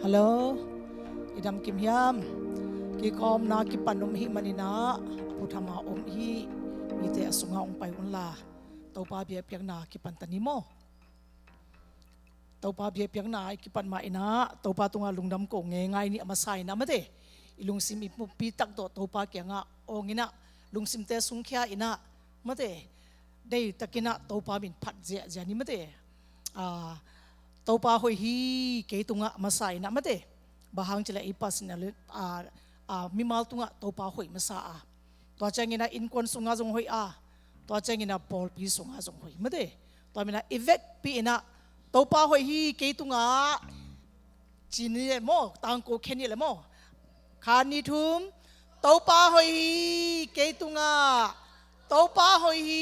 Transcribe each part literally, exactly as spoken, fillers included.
Hello, i dam kim hiam? Kikawmna kipan om hi maninah a phuthama om hi. Mite a sunga hong pai unla, Topa biakpiakna kipan ta ni maw? Topa biakpiakna i kipan mah inah Topa tungah lungdam ko ngeingai ni a masa inah mate. I lungsim i pumpi tak tawh Topa kiangah awng inah lungsimte sungkhia inah mate, deitakinah Topa min phat ziahziah ni mate. Topa hoih hi kei tungah a masa inah mate. Bang hang cileh i pasinah mimal tungah Topa hoih masa a, tua cianginah innkuan sungah zong hoih a, tua cianginah pawlpi sungah zong hoih mate. Tua minah i vekpi inah Topa hoih hi kei tungah ci ni le maw, tangko khen ni le maw? Khat ni thum. Topa hoih hi kei tungah. Topa hoih hi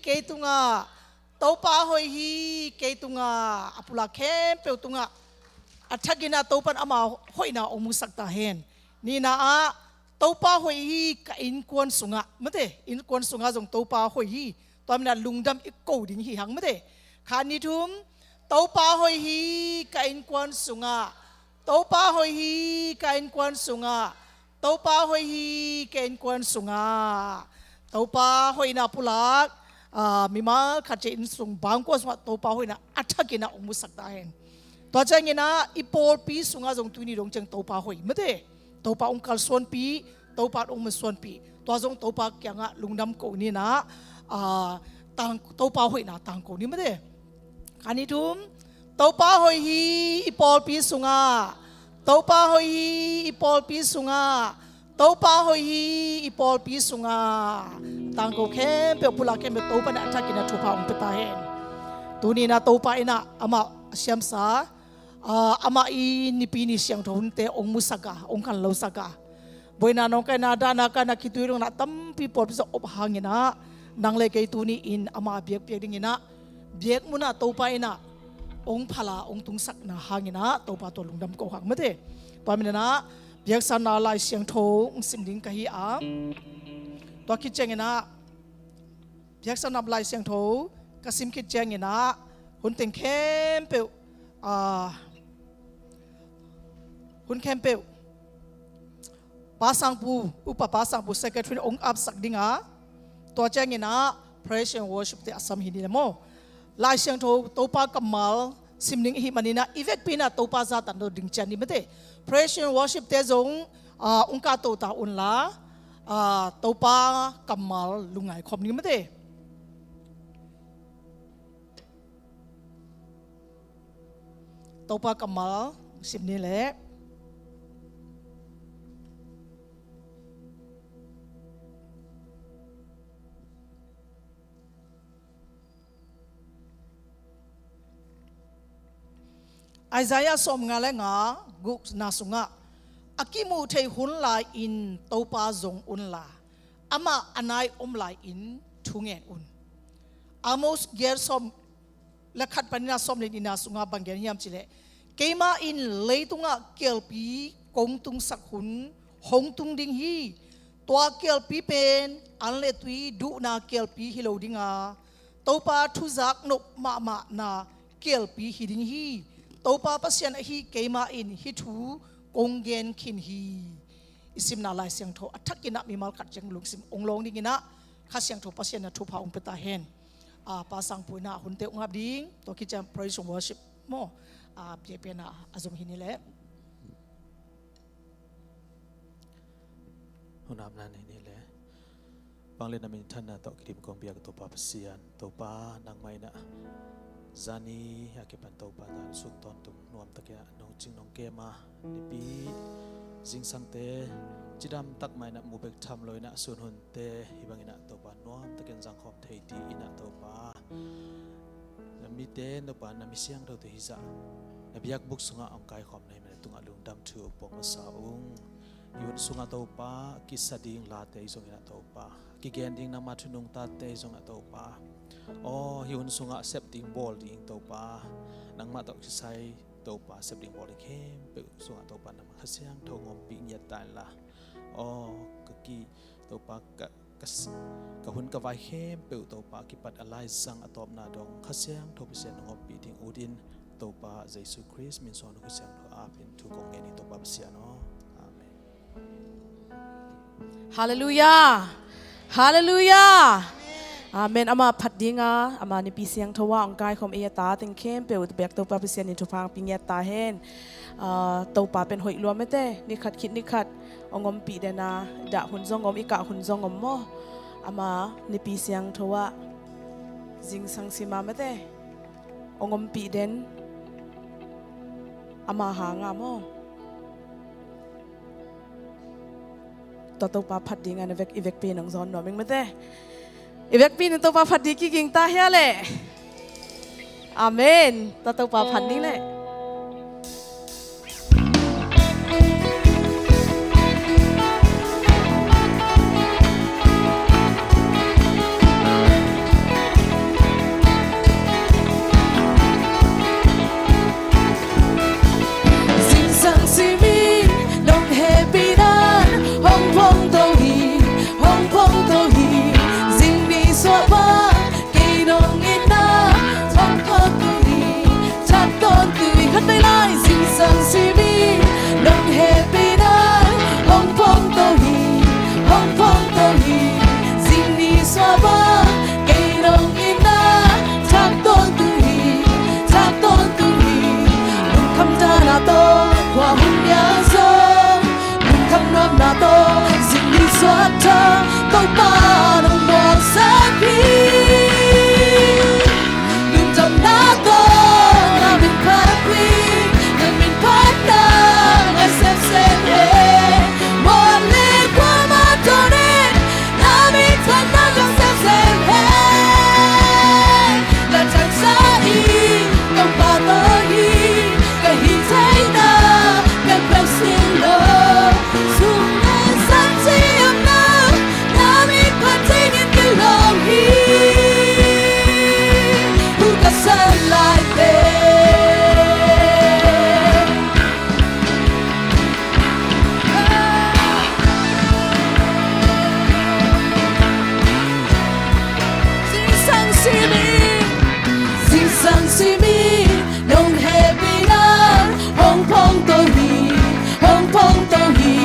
kei tungah. Topa hoih hi kei tungah. A pulak khempeuh tungah a thakinah Topan ama hoihna hong musak ta hen. Nihna ah Topa hoih hi ka innkuan sungah mate, innkuan sungah zong Topa hoih hi. Tua minah lungdam i ko ding hi hang mate. Khat ni thum. Topa hoih hi ka innkuan sungah. Topa hoih hi ka innkuan sungah. Topa hoih hi ka innkuan sungah. Topa hoihna pulak mimal khat ciah inn sung bangkua sungah Topa hoihna a thakinah hong musak ta hen. Tua cianginah i pawlpi sungah zong tuni dong ciang Topa hoih mate. Topa hong kalsuanpih, Topa hong masuanpih. Tua zong Topa kiangah lungdam ko ninah Topa hoihna tangko ni mate. Khat ni thum. Topa hoih hi i pawlpi sungah. Topa hoih hi i pawlpi sungah. Topa hoih hi i pawlpi sungah. Tangko khempeuh pulak khempeuh Topa inah a thakinah thupha hong pia ta hen. Tuninah Topa inah amah a siamsa amah i nipi ni siangtho hunte hong musak a, hong khanlosak a, buaina nawngkaina dahna kaina khitui lungnah tampi pawlpi sungah op hanginah nang le kei tuni in ama biakpiak dinginah biakmunah Topa inah hong phala hong tungsakna hanginah Topa tua lungdam ko hang mate. Tua minah biaksanna Lai Siangtho hong sim ding ka hi a, tua khit cianginah biaksanna Lai Siangtho ka sim khit cianginah hun teng khempeuh hun khempeuh Pa Sangpu, Upa Pa Sangpu secretary hong apsak dinga, tua cianginah praise and worship te a sam hi ni le maw? Lai Siangtho Topa kammal sim ding i hih maninah i vekpi inah Topa zahtan ding cian ni mate. Praise and worship te zong hong kahto ta unla Topa kammal lungngai khawm ni mate. Topa kammal sim ni le Isaiah sawmnga le nga, gukna sungah a kimuh theih hun lai-in Topa zong unla, amah a nai om lai-in thungen un. Amos giat sawm le khat paninah sawm le nihna sungah bang gen hiam cileh, keimah in leitungah kialpi kong tungsak hun hong tung ding hi. Tua kialpi pen an le tui duhna kialpi hi lo dinga, Topa thuzak nop mahmahna kialpi hi ding hi. Topa Pasian ahi keimah in hih thu kong gen khin hi. I simna Lai Siangtho a thakinah mimal khat ciang lungsim hong lawng dinginah Kha Siangtho Pasian inah thupha hong pia ta hen. Pa Sangpu inah hunte hong ap ding, tua khit ciang praise and worship maw, biakpiakna a zom hi ni le. Hun apna nei ni le. Bang le na minthanna tawh kidim kong biak Topa Pasian, Topa nangmah inah zani a kipan Topa zan suk tawntung nuamtakinah nong cing nong kem a, nipi zingsangte cidam takmah inah mu bek tham lo inah sun hunte hih bang inah Topa nuamtakin zangkhawm thei ding inah Topa na mite Topa na mi siangthote hizah na biakbuk sungah hong kaikhawm na hih manin tungah lungdam thu pong masa ung. Hih hun sungah Topa kisa ding late ahi zongin ah Topa, kigen ding nangma thu nungtate ahi zongin ah Topa, aw hih hun sungah sep ding bawl ding Topa, nangmah tawh kisai Topa sep ding bawl ding khempeuh sungah Topa nangmah Kha Siangtho ngompih ngiat ta inla, aw ka ki Topa ka, ka, ka hun ka vai khempeuh Topa kipat a laizang a tawpna dong Kha Siangtho Pasian na ngompih ding utin Topa Jesu Khrist min suang, Kha Siangtho a ap in thu kong ngen hi, Topa Pasian aw. Amen. Halleluiah. Halleluiah. Amen. Ama phat dinga, ama Nipi Siangtho ah hong kaikhawm ei a ta teng khempeuh bek Topa Pasian in thupha hong pia ngiat ta hen. Ah, Topa pen hoih lua mate, ni khat khit ni khat hong ompih den a, dah hun zong om, i kah hun zong om maw. Ama Nipi Siangtho ah zingsang sim a mate, hong ompih den ama hanga maw. Tua Topa phat dinga na vek, i vekpi in hong zawn nuam ing mate. I vekpi in Topa phat ding kiging ta hia leh. Amen. Tua Topa phat ding leh. Zingsang simin nong hehpihna in hong phongto hi, hong phongto hi. Zing nisuah bang kei nong itna thak tawntung hi, thak tawntung hi. Khatvei lai. Zingsang simin nong hehpihna in hong phongto hi, hong phongto hi. Zing nisuah bang kei nong itna thak tawntung hi, thak tawntung hi. Lungkham dahna tawh khua hong piang zong, lungkham nuamna tawh zing nisuah thak, Topa nong muangsak hi. Lungdamna tawh na min phat hi, na min phatna ngai semsem hi. Mual le kuamah tawh ne, na min phatna ngai semsem hi. Na thangsa in Topa tawh hi, ka hih theihna kan peuh sin lo. Sum le zan ci-omna, na min phat dingin kilawm hi. Thu ka san lai teh. Zingsang simin, zingsang simin nong hehpihna in hong phongto hi, hong phongto hi.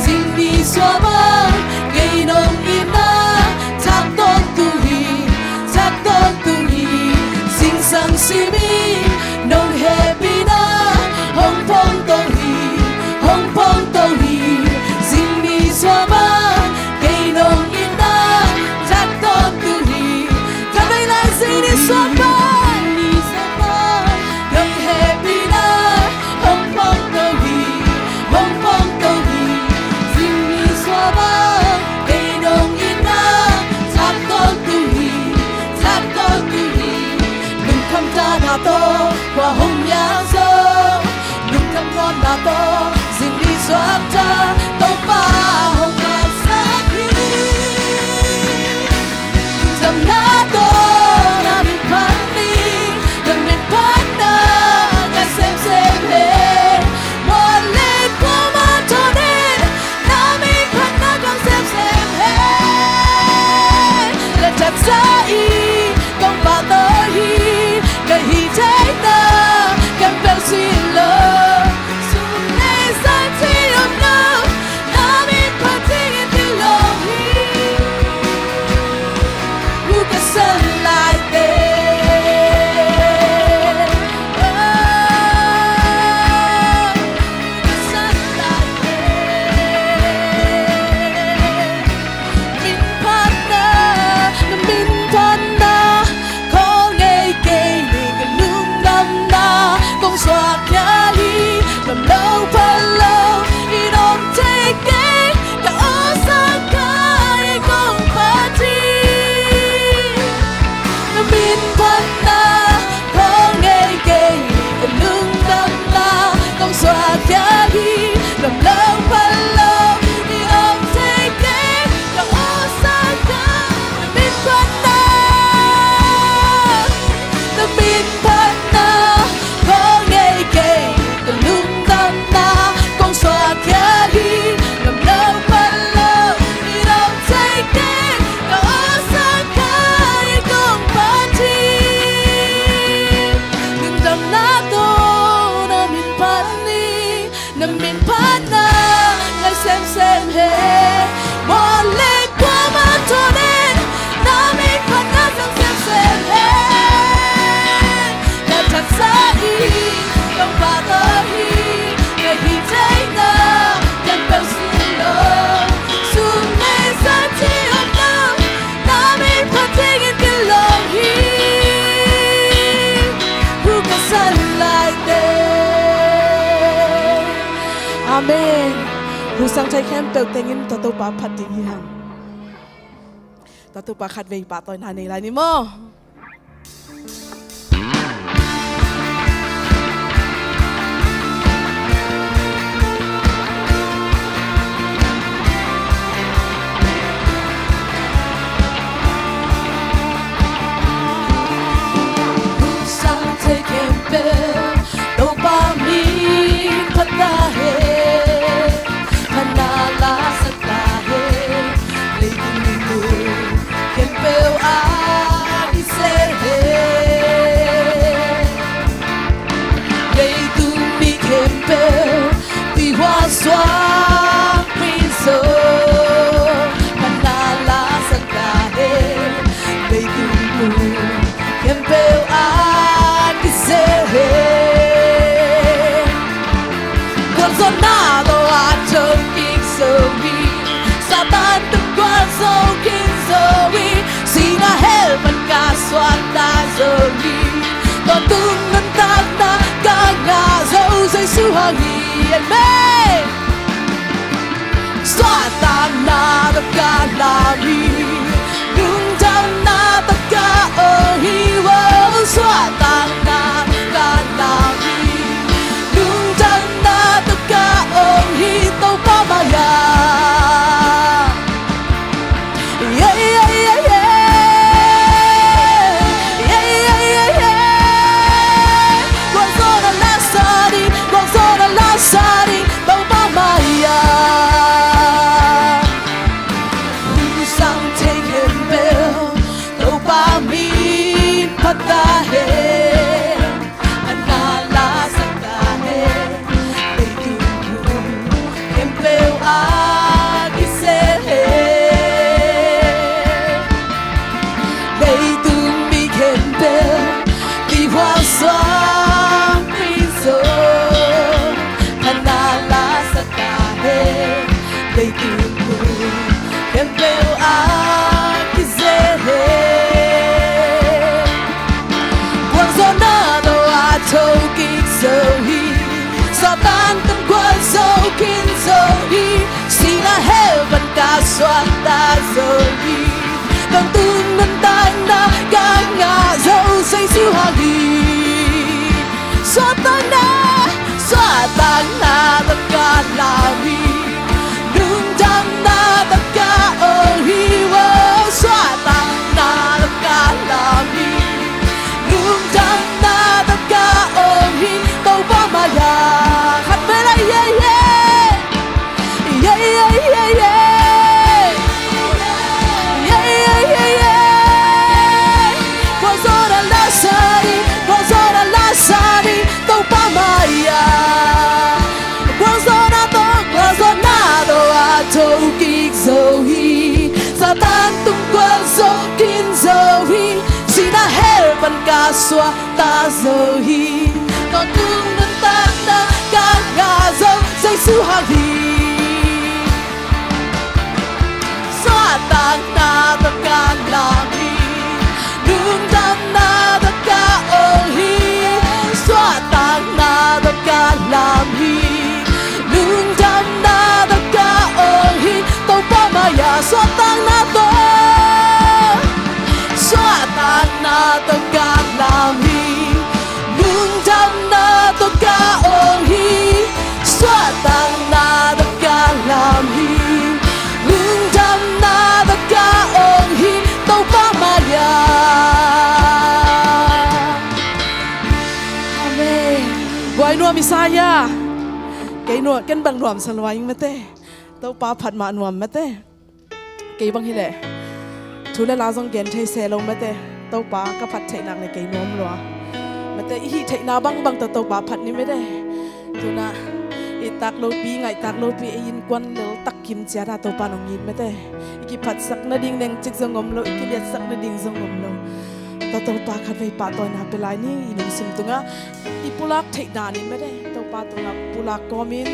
Zing nisuah bang kei nong itna thak tawntung hi, thak tawntung hi. Zingsang simin nong hehpihna in hong phongto hi, hong phongto hi. Zing nisuah bang kei nong itna thak tawntung hi. Khatvei lai. Zing nisuah bang, nisuah bang nong hehpihna in hong phongto hi, hong phongto hi. Zing nisuah bang kei nong itna thak tawntung hi, thak tawntung hi. Lungkham dahna tawh khua hong piang zong, lungkham nuamna tawh zing nisuah thak, Topa hong muangsak hi. Lungdamna tawh na min phat hi, na min phatna ngai semsem hi. Mual le kuamah tawh ne, na min phatna ngai semsem hi. Na thangsa in Topa tawh hi, ka hih theihna kan peuh sin lo. Sum le zan ci-omna, na min phat hi. Amen. Hu sang thei khempeuh tengin tua Topa phat ding hi hang. Tua Topa khatvei pahtawina nei lai ni maw? Hu sang thei khempeuh Topa min phat ta hen, phatna la sak ta hen. Leitung mi khempeuh a kisel hen. Leitung mi khempeuh, pi hua suak pi zo, phatna la sak ta hen. Leitung mi khempeuh a kisel hen. Gualzawhna tawh a thokik zo hi. Satan tung gualzo khin zo hi. Sihna hell pan ka suakta zo hi. Tawntung nuntakna ka ngah zo Jesu hang hi. Amen. Suahtakna tawh ka lam hi. Lungdamna tawh ka ong hi. Wow, suahtakna tawh ka lam hi. Lungdamna tawh ka ong hi Topa mai-ah. Yeah, yeah, yeah, yeah. Yeah, yeah, yeah, yeah. Gualzawhna la sa ding, gualzawhna la sa ding Topa mai-ah. Hu sang thei khempeuh Topa min phat ta hen. Phatna la sak ta hen. Leitung mi khempeuh a kisel hen. Leitung mi khempeuh, pi hua suak pi zo, phatna la sak ta hen. Leitung mi khempeuh a kisel hen. Gualzawhna tawh a thokik zo hi. Satan tung gualzo khin zo hi. Sihna hell pan ka suakta zo hi. Tawntung nuntakna ka ngah zo Jesu hang hi. Suahtakna, suahtakna tawh ka lam hi. Lungdamna tawh ka ong hi. Wow, suahtakna tawh ka lam hi. Lungdamna tawh ka ong hi Topa mai-ah. Khatvei lai, yeah, yeah. Yeah, yeah, yeah, yeah. Yeah, yeah, yeah, yeah. Gualzawhna la sa ding, gualzawhna la sa ding Topa mai-ah. Gualzawhna tawh, gualzawhna tawh a thokik zo hi. Satan tung gualzo khin zo hi. Sihna hell pan ka suakta zo hi. Tawntung nuntakna ka ngah zo Jesu hang hi. Suahtakna tawh ka lam hi. Lungdamna tawh ka ong hi. Suahtakna tawh ka lam hi. Lungdamna tawh ka ong hi Topa mai-ah. Suahtakna tawh, suahtakna tawh ka lam hi. Lungdamna tawh ka ong hi. Suahtakna tawh ka lam hi. Lungdamna tawh ka ong hi Topa mai-ah. Amen. Buai nuam i sa hia? Kei nuam, ken bang nuam sa lua ing mate. Topa phat mah nuam mate. Kei bang hileh thu le la zong gen thei se lo mate. Topa ka phat theih nak le kei nuam lua mate. I hih theihna bangbang tawh Topa phat ni mate. Tuna i tak lopi, ngaih tak lopi, ei innkuan lel tak kim ciat a Topa nong it mate. I kiphatsak nading nengcik zong om lo, i kiliatsak nading zong om lo. Tua Topa khatvei pahtawina pia lai ni. I lungsim tungah i pulak theih danin mate, Topa tungah pulak kawmin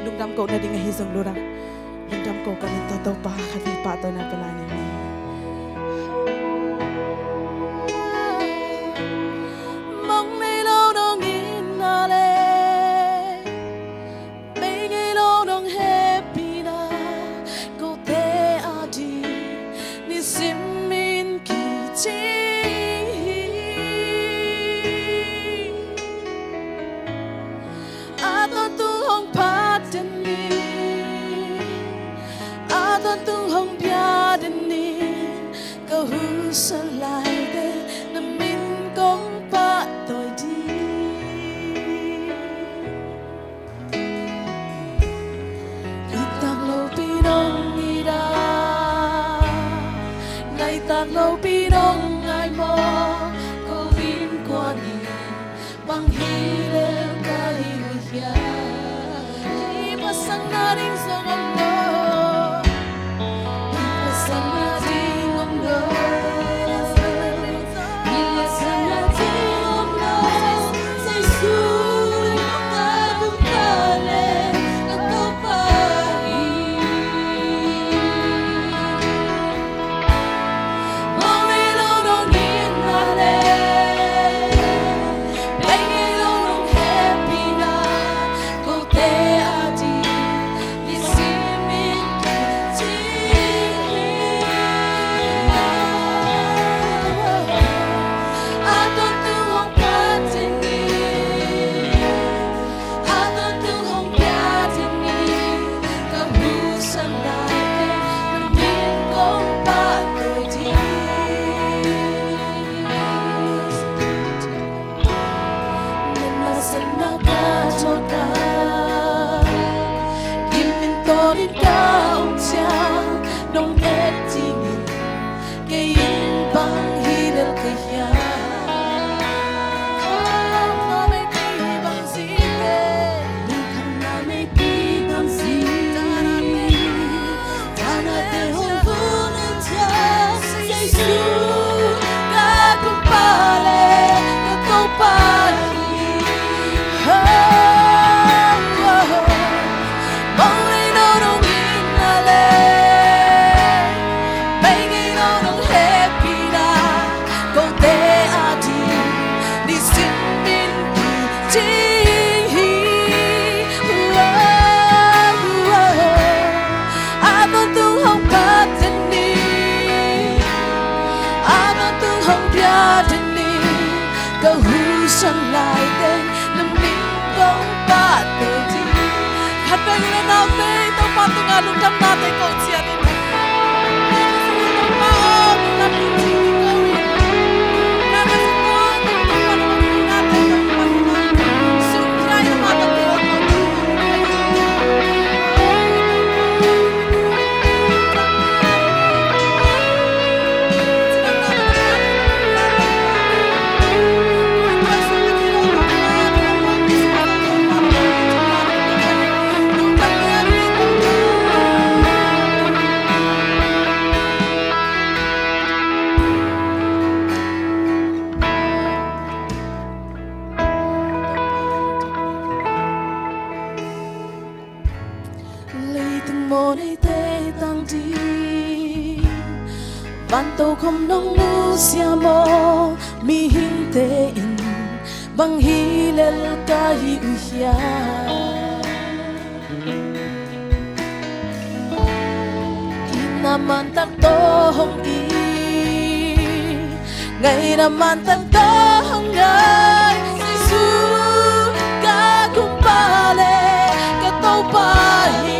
lungdam koh nading ahi zong lura. Lungdam ko kawmin tua Topa khatvei pahtawina pia lai ni. Mong nei lo nong itna le, mei ngei lo Leitung maw neite tang ding, vanto khom nong nusia maw? Mihingte in bang hi lel ka hi uh hiam? Ina man tak tawh hong it, ngaina man tak tawh hong ngai. Jesu ka Kumpa le ka Topa hi.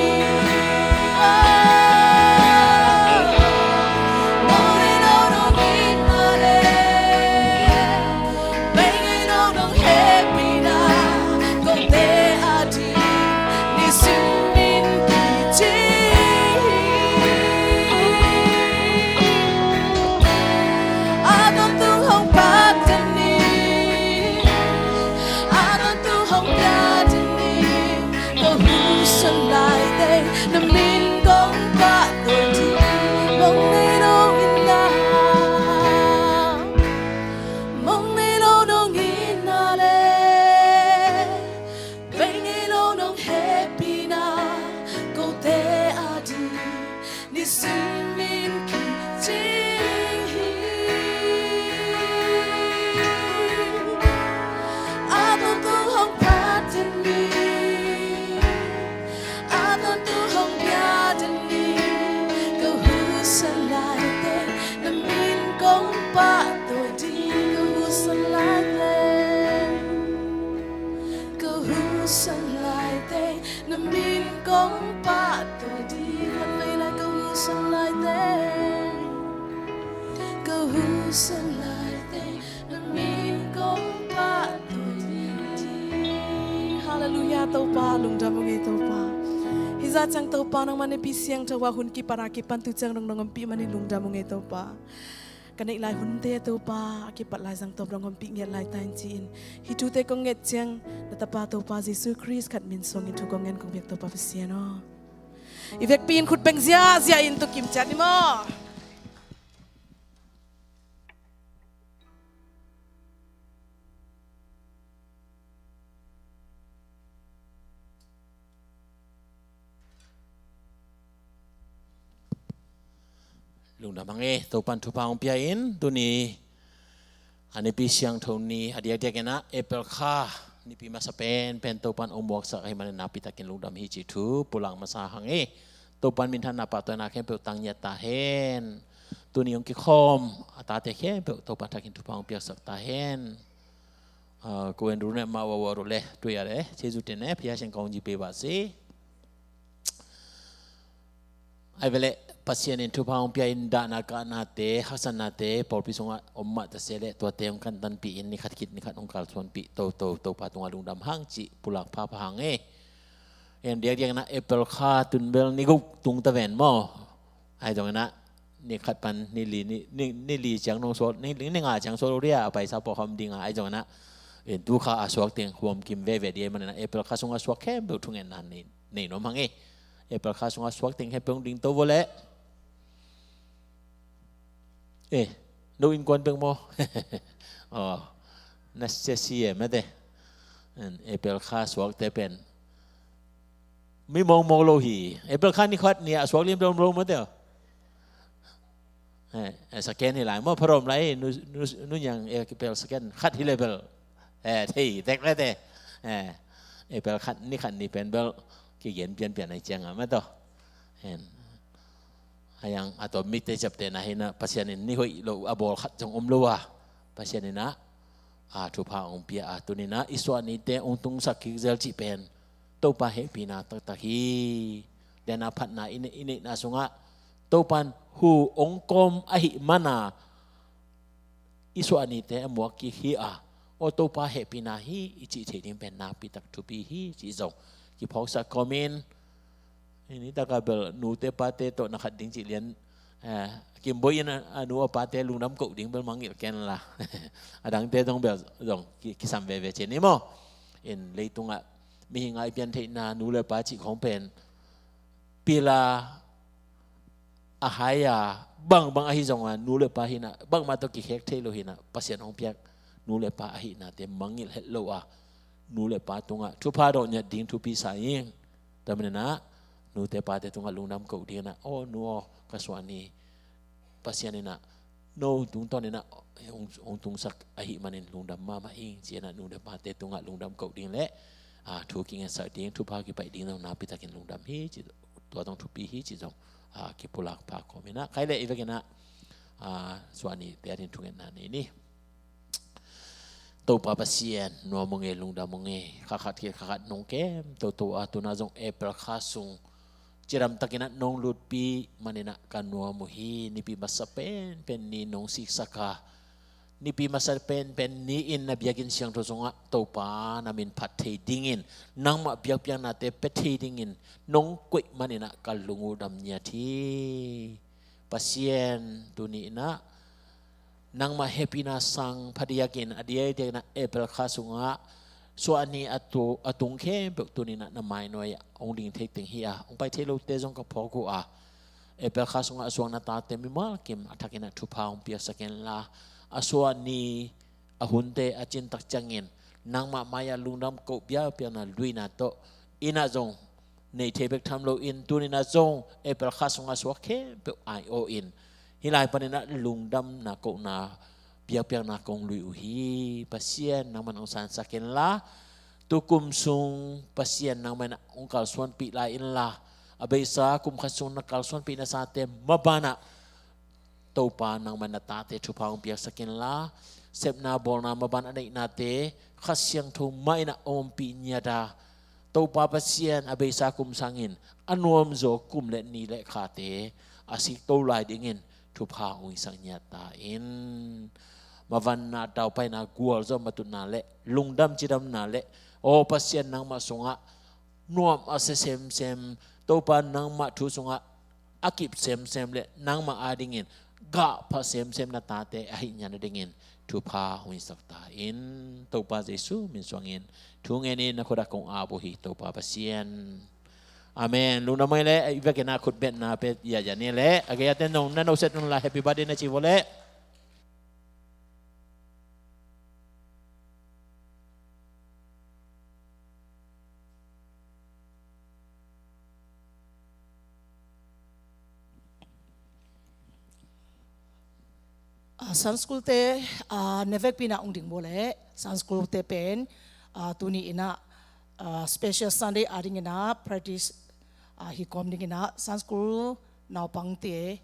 Halleluiah, Topa lungdam ung ei Topa. Hih zah ciang Topa nangmah na pi siangtho a hun kipan a kipan tu ciang dong nong ompih manin lungdam ung ei Topa. Ka neih lai hunte Topa a kipat lai zang tawm dong hong pih ngiat lai ta in ci-in, hih thute kong nget ciang na Tapa Topa Jesu Khrist khat min suangin thu kong ngen kong biak Topa Pasian aw. I vekpi in khut beng ziahziah in tu kim ciat ni maw? Lungdam hang e, Topan thupha hong pia in, tuni a Nipi Siangtho ni a diakdiak in ah April kha nipi masa penpen Topan hong muaksak ahih manin nakpi takin lungdam hi cih thu pulak masa hang e. Topan minthanna pahtawina khempeuh tang ngiat ta hen. Tuni hong kikhawm a tate khempeuh Topan thakin thupha hong piaksak ta hen. Ah, ko Andrew ne ma wa wa ro le, tui a le, Jesu te ne, pia siang kong ji pe ba si. Ai vele, Pasian in thupha hong pia in dahna kahnate, haksatnate, pawlpi sungah om mah ta se le, tuate hong kantanpih in, nikhat khit, nikhat hong kalsuanpih, to, to, Topa tungah lungdam hang cih pulak phapha hang e. En diakdiak na April kha tun bel ni guk tung ta ven maw. Ai zong na, ni khat pan ni li, ni, ni, ni li ciang nong suak, ni, ni nga ciang suak lo dia, a paisa pawh kham ding a, ai zong na, en tu kha a suak teng huam kim veve dia, man na April kha sungah suak khempeuh thungetna nei, nei nuam hang e. April kha sungah suak teng khempeuh ding to vo le. Eh, no innkuan bek maw? Oh, na sia si e mate. En April kha suakte pen mi mawngmawng lo hi. April kha ni khat ni a suak liam dom lo mate. Eh, eh, second hi lai maw, pharom lai, nu, nu, nu nyang, eh, April second khat hi le bel. Eh, thei tek le te. Eh, April khat ni khat ni pen bel kigen pianpian ai ciang a mate. En. Ayang a tawm mite ciaptehna hi na, Pasian in ni hoih lo a bawl khat zong om lo a, Pasian in ah, a thupha hong pia a, tuni na i suah nite hong tungsak kik zel cih pen Topa hehpihna taktak hi. Dena phatna i neih, i neihna sungah Topan hu hong kawm ahih mana i suah nite a muak kik hi a, aw Topa hehpihna hi i cih thei ding pen nakpi tak thupi hi cih zong kiphawksak kawmin, hih ni taka bel nute pate tawh na khat ding cih lian, eh, Kim Boih in a, a nu a pate lungdam koh ding bel mangngilh ken la. A dangte zong bel zong ki, kisam veve cih ni maw. In leitungah mihing a i piantheihna nu le pa cih khawng pen pila a hai a, bangbang ahi zong a, nu le pa hi na, bangmah tawh kikhek thei lo hi na, Pasian hong piak nu le pa ahihna te mangngilh het lo a, nu le pa tungah thupha dawh ngiat ding thupi sa ing. Tua manin ah nute pate tungah lungdam koh ding in ah, aw nu aw, ka suah ni Pasian in ah no tungtawn in ah hong, hong tungsak ahih manin lungdam mahmah ing ci-in ah nu le pate tungah lungdam koh ding le, ah, thu kingetsak ding, thupha kipaih ding zong nakpi takin lungdam hi ci, tua zong thupi hi ci zong, ah, kipulak pha kawm in ah, khai le i vek in ah, ah, suah nite ading thungetna nei ni. Topa Pasian, nuam ung e, lungdam ung e, kha khat khit kha khat nong kem toto a, tu-in ah zong April kha sung cidam takin ah nong lutpih manin ah ka nuam uh hi. Nipi masa penpen ni nong siksak a, nipi masa penpen ni-in na biakinn siangtho sungah Topa na min phat thei dingin, nangmah biakpiaknate pia thei dingin nong koih manin ah ka lung uh dam ngiat hi. Pasian, tuni in ah nangmah hehpihna sang phadiakin a diakdiakin ah April kha sungah suah ni a tu, a tung khempeuh tuni in ah na mainuai ah hong ding thei teng hi a, hong pai thei lote zong ka phawk uh a, April kha sungah a suak na tate mimal kim a thakin ah thupha hong piaksak in la, a suah ni a hunte a cin tak ciangin nangmah mai-ah lungdam koh biakpiakna luina tawh in ah zong nei thei bek tham loin tuni in ah zong April kha sungah suak khempeuh ai-aw in hih lai panin ah lungdamna kohna biakpiakna kong lui uh hi. Pasian, nangman hong sansak in la, tu kum sung Pasian nangman hong kalsuanpih lai in la, a beisa kum khat sung na kalsuanpih nasate maban ah Topa nangman na tate thupha hong piaksak in la, sepna bawlna maban a neihnate Kha Siangtho mah in ah ompih ngiat a, Topa Pasian, a beisa kum sangin a nuamzaw kum le ni le khate a sikto lai dingin thupha hong hisak ngiat ta in. Mavanna, taupaina, gualzawh matutna le lungdam cidamna le, aw Pasian, nangmah sungah nuam a sia semsem, Topa nangmah thu sungah a kip semsem le nangmah adingin gah pha semsem na tate ahih nadingin thupha hong hisak ta in. Topa Jesu min suangin thu ngenin na khut ah kong ap uh hi, Topa Pasian. Amen. Lungdam ei leh i vekin ah khut betna pia yahya ni leh a gei a ten zong na noset un la, happy birthday na ci vua leh. Ah, Sunday school te, ah, na vekpi in ah hong ding vua leh, Sunday school te pen, ah, tuni in ah, ah, special Sunday a dingin ah practice, ah, hi kawm dingin ah Sunday school naupangte,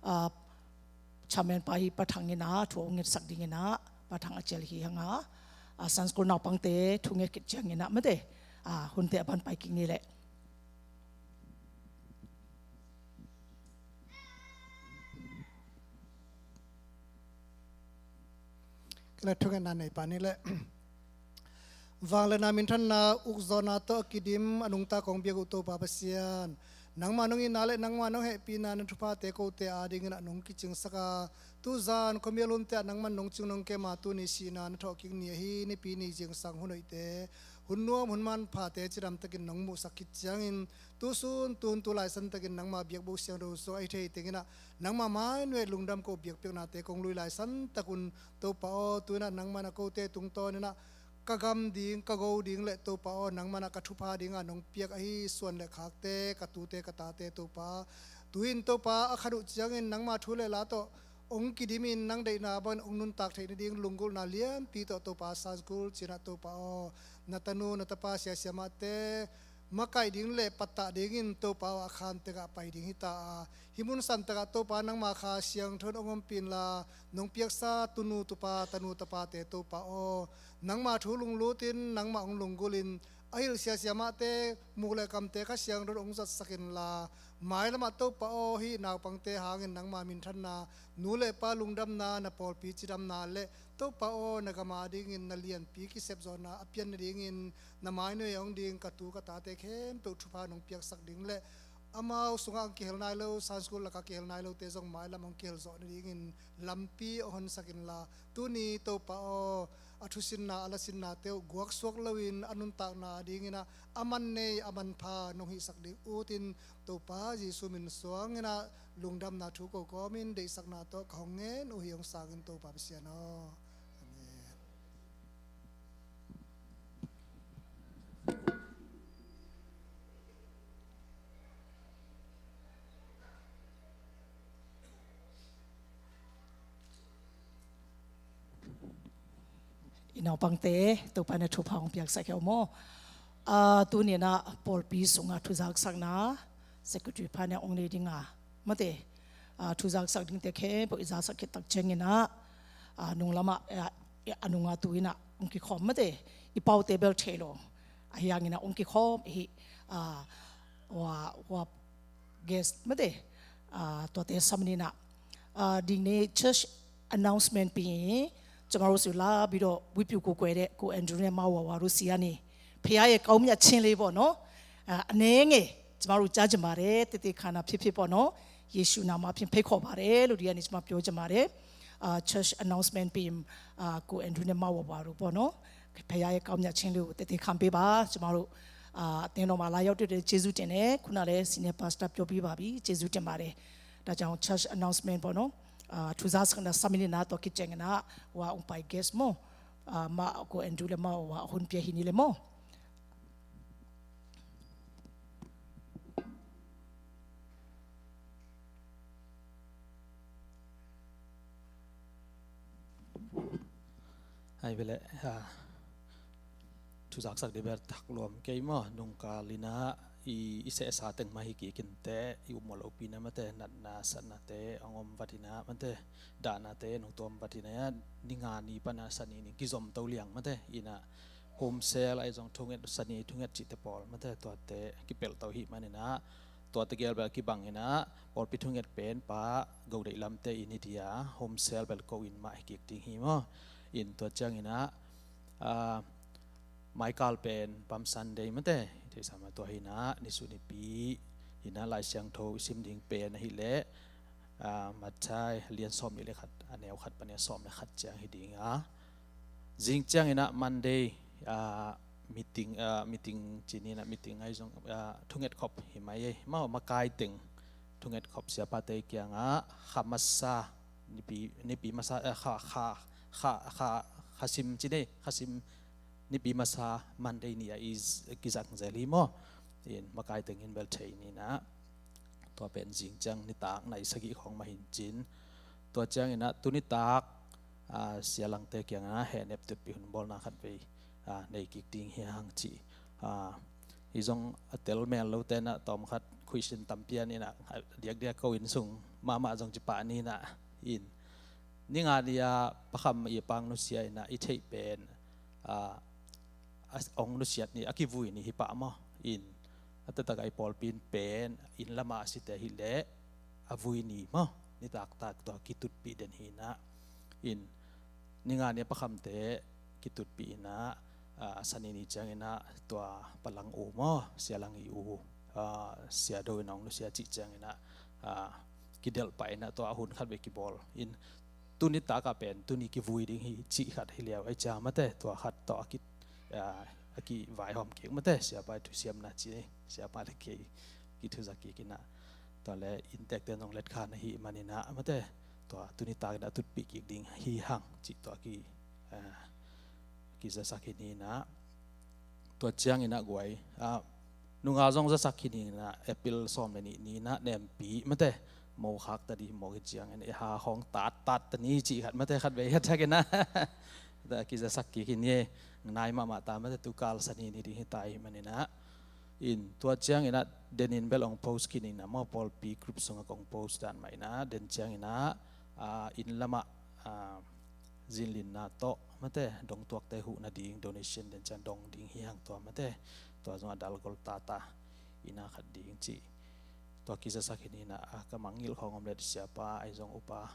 ah, chairman pa hi Pa Thang in ah thu hong ngetsak dingin ah, Pa Thang a cial hi hang a, ah, Sunday school naupangte thu nget khit ciangin ah mate, ah, hunte a ban pai kik ni leh. Ka la thungetna nei pah ni leh. Vangliatna minthanna ukzawhna tawh a kidim a nungta kong biak uh Topa Pasian, nangmah nong itna leh nangmah nong hehpihna na thuphate kote adingin ah nong kicingsak a, tuzan khuamial hunte ah nangmah nong cing nong kem a, tuni sihna na thawhkik ni ahi Nipi ni zingsang hun hoihte, hun nuam hun manphate cidamtakin nong muhsak khit ciangin, tusun tuhun tu laisantakin nangma biakbuk siangtho sung ahi thei tengin ah nangma mai nuai lungdam ko biakpiaknate kong lui laisantak un. Topa aw, tu-in ah nangmah in ah kote tungtawnin ah ka gam ding, ka go ding leh Topa aw, nangmah in ah ka thupha dingah nong piak ahi suan leh khakte, ka tute ka tate Topa, tu-in Topa a khat uh ciangin nangma thu leh la tawh hong kidimin nang deihna bangin hong nuntak theih nading lunggulhna lianpi tawh Topa Sunday school ci-in ah Topa aw, na tanu na tapa siasia mahte makaih ding leh pattah dingin Topa aw, a khan tekah pai ding hi ta a, hih mun san tekah Topa nangma Kha Siangtho in hong ompih inla, nong piaksa tunu tupa, tanu tapate Topa aw, nangma thu lunglutin nangmah hong lunggulhin, a hilh siasia mahte muk leh kamte Kha Siangtho in hong zatsak inla, mailamah Topa aw, hih naupangte hangin nangma minthanna, nu leh pa lungdamna, na pawlpi cidamna leh Topa aw, na gam adingin na lianpi kisepzawhna a pian nadingin na mai nuai a hong ding ka tu ka tate khempeuh thupha nong piaksak ding leh amau sungah hong kihel nai lo, Sunday school lakah kihel nai lote zong mailam hong kihel zawh nadingin lampi hong honsak inla, tuni Topa aw, a thusinna a lasinnate uh guaksuak loin a nuntakna adingin ah a man nei a manpha nong hihsak ding utin, Topa Jesu min suangin ah lungdamna thu ko kawmin deihsakna tawh ka hong ngen uh hi, hong sangin Topa Pasian aw. Amen. I naupangte, Topa in ah thupha hong piaksak hi maw. Ah, tuni in ah pawlpi sungah thuzaksakna secretary pa in ah hong nei ding a, mate, ah, thuzaksak dingte khempeuh i zaksak khit tak ciangin ah, ah, nunglamah, ah, a nungah tu-in ah hong kikhawm, mate, i paute bel thei lo. Ahi hangin ah hong kikhawm i hi, ah, hua, hua guest mate, ah, tuate sam ni in ah, ah, ding ni church announcement pi. ကျမတို့ဆီလာပြီးတော့ ဝတ်ပြုကိုးကွယ်တဲ့ ကို Andrew နဲ့ မဝဝတို့ဆီကနေ ဘုရားရဲ့ ကောင်းမြတ်ခြင်းလေးပေါ့နော်။ အာ၊ အနည်းငယ် ကျမတို့ ကြားချင်ပါတယ်။ သစ်သစ်ခါနာဖြစ်ဖြစ်ပေါ့နော်။ ယေရှုနာမဖြင့် ဖိတ်ခေါ်ပါတယ်လို့ ဒီကနေ ကျမ ပြောချင်ပါတယ်။ အာ၊ church announcement ပြီးရင်၊ အာ၊ ကို Andrew နဲ့ မဝဝတို့ပေါ့နော်။ ဘုရားရဲ့ ကောင်းမြတ်ခြင်းလေးကို သစ်သစ်ခံပေးပါ။ ကျမတို့၊ အာ၊ အသင်းတော်မှာ လာရောက်တွေ့တဲ့ ကျေးဇူးတင်တယ်။ ခုနလည်း Senior Pastor ပြောပြီးပါပြီ။ ကျေးဇူးတင်ပါတယ်။ ဒါကြောင့် church announcement ပေါ့နော်။ Ah, thuzaksak na saminina tawh kiciangin ah, wa ong pai guest maw. Ah, ma ko Andrew le ma wa hun pia hi ni le maw. Hai bele, ah, thuzaksak ding bel thak luam kei maw, nungkal in ah i, i sehsa teng mah hi kik inteh, i um mawh lopi na mate, natna satnate hong om vat in ah mate, dahnate nong tuam vat in ah, ni nga ni pan ah sa ni ni kizom to liang mate, in ah home cell ahi zong thunget, sa ni thunget cihte pawl mate, tuate kipelh to hi man in ah, tuate gel bel kibang in ah, pawlpi thunget pen pa Go Deih Lamte inn hi dia, home cell bel ko inn mah hi kik ding hi maw. In tua ciangin ah, ah, maikal pen Palm Sunday mate, theihsa mah tua hi in ah, nisu nipi in ah Lai Siangtho i sim ding pen ahih leh, ah, Matthai lian sawm nih le khat, a neu khat pan a sawm le khat ciang hi ding a. Zing ciangin ah Monday, ah, meeting, ah, meeting ci ni in ah, meeting ahi zong, ah, thunget khop hi mai ei. Mah makai teng thunget khop siapate kiangah kha masa, nipi, nipi masa, ah, kha, kha, kha, kha, kha sim ci ni, kha sim nipi masa Monday ni a i z-, kizang zel hi maw. In makai teng in bel thei ni in ah. Tua pen zing ciang nitak nai sagih khawng mah hi in cin. Tua ciangin ah tu nitak, ah, sialangte kiangah hehnep tutpih hun bawlna khat vei, ah, nei kik ding hi hang ci. Ah, hi zong a tel mel lote in ah tawm khat khuisin tampi a ni in ah, diakdiak ko inn sung mahmah zong ci pah ni in ah. In ni nga ni a pakham i pang nusia in ah i theih pen, ah, a ong nusiat ni, a kivui ni hi pah maw. In a taktak a i pawlpi in pen inn lamah a site hi leh a vui ni maw. Nitaktak tua kitutpih den hi in ah. In ni nga ni a pakhamte kitutpih in ah, ah, Sani ni ciangin ah tua palang u maw, sialang i u, ah, siado in ong nusia cih ciangin ah, ah, kidelh pah in ah tua hun khat vei kibawl. In tu nitak a pen tuni kivui ding hi cih khat hi liau ei cia mate, tua khat tawh a ki, ah, a kivaihawm kik mate, siapa i thusiamna ci ni, siapa le kei kithuzak kik in ah. Tua le inntekte nong letkha na hi manin ah mate, tua tu nitak in ah tutpih kik ding hi hang cih tua ki, ah, kizasak hi ni in ah. Tua ciangin ah guai, ah, nunga zong zasak hi ni in ah, April sawm le nih ni in ah nempi mate, mo khak ta di mo hi ciangin i ha hong tat tat ta ni cih khat mate, khat vei khat takin ah. Tua kizasak kik hi ni e, nai mahmah ta mate, tu kal Sani ni ding hi ta hi manin ah. In tua ciangin ah den in bel ong post khin in ah maw, pawlpi group sungah kong post dan mah in ah, den ciangin ah, ah, inn lamah, ah, zinlinna tawh mate, dongtuakte huh nading donation den ciang dong ding hi hang tua mate, tua zong a dal gol tata in ah khat ding cih. Tua kizasak hi ni in ah, ka mangngilh khawng om le siapa ahi zong upa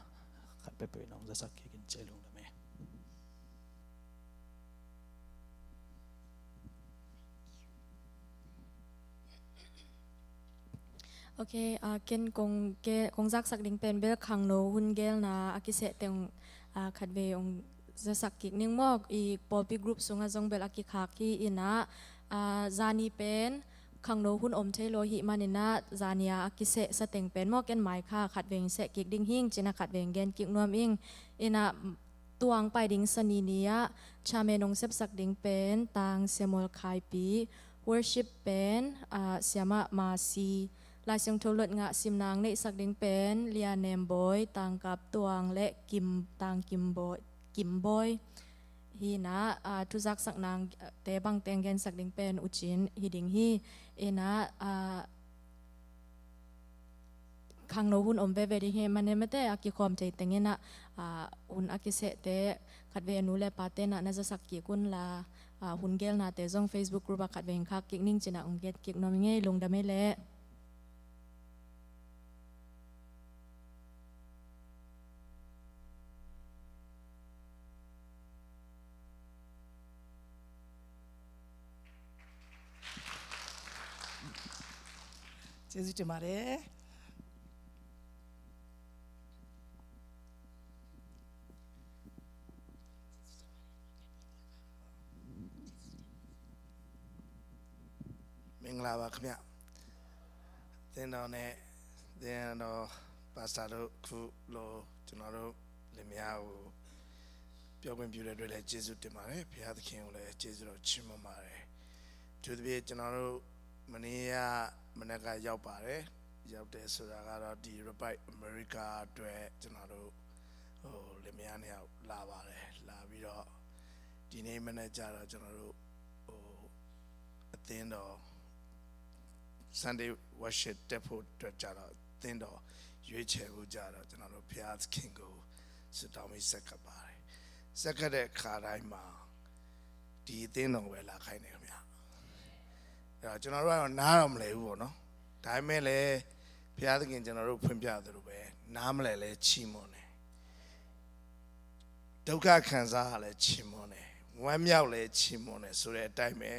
khat peuhpeuh in ong zasak kik in ci, lungdam e. Ok, ah, ken kong, ke, kong zaksak ding pen bel khangno hun gelna a kiseh teng, ah, khat vei ong zasak kik ning maw, i pawlpi group sungah zong bel a kikhak hi in ah, ah, zani pen khangno hun om thei lo hi manin ah, zani a a kiseh sa teng pen maw, ken mai kha khat vei ong seh kik ding hing cin ah khat vei ong gen kik nuam ing. In ah tuang pai ding Sani ni ah chairman ong sepsak ding pen Tang Samuel Khaipi, worship pen, ah, Siamah Masi, Lai Siangtho lot ngah simna ong neihsak ding pen Lia Nem Bawi, Tang Kap Tuang le Kim, Tang Kim Bawi, Kim Bawi. Hi in ah, ah, thu zaksaknate bangte ong gensak ding pen U Cin hi ding hi. In ah, ah, khangno hun om veve ding hi manin mate, a kikhawm thei teng in ah, ah, hun a kisehte khat vei a nu le pate in ah na zasak kik un la, ah, hun gelnate zong Facebook group ah khat vei ong khak kik ning cin ah ong gen kik nuam ing e, lungdam e leh. Jesu တင်ပါတယ်။ မင်္ဂလာပါခင်ဗျ။ သင်းတော်နဲ့သင်းတော်ပါစတာတို့ ခုလိုကျွန်တော်တို့လင်မယားကိုပြောခွင့်ပြုတဲ့အတွက်လည်းကျေးဇူးတင်ပါတယ်။ ဘုရားသခင်ကိုလည်းကျေးဇူးတော်ချီးမွမ်းပါတယ်။ အထူးသဖြင့်ကျွန်တော်တို့မနေ့ကမနက်ကရောက်ပါတယ်။ ရောက်တယ်ဆိုတာကတော့ဒီ Revive America အတွက်ကျွန်တော်တို့ဟိုလင်မယားနှစ်ယောက်လာပါတယ်။ လာပြီးတော့ဒီနေ့မနက်ကျတော့ကျွန်တော်တို့ဟိုအသင်းတော် Sunday Worship တက်ဖို့အတွက်ကျတော့အသင်းတော်ရွေးချယ်ဖို့ကျတော့ကျွန်တော်တို့ဘုရားသခင်ကိုဆုတောင်းပြီးဆက်ကပ်ပါတယ်။ ဆက်ကပ်တဲ့အခါတိုင်းမှာဒီအသင်းတော်ပဲလာခိုင်းတယ်ခင်ဗျာ။ အဲ့တော့ကျွန်တော်တို့ကတော့နားတော့မလည်ဘူးပေါ့နော်။ ဒါပေမဲ့လည်းဘုရားသခင်ကျွန်တော်တို့ဖွင့်ပြသလိုပဲနားမလည်လဲချီးမွမ်းတယ်။ ဒုက္ခခံစားရလဲချီးမွမ်းတယ်။ ဝမ်းမြောက်လဲချီးမွမ်းတယ်ဆိုတဲ့အတိုင်းပဲ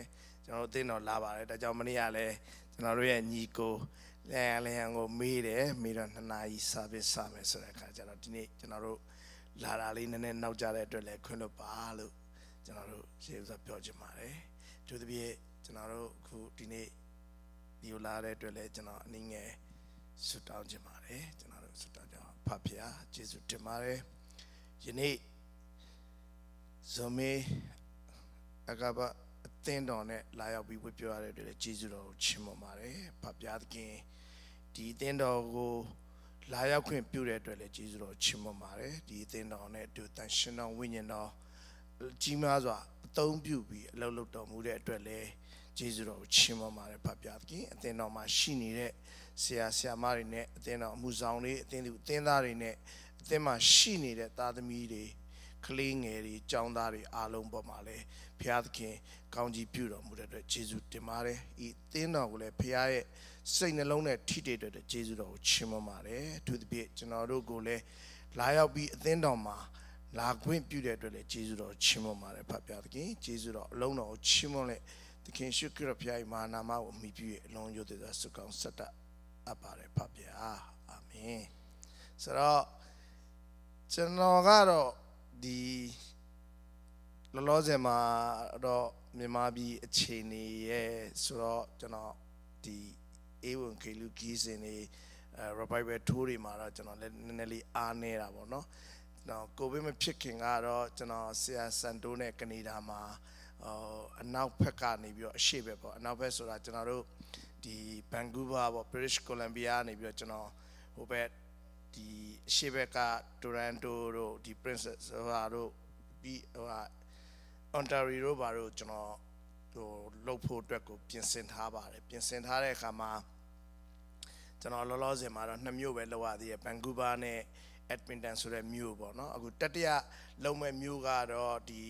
ကျွန်တော်တို့အသင်းတော်လာပါတယ်။ ဒါကြောင့်မနေ့ကလည်းကျွန်တော်တို့ရဲ့ညီကို လျှံလျှံကိုမေးတယ်။ မေးတော့နှစ်နာရီစာပေစမယ်ဆိုတဲ့အခါကျတော့ ဒီနေ့ကျွန်တော်တို့လာတာလေးနည်းနည်းနောက်ကျတဲ့အတွက်လည်းခွင့်လွှတ်ပါလို့ကျွန်တော်တို့ရှေ့ဥစွာပြောချင်ပါတယ်။ အထူးသဖြင့်ကျွန်တော်တို့အခုဒီနေ့ဒီကိုလာတဲ့အတွက်လည်းကျွန်တော်အနည်းငယ်ဆုတောင်းချင်ပါတယ်။ ကျွန်တော်တို့ဆုတောင်းကြအောင်။ ဖခင်ဘုရားကျေးဇူးတင်ပါတယ်။ ယနေ့ ဇိုမီး အကဘ အသင်းတော်နဲ့လာရောက်ပြီးဝတ်ပြုရတဲ့အတွက်လည်းကျေးဇူးတော်ကိုချီးမွမ်းပါတယ်။ ဖခင်ဘုရားသခင်၊ ဒီအသင်းတော်ကိုလာရောက်ခွင့်ပြုတဲ့အတွက်လည်းကျေးဇူးတော်ကိုချီးမွမ်းပါတယ်။ ဒီအသင်းတော်နဲ့အတူသန့်ရှင်းသောဝိညာဉ်တော်ကြီးမားစွာအသုံးပြုပြီးအလုပ်လုပ်တော်မူတဲ့အတွက်လည်းကျေးဇူးတော်ကိုချီးမွမ်းပါတယ်။ ဖခင်ဘုရားသခင်၊ အသင်းတော်မှာရှိနေတဲ့ဆရာဆရာမတွေနဲ့အသင်းတော်အမှုဆောင်တွေ၊ အသင်းသူအသင်းသားတွေနဲ့အသင်းမှာရှိနေတဲ့သားသမီးတွေ၊ ကလေးငယ်တွေ၊ ကျောင်းသားတွေအားလုံးပေါ်မှာလည်းဘုရားသခင်ကောင်းကြီးပြုတော်မူတဲ့အတွက်ကျေးဇူးတင်ပါတယ်။ ဒီအသင်းတော်ကိုလည်းဘုရားရဲ့စိတ်နှလုံးနဲ့ထိတွေ့တဲ့အတွက်ကျေးဇူးတော်ကိုချီးမွမ်းပါတယ်။ အထူးသဖြင့်ကျွန်တော်တို့ကိုလည်းလာရောက်ပြီးအသင်းတော်မှာလာခွင့်ပြုတဲ့အတွက်လည်းကျေးဇူးတော်ကိုချီးမွမ်းပါတယ်။ ဖခင်ဘုရားသခင်၊ ကျေးဇူးတော်အလုံးတော်ကိုချီးမွမ်းလျက်၊ သခင်ယေရှုခရစ်တော်ဘုရား၏မဟာနာမကိုအမှီပြု၍အလွန်ယိုသေစွာဆုတောင်းဆက်တတ်အပ်ပါတယ်။ ဖခင်ဘုရား၊ အာမင်။ ဆိုတော့၊ ကျွန်တော်ကတော့ဒီလောလောဆယ်မှာတော့မြန်မာပြည်အခြေအနေရဲ့ဆိုတော့၊ ကျွန်တော်ဒီဧဝံဂေလိခီးစင်တွေ၊ အဲ၊ Revival Tour တွေမှာတော့ကျွန်တော်လည်းနည်းနည်းလေးအားနည်းတာပေါ့နော်။ ကျွန်တော်ကိုဗစ်မဖြစ်ခင်ကတော့ကျွန်တော်ဆရာစံတိုးနဲ့ကနေဒါမှာ၊ အ၊ အနောက်ဘက်ကနေပြီးတော့အရှေ့ဘက်ပေါ့၊ အနောက်ဘက်ဆိုတာကျွန်တော်တို့ဒီ Vancouver ပေါ့၊ British Columbia နေပြီးတော့ကျွန်တော်ဟိုဘက်ဒီအရှေ့ဘက်က Toronto တို့၊ ဒီ Prince Edward တို့၊ ပြီးဟိုဟာ Ontario တို့ဘာတို့ကျွန်တော်ဟိုလုပ်ဖို့အတွက်ကိုပြင်ဆင်ထားပါတယ်။ ပြင်ဆင်ထားတဲ့အခါမှာကျွန်တော်လောလောဆယ်မှာတော့နှစ်မြို့ပဲလုပ်ရသေးတယ်။ Vancouver နဲ့ Edmonton ဆိုတဲ့မြို့ပေါ့နော်။ အခုတတိယလုပ်မဲ့မြို့ကတော့ဒီ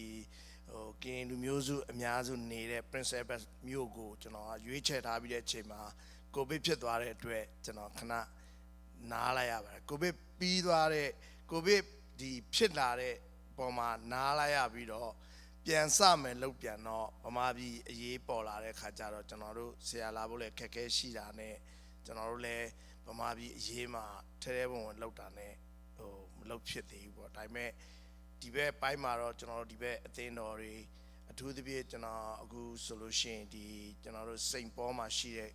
ဟိုကရင်လူမျိုးစုအများစုနေတဲ့ Prince Edward မြို့ကိုကျွန်တော်ရွေးချယ်ထားပြီးတဲ့အချိန်မှာကိုဗစ်ဖြစ်သွားတဲ့အတွက်ကျွန်တော်ခဏနားလိုက်ရပါတယ်။ ကိုဗစ်ပြီးသွားတဲ့ကိုဗစ်ဒီဖြစ်လာတဲ့ပုံမှာနားလိုက်ရပြီးတော့ပြန်စမယ်လုပ်ပြန်တော့ဗမာပြည်အရေးပေါ်လာတဲ့ခါကျတော့ကျွန်တော်တို့ဆရာလာဖို့လည်းခက်ခဲရှိတာနဲ့ကျွန်တော်တို့လည်းဗမာပြည်အရေးမှာထဲထဲဝင်ဝင်လုပ်တာနဲ့ဟိုမလုပ်ဖြစ်သေးဘူးပေါ့။ ဒါပေမဲ့ဒီဘက်ပိုင်းမှာတော့ကျွန်တော်တို့ဒီဘက်အသင်းတော်တွေအထူးသဖြင့်ကျွန်တော်အခုဆိုလို့ရှိရင်ဒီကျွန်တော်တို့စိန့်ပေါမှာရှိတဲ့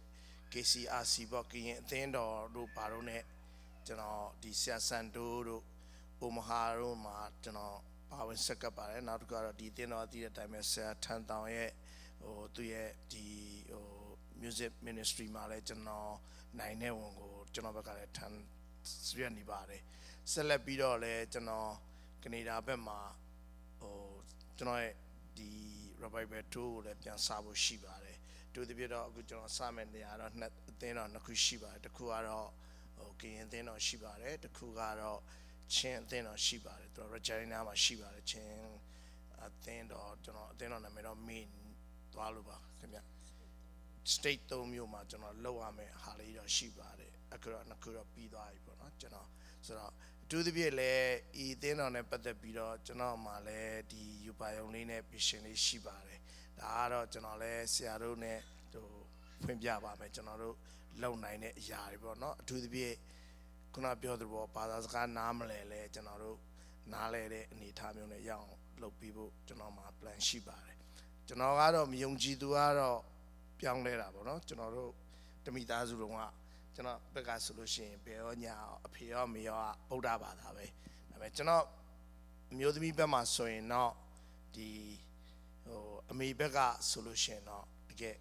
KCRC ပေါ့၊ ကရင်အသင်းတော်တို့ဘာတို့နဲ့ကျွန်တော်ဒီဆရာစံတိုးတို့အိုမဟာတို့မှာကျွန်တော်ပါဝင်ဆက်ကပ်ပါတယ်။ နောက်တစ်ခုကတော့ဒီအသင်းတော်အသီးတဲ့အတိုင်းပဲဆရာထန်တောင်ရဲ့ဟိုသူ့ရဲ့ဒီဟို music ministry မှာလည်းကျွန်တော်နိုင်တဲ့ဝင်ကိုကျွန်တော်ဘက်ကလည်းထမ်းရွက်နေပါတယ်။ ဆက်လက်ပြီးတော့လည်းကျွန်တော်ကနေဒါဘက်မှာဟိုကျွန်တော်ရဲ့ဒီ Revival Tour ကိုလည်းပြန်စဖို့ရှိပါတယ်။ အထူးသဖြင့်တော့အခုကျွန်တော်စမယ့်နေရာတော့နှစ်အသင်းတော်နှစ်ခုရှိပါတယ်။ တစ်ခုကတော့ဟိုကရင်အသင်းတော်ရှိပါတယ်။ တစ်ခုကတော့ချင်းအသင်းတော်ရှိပါတယ်။ သူတို့ Regina မှာရှိပါတယ်။ ချင်းအသင်းတော်ကျွန်တော်အသင်းတော်နာမည်တော့မေ့သွားလို့ပါခင်ဗျ။ State သုံးမျိုးမှာကျွန်တော်လုပ်ရမယ့်ဟာလေးတော့ရှိပါတယ်။ အခုတော့နှစ်ခုတော့ပြီးသွားပြီပေါ့နော်။ ကျွန်တော်ဆိုတော့အထူးသဖြင့်လည်းဒီအသင်းတော်နဲ့ပတ်သက်ပြီးတော့ကျွန်တော်မှာလည်းဒီယူပါယုံလေးနဲ့ vision လေးရှိပါတယ်။ ဒါကတော့ကျွန်တော်လည်းဆရာတို့နဲ့ဟိုဖွင့်ပြပါမယ်။ ကျွန်တော်တို့လုပ်နိုင်တဲ့အရာတွေပေါ့နော်။ အထူးသဖြင့်ခုနပြောသလိုပေါ့၊ ဘာသာစကားနားမလည်လဲကျွန်တော်တို့နားလည်တဲ့အနေအထားမျိုးနဲ့ရအောင်လုပ်ပေးဖို့ကျွန်တော်မှာ plan ရှိပါတယ်။ ကျွန်တော်ကတော့မယုံကြည်သူကတော့ပြောင်းလဲတာပေါ့နော်။ ကျွန်တော်တို့တမိသားစုလုံးကကျွန်တော်ဘက်ကဆိုလို့ရှိရင်ဘယ်ရောညာရောအဖေရောအမေရောကဗုဒ္ဓဘာသာပဲ။ ဒါပေမဲ့ကျွန်တော်အမျိုးသမီးဘက်မှာဆိုရင်တော့ဒီဟိုအမေဘက်ကဆိုလို့ရှိရင်တော့တကယ်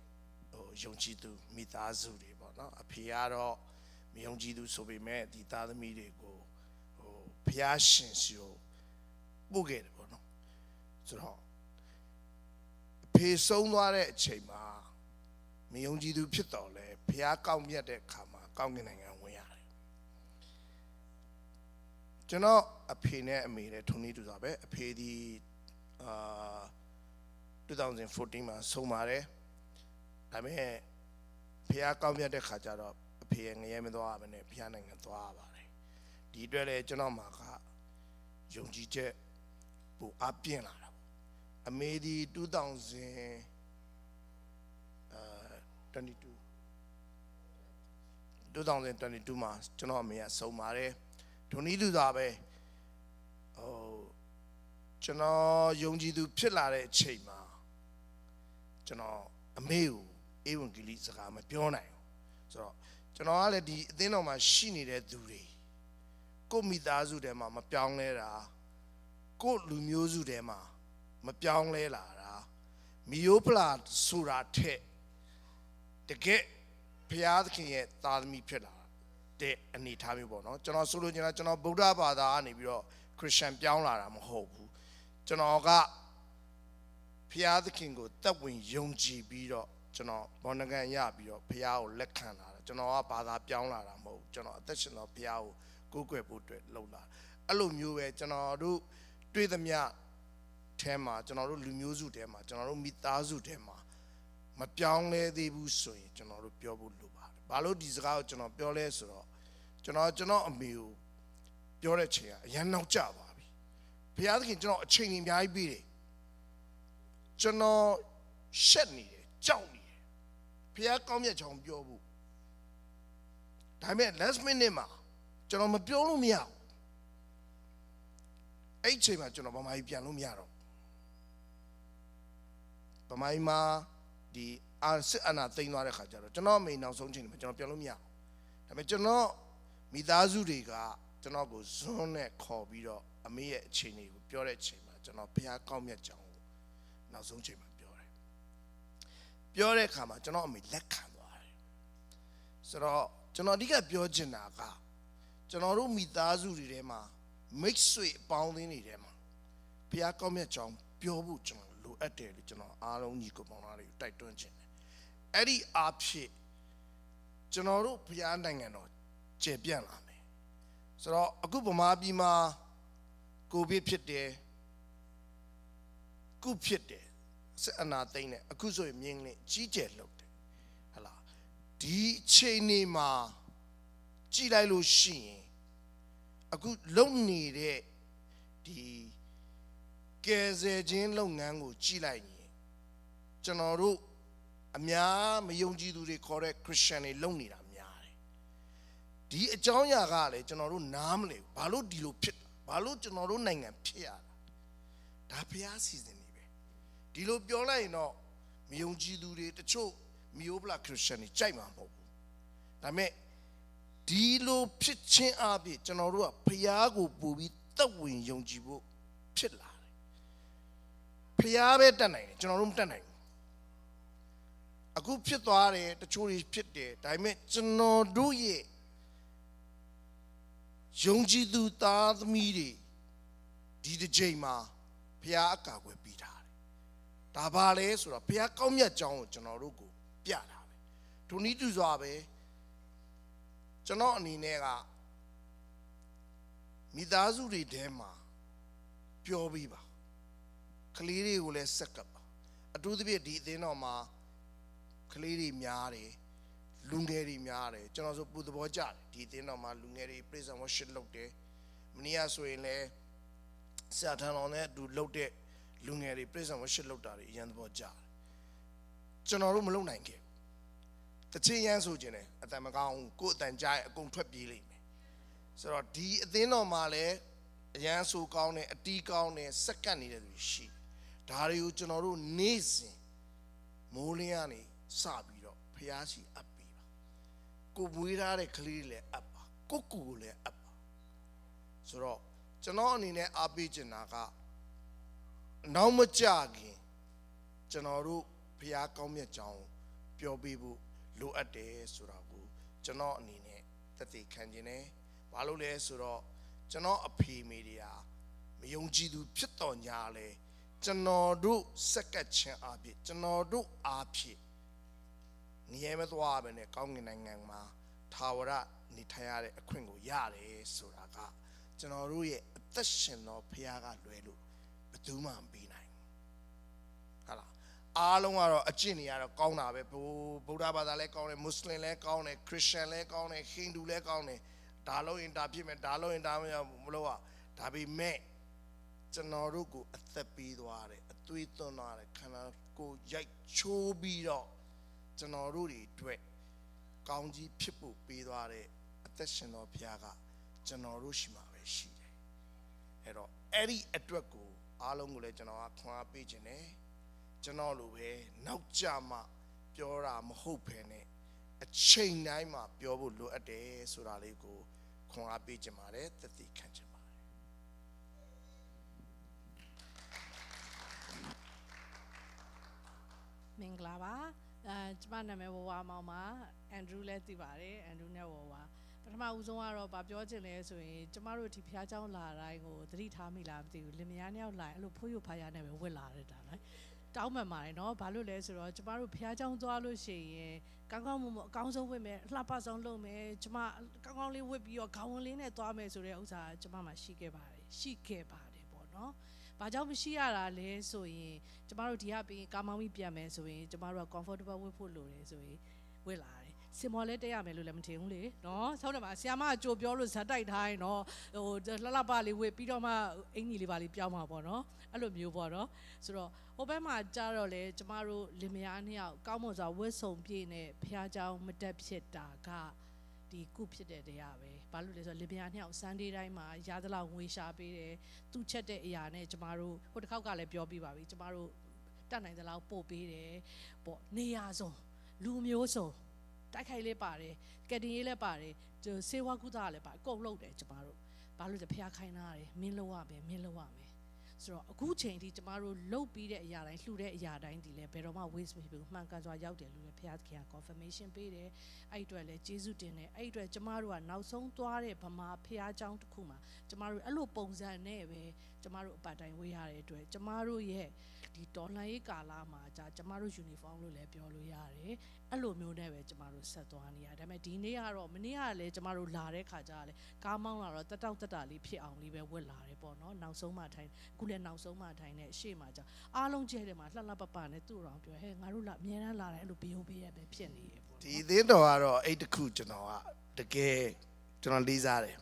ဟိုယုံကြည်သူမိသားစုတွေပေါ့နော်။ အဖေကတော့မယုံကြည်သူဆိုပေမဲ့ဒီသားသမီးတွေကိုဟိုဖျားရှင်စီကိုပို့ခဲ့တယ်ပေါ့နော်။ ဆိုတော့အဖေဆုံးသွားတဲ့အချိန်မှာမယုံကြည်သူဖြစ်တော့လဲဘုရားကောင်းမြတ်တဲ့အခါမှာကောင်းကင်နိုင်ငံဝင်ရတယ်။ ကျွန်တော်အဖေနဲ့အမေလည်းထုံနည်းတူစွာပဲ။ အဖေဒီအာ2014မှာဆုံးပါတယ်။ ဒါပေမဲ့ဖះကောင်းမြတ်တဲ့ခါကျတော့အဖေရဲ့ငရဲမသွားဘဲနဲ့ဖះနိုင်ငံသွားရပါတယ်။ ဒီအတွက်လည်းကျွန်တော်မှာကယုံကြည်ချက်ပိုအားပြင်းလာတာပေါ့။ အမေဒီ2000အာ22 two thousand twenty-two မှာကျွန်တော်အမေကဆုံးပါတယ်။ ထိုနည်းတူစွာပဲဟိုကျွန်တော်ယုံကြည်သူဖြစ်လာတဲ့အချိန်မှာကျွန်တော်အမေကိုဧဝံဂေလိစကားမပြောနိုင်ဘူးဆိုတော့ကျွန်တော်ကလည်းဒီအသင်းတော်မှာရှိနေတဲ့သူတွေကိုယ့်မိသားစုထဲမှာမပြောင်းလဲတာကိုယ့်လူမျိုးစုထဲမှာမပြောင်းလဲလာတာမိရိုးဖလာဆိုတာထက်တကယ်ဘုရားသခင်ရဲ့သားသမီးဖြစ်လာတဲ့အနေအထားမျိုးပေါ့နော်ကျွန်တော်ဆိုလိုချင်တာကျွန်တော်ဗုဒ္ဓဘာသာကနေပြီးတော့ခရစ်ယာန်ပြောင်းလာတာမဟုတ်ဘူးကျွန်တော်ကဘုရားသခင်ကိုသက်ဝင်ယုံကြည်ပြီးတော့ကျွန်တော်ဘောနဂန်ရပြီးတော့ဘုရားကိုလက်ခံလာတာကျွန်တော်ကဘာသာပြောင်းလာတာမဟုတ်ဘူးကျွန်တော်အသက်ရှင်သောဘုရားကိုကိုးကွယ်ဖို့အတွက်လုပ်လာအဲ့လိုမျိုးပဲကျွန်တော်တို့တွေ့သမျှထဲမှာကျွန်တော်တို့လူမျိုးစုထဲမှာကျွန်တော်တို့မိသားစုထဲမှာမပြောင်းလဲသေးဘူးဆိုရင်ကျွန်တော်တို့ပြောဖို့လိုပါတယ်။ဘာလို့ဒီစကားကိုကျွန်တော်ပြောလဲဆိုတော့ကျွန်တော်ကျွန်တော်အမေကိုပြောတဲ့ချိန်ကအရမ်းနောက်ကျသွားပြီ။ဘုရားသခင်ကျွန်တော်အချိန်ကြီးအများကြီးပေးတယ်။ကျွန်တော်ရှက်နေတယ်ကြောက်နေတယ်။ဘုရားကောင်းမြတ်ကြောင်းပြောဖို့ဒါပေမဲ့ last minute မှာကျွန်တော်မပြောလို့မရဘူး။အဲ့ချိန်မှာကျွန်တော်ဗမာပြည်ပြန်လို့မရတော့ဗမာပြည်မှာဒီအာစစ်အာဏာသိမ်းသွားတဲ့ခါကျတော့ကျွန်တော်မိန်နောက်ဆုံးချိန်မှာကျွန်တော်ပြောလို့မရဘူးဒါပေမဲ့ကျွန်တော်မိသားစုတွေကကျွန်တော်ကိုဇွန်းနဲ့ခေါ်ပြီးတော့အမေရဲ့အခြေအနေကိုပြောတဲ့အချိန်မှာကျွန်တော်ဘုရားကောင်းမြတ်ကြောင်းကိုနောက်ဆုံးချိန်မှာပြောတယ်ပြောတဲ့အခါမှာကျွန်တော်အမေလက်ခံသွားတယ်ဆိုတော့ကျွန်တော်အဓိကပြောချင်တာကကျွန်တော်တို့မိသားစုတွေထဲမှာမိတ်ဆွေအပေါင်းအသင်းတွေထဲမှာဘုရားကောင်းမြတ်ကြောင်းပြောဖို့ကျွန်တော်လိုအပ်တယ်လို့ကျွန်တော်အားလုံးညီကိုမောင်နှမတွေကိုတိုက်တွန်းချင်တယ်အဲ့ဒီအားဖြင့်ကျွန်တော်တို့ဘုရားနိုင်ငံတော်ကျယ်ပြန့်လာမယ်ဆိုတော့အခုဗမာပြည်မှာကိုဗစ်ဖြစ်တယ်ကုဖြစ်တယ်စစ်အာဏာသိမ်းတယ်အခုဆိုရင်မြင်းလင်းကြီးကျယ်လုပ်တယ်ဟလာဒီအချိန်နေမှာကြည့်လိုက်လို့ရှိရင်အခုလုပ်နေတဲ့ဒီကယ်ဆယ်ခြင်းလုပ်ငန်းကိုကြည့်လိုက်ရင်ကျွန်တော်တို့အများမယုံကြည်သူတွေခေါ်တဲ့ခရစ်ယာန်တွေလုပ်နေတာများတယ်ဒီအကြောင်းအရာကလည်းကျွန်တော်တို့နားမလည်ဘူးဘာလို့ဒီလိုဖြစ်တာဘာလို့ကျွန်တော်တို့နိုင်ငံဖြစ်ရတာဒါဘုရားစီစဉ်နေပဲဒီလိုပြောလိုက်ရင်တော့မယုံကြည်သူတွေတချို့မီးအိုးဖလာခရစ်ယာန်တွေကြိုက်မှာမဟုတ်ဘူးဒါပေမဲ့ဒီလိုဖြစ်ခြင်းအပြင်ကျွန်တော်တို့ကဘုရားကိုပိုပြီးသက်ဝင်ယုံကြည်ဖို့ဖြစ်လာတယ်ဘုရားပဲတတ်နိုင်တယ်ကျွန်တော်တို့မတတ်နိုင်ဘူးအခုဖြစ်သွားတယ်တချို့တွေဖြစ်တယ်ဒါပေမဲ့ကျွန်တော်တို့ရဲ့ယုံကြည်သူသားသမီးတွေဒီတစ်ချိန်မှာဘုရားအကာအကွယ်ပေးထားတယ်ဒါပါလဲဆိုတော့ဘုရားကောင်းမြတ်ကြောင်းကိုကျွန်တော်တို့ကိုပြတာပဲထိုနည်းတူစွာပဲကျွန်တော်အနေနဲ့ကမိသားစုတွေထဲမှာပြောပေးပါကလေးတွေကိုလည်းဆက်ကပ်ပါအထူးသဖြင့်ဒီအသင်းတော်မှာကလေးတွေများတယ်လူငယ်တွေများတယ်ကျွန်တော်ဆိုပူသဘောကျတယ်ဒီအသင်းတော်မှာလူငယ်တွေ praise and worship လုပ်တယ်မနေ့ကဆိုရင်လည်းဆရာထန်တော်နဲ့အတူလုပ်တဲ့လူငယ်တွေ praise and worship လုပ်တာတွေအရမ်းသဘောကျတယ်ကျွန်တော်တို့မလုပ်နိုင်ခဲ့ဘူးတချင်းရမ်းဆိုကျင်တယ်အတန်မကောင်းဘူးကိုယ်အတန်ကြားရင်အကုန်ထွက်ပြေးလိမ့်မယ်ဆိုတော့ဒီအသင်းတော်မှာလည်းအရမ်းဆိုကောင်းတယ်အတီးကောင်းတယ်ဆက်ကပ်နေတဲ့သူရှိတယ်ဒါတွေကိုကျွန်တော်တို့နေ့စဉ်မိုးလင်းကနေစပြီးတော့ဖျားစီအပ်ပေးပါကိုမွေးထားတဲ့ကလေးတွေလည်းအပ်ပါကိုကူကိုလည်းအပ်ပါဆိုတော့ကျွန်တော်အနေနဲ့အားပေးချင်တာကနောက်မကျခင်ကျွန်တော်တို့ဘုရားကောင်းမြတ်ကြောင်းပြောပေးဖို့လိုအပ်တယ်ဆိုတာကိုကျွန်တော်အနေနဲ့သက်သေခံခြင်းနဲ့ဘာလို့လဲဆိုတော့ကျွန်တော်အဖေမိတွေဟာမယုံကြည်သူဖြစ်တော်ညာလဲကျွန်တော်တို့ဆက်ကပ်ခြင်းအပြင်ကျွန်တော်တို့အားဖြင့်ငရဲမသွားဘဲနဲ့ကောင်းကင်နိုင်ငံမှာထာဝရနေထိုင်ရတဲ့အခွင့်ကိုရတယ်ဆိုတာကကျွန်တော်တို့ရဲ့အသက်ရှင်သောဘုရားကလွဲလို့ဘယ်သူမှမပေးနိုင်ဘူးဟာလားအားလုံးကတော့အကျင့်တွေကတော့ကောင်းတာပဲဗုဒ္ဓဘာသာလည်းကောင်းတယ်မွတ်စလင်လည်းကောင်းတယ်ခရစ်ယာန်လည်းကောင်းတယ်ဟိန္ဒူလည်းကောင်းတယ်ဒါလို့ရင်ဒါဖြစ်မယ်ဒါလို့ရင်ဒါမရမလို့อ่ะဒါပေမဲ့ကျွန်တော်တို့ကိုအသက်ပေးသွားတယ်အသွေးသွန်းသွားတယ်ခန္ဓာကိုယ်ရိုက်ချိုးပြီးတော့ကျွန်တော်တို့တွေအတွက် ကောင်းကြီးဖြစ်ဖို့ပေးသွားတဲ့အသက်ရှင်တော်ဘုရားကကျွန်တော်တို့ရှိမှာပဲရှိတယ်။ အဲ့တော့အဲ့ဒီအတွက်ကိုအားလုံးကိုလည်းကျွန်တော်ကခွန်အားပေးခြင်းနဲ့ကျွန်တော်လိုပဲနောက်ကျမှပြောတာမဟုတ်ဘဲနဲ့အချိန်တိုင်းမှာပြောဖို့လိုအပ်တယ်ဆိုတာလေးကိုခွန်အားပေးခြင်းပါတယ်။ သက်သေခံခြင်းပါတယ်။ မင်္ဂလာပါအဲကျမနာမည်ဝဝမောင်ပါအန်ဒရူးလည်းသိပါတယ်အန်ဒရူးနဲ့ဝဝပထမဦးဆုံးကတော့ဗာပြောချင်လဲဆိုရင်ကျမတို့ဒီဖျားချောင်းလာတိုင်းကိုသတိထားမိလားမသိဘူးလင်မယားနှစ်ယောက်လာရင်အဲ့လိုဖိယိုဖားယားနဲ့ပဲဝတ်လာရတာနော်တောင်းပန်ပါတယ်နော်ဘာလို့လဲဆိုတော့ကျမတို့ဖျားချောင်းသွားလို့ရှိရင်ကောင်းကောင်းမွန်မွန်အကောင်းဆုံးဝတ်မယ်အလှပဆုံးလုပ်မယ်ကျမကောင်းကောင်းလေးဝတ်ပြီးတော့ခေါင်းဝင်လေးနဲ့သွားမယ်ဆိုတဲ့ဥစ္စာကျမမှာရှိခဲ့ပါတယ်ရှိခဲ့ပါတယ်ပေါ့နော်။ဘာကြောင့်မရှိရတာလဲဆိုရင်ကျမတို့ဒီကပြီးကားမောင်းပြီးပြန်မယ်ဆိုရင်ကျမတို့က comfortable ဝတ်ဖို့လိုတယ်ဆိုရင်ဝတ်လာတယ်။စင်မော်လည်းတက်ရမယ်လို့လည်းမထင်ဘူးလေနော်။ဟုတ်တယ်ပါဆရာမကကြိုပြောလို့ဇာတ်တိုက်ထားရင်တော့ဟိုလှလှပလေးဝတ်ပြီးတော့မှအင်ကြီးလေးပါလေးပြောင်းမှာပေါ့နော်။အဲ့လိုမျိုးပေါ့နော်။ဆိုတော့ဟိုဘက်မှာကြတော့လေကျမတို့လင်မယားနှစ်ယောက်ကောင်းမွန်စွာဝတ်စုံပြည့်နဲ့ဘုရားကျောင်းမတက်ဖြစ်တာကဒီကုဖြစ်တဲ့တရားပဲ။ဘာလို့လဲဆိုတော့လင်မယားနှစ်ယောက် Sunday တိုင်းမှာရသလောက်ငွေရှာပေးတယ်။သူ့ချက်တဲ့အရာနဲ့ကျမတို့ဟိုတစ်ခေါက်ကလည်းပြောပြီးပါပြီ။ကျမတို့တတ်နိုင်သလောက်ပို့ပေးတယ်။ပေါ့နေရာစုံလူမျိုးစုံတိုက်ခိုက်ရေးလည်းပါတယ်။ကယ်တင်ရေးလည်းပါတယ်။ဆေးဝါးကုသလည်းပါအကုန်လုပ်တယ်ကျမတို့။ဘာလို့လဲဖျားခိုင်းတာလေမင်းလုပ်ရမယ်မင်းလုပ်ရမယ်ဆိုတော့အခုချိန်ထိကျမတို့လုပ်ပြီးတဲ့အရာတိုင်းလှူတဲ့အရာတိုင်းဒီလဲဘယ်တော့မှ waste မရှိဘူးမှန်ကန်စွာရောက်တယ်လို့လည်းဘုရားသခင်က confirmation ပေးတယ်အဲ့အတွက်လည်းကျေးဇူးတင်တယ်အဲ့အတွက်ကျမတို့ကနောက်ဆုံးသွားတဲ့ဗမာဘုရားကျောင်းတစ်ခုမှာကျမတို့အဲ့လိုပုံစံနဲ့ပဲကျမတို့အပတ်တိုင်းဝေးရတဲ့အတွက်ကျမတို့ရဲ့ဒီတော်လှန်ရေးကာလမှာကြာကျမတို့ uniform လို့လည်းပြောလို့ရတယ်အဲ့လိုမျိုးနဲ့ပဲကျမတို့ဆက်သွားနေရဒါပေမဲ့ဒီနေ့ကတော့မနေ့ကလည်းကျမတို့လာတဲ့ခါကျတော့လေကားမောင်းလာတော့တက်တောက်တက်တာလေးဖြစ်အောင်လေးပဲဝတ်လာတယ်ပေါ့နော်နောက်ဆုံးမှထိုင်အခုလည်းနောက်ဆုံးမှထိုင်နေအရှိမှကြာအားလုံးကျဲတယ်မှာလှလှပပနဲ့သူ့တော်ပြောဟဲငါတို့လာအများအားလာတယ်အဲ့လိုပေးဖို့ပေးရပဲဖြစ်နေတယ်ပေါ့ဒီသင်းတော်ကတော့အဲ့တခုကျွန်တော်ကတကယ်ကျွန်တော်လေးစားတယ်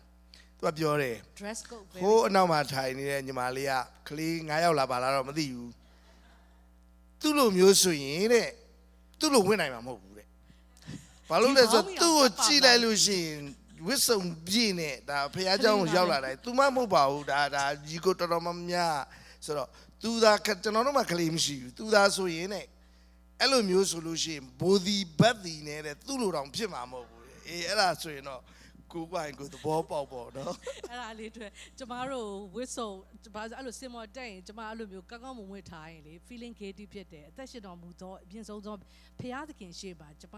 သူကပြောတယ် dress code ပဲဟိုးအနောက်မှာထိုင်နေတဲ့ညီမလေးကကလေး9ယောက်လာပါလားတော့မသိဘူးသူ့လိုမျိုးဆိုရင်တဲ့သူ့လိုဝင်နိုင်မှာမဟုတ်ဘူးတဲ့ဘာလို့လဲဆိုတော့သူ့ကိုကြည့်လိုက်လို့ရှိရင်ဝတ်စုံပြည့်နဲ့ဒါဖခင်เจ้าကိုရောက်လာတယ်သူမှမဟုတ်ပါဘူးဒါဒါညီကိုတော်တော်များများဆိုတော့သူသာကျွန်တော်တို့မှကလေးမရှိဘူးသူသာဆိုရင်တဲ့အဲ့လိုမျိုးဆိုလို့ရှိရင်ဘိုဒီဘတ်ဒီနဲ့တဲ့သူ့လိုတောင်ဖြစ်မှာမဟုတ်ဘူးအေးအဲ့ဒါဆိုရင်တော့ကိုကွာရင်ကိုသဘောပေါက်ပေါ့နော်အဲ့ဒါလေးအတွက်ကျမတို့ဝတ်စုံကျမအဲ့လိုစင်မော်တက်ရင်ကျမအဲ့လိုမျိုးကောင်းကောင်းမွန်မွန်ထားရင်လေ feeling guilty ဖြစ်တယ်အသက်ရှင်တော်မူသောအမြင့်ဆုံးသောဘုရားသခင်ရှေ့မှာကျမ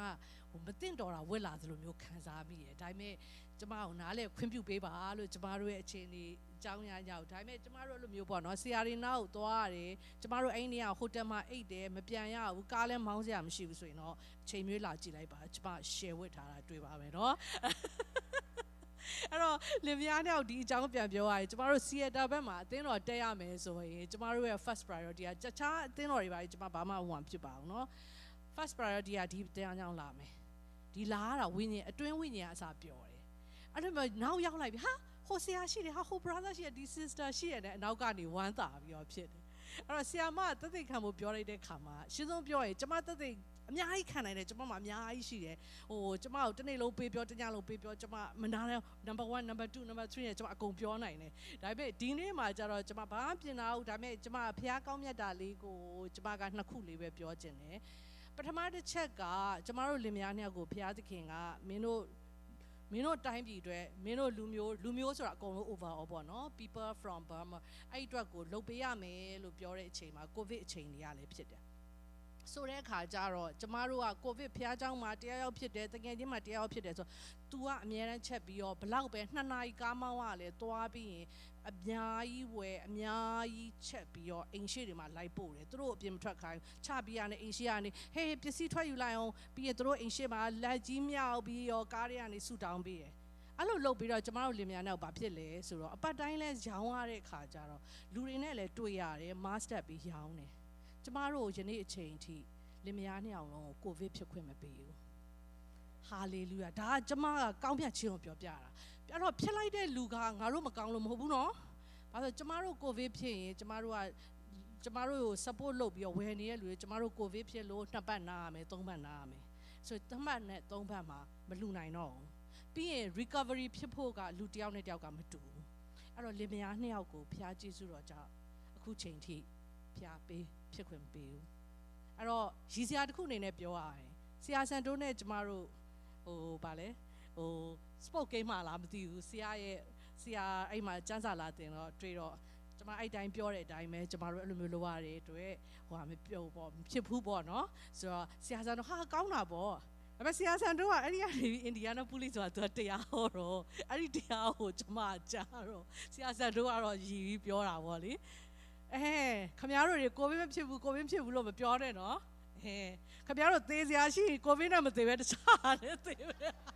ဟိုမသင့်တော်တာဝတ်လာသလိုမျိုးခံစားမိတယ်ဒါပေမဲ့ကျမကိုနားလည်ခွင့်ပြုပေးပါလို့ကျမတို့ရဲ့အခြေအနေအကြောင်းအရာကိုဒါပေမဲ့ကျမတို့အဲ့လိုမျိုးပေါ့နော်ဆရာတွေနောက်သွားရတယ်ကျမတို့အဲ့နေရာဟိုတယ်မှာအိတ်တယ်မပြန်ရဘူးကားလည်းမောင်းစရာမရှိဘူးဆိုရင်တော့ချိန်မျိုးလာကြည့်လိုက်ပါကျမရှယ်ဝတ်ထားတာတွေ့ပါမယ်နော်အဲ့တော့လင်မယားနဲ့ဒီအကြောင်းပြန်ပြောရရင်ကျမတို့ Seattle ဘက်မှာအသင်းတော်တက်ရမယ်ဆိုရင်ကျမတို့ရဲ့ first priority ကတခြားအသင်းတော်တွေပါကျမဘာမှဟိုမှာဖြစ်ပါအောင်နော် first priority ကဒီတရားကြောင့်လာမယ်ဒီလာရတာဝိညာဉ်အတွင်းဝိညာဉ်ကအစာပြောတယ်အဲ့လိုမျိုးနောက်ရောက်လိုက်ပြီဟာဟိုဆရာရှိတယ်ဟာဟို brother ရှိတယ်ဒီ sister ရှိတယ်နဲ့အနောက်ကနေဝမ်းသာပြီးတော့ဖြစ်တယ်အဲ့တော့ဆရာမသက်သေခံဖို့ပြောလိုက်တဲ့ခါမှာရှင်းဆုံးပြောရင်ကျမသက်သေအများကြီးခံနိုင်တယ်ကျမမှာအများကြီးရှိတယ်ဟိုကျမကိုတစ်နေ့လုံးပေးပြောတစ်ညလုံးပေးပြောကျမမနာနဲ့ number one number two number three နဲ့ကျမအကုန်ပြောနိုင်တယ်ဒါပေမဲ့ဒီနေ့မှာကျတော့ကျမဘာမှပြင်တာဟုတ်ဒါပေမဲ့ကျမဖျားကောင်းမြတ်တာလေးကိုကျမကနှစ်ခုလေးပဲပြောချင်တယ်ပထမတစ်ချက်ကကျမတို့လင်မယားနှစ်ယောက်ကိုဘုရားသခင်ကမင်းတို့မင်းတို့တိုင်းပြည်အတွက်မင်းတို့လူမျိုးလူမျိုးဆိုတာအကုန်လုံး overall ပေါ့နော် people from Burma အဲ့အတွက်ကိုလုပ်ပေးရမယ်လို့ပြောတဲ့အချိန်မှာ covid အချိန်တွေကလည်းဖြစ်တယ်ဆိုတဲ့အခါကျတော့ကျမတို့က covid ဘုရားကျောင်းမှာတရားရောက်ဖြစ်တယ်တကယ်ချင်းမှာတရားရောက်ဖြစ်တယ်ဆိုတော့ तू ကအမြဲတမ်းချက်ပြီးတော့ဘလောက်ပဲနှစ်နာရီကားမောင်းရလဲသွားပြီးရင်အများကြီးဝယ်အများကြီးချက်ပြီးတော့အိမ်ရှိတွေမှာလိုက်ပို့တယ်သူတို့အပြင်မထွက်ခိုင်းချပြီးရနဲ့အိမ်ရှိရနဲ့ဟေးပစ္စည်းထွက်ယူလိုက်အောင်ပြီးရင်သူတို့အိမ်ရှိမှာလက်ကြီးမြောက်ပြီးတော့ကားတွေကနေဆူတောင်းပေးတယ်အဲ့လိုလုပ်ပြီးတော့ကျမတို့လင်မယားနဲ့ဘာဖြစ်လဲဆိုတော့အပတ်တိုင်းလဲရောင်းရတဲ့အခါကျတော့လူတွေနဲ့လည်းတွေ့ရတယ် mask တပ်ပြီးရောင်းတယ်ကျမတို့ယနေ့အချိန်ထိလင်မယားနှစ်ယောက်လုံးကို covid ဖြစ်ခွင့်မပေးဘူးဟာလေလုယာဒါကကျမကကောင်းမြတ်ခြင်းကိုပြောပြတာအဲ့တော့ဖြစ်လိုက်တဲ့လူကငါတို့မကောင်းလို့မဟုတ်ဘူးနော်ဘာလို့ကျမတို့ covid ဖြစ်ရင်ကျမတို့ကကျမတို့ကို support လုပ်ပြီးတော့ဝယ်နေတဲ့လူတွေကျမတို့ covid ဖြစ်လို့နှစ်ပတ်နားရမယ်သုံးပတ်နားရမယ် ဆိုတော့ တစ်ပတ်နဲ့သုံးပတ်မှာမလှူနိုင်တော့ဘူး။ ပြီးရင် recovery ဖြစ်ဖို့က လူတစ်ယောက်နဲ့တစ်ယောက်ကမတူဘူး။ အဲ့တော့ လင်မယားနှစ်ယောက်ကို ဘုရားကျေးဇူးတော်ကြောင့် အခုချိန်ထိဘုရားပေးဖြစ်ခွင့်မပေးဘူး။ အဲ့တော့ ရည်စရာတစ်ခုအနေနဲ့ပြောရရင် ဆရာစံတိုးနဲ့ကျမတို့ ဟိုဗာလဲဟို sport game မှာလားမသိဘူး။ ဆရာရဲ့ဆရာအဲ့မှာစံစာလာသင်တော့တွေ့တော့ ကျမအဲ့တိုင်းပြောတဲ့အတိုင်းပဲ ကျမတို့အဲ့လိုမျိုးလုပ်ရတဲ့အတွက် ဟိုဟာမပြောပေါ့ မဖြစ်ဘူးပေါ့နော်။ ဆိုတော့ဆရာစံတိုးဟာကောင်းတာပေါ့။ ဒါပေမဲ့ဆရာစံတိုးကအဲ့ဒီကနေ Indianapolis ဆိုတာသူကတရားဟောတော့ အဲ့ဒီတရားဟောကျမကြားတော့ ဆရာစံတိုးကတော့ရည်ပြီးပြောတာပေါ့လေ။ အဲခင်ဗျားတို့တွေကိုဗစ်မဖြစ်ဘူးကိုဗစ်မဖြစ်ဘူးလို့မပြောနဲ့နော်။ အဲခင်ဗျားတို့သေစရာရှိရင်ကိုဗစ်နဲ့မသေပဲတခြားနဲ့သေပဲ။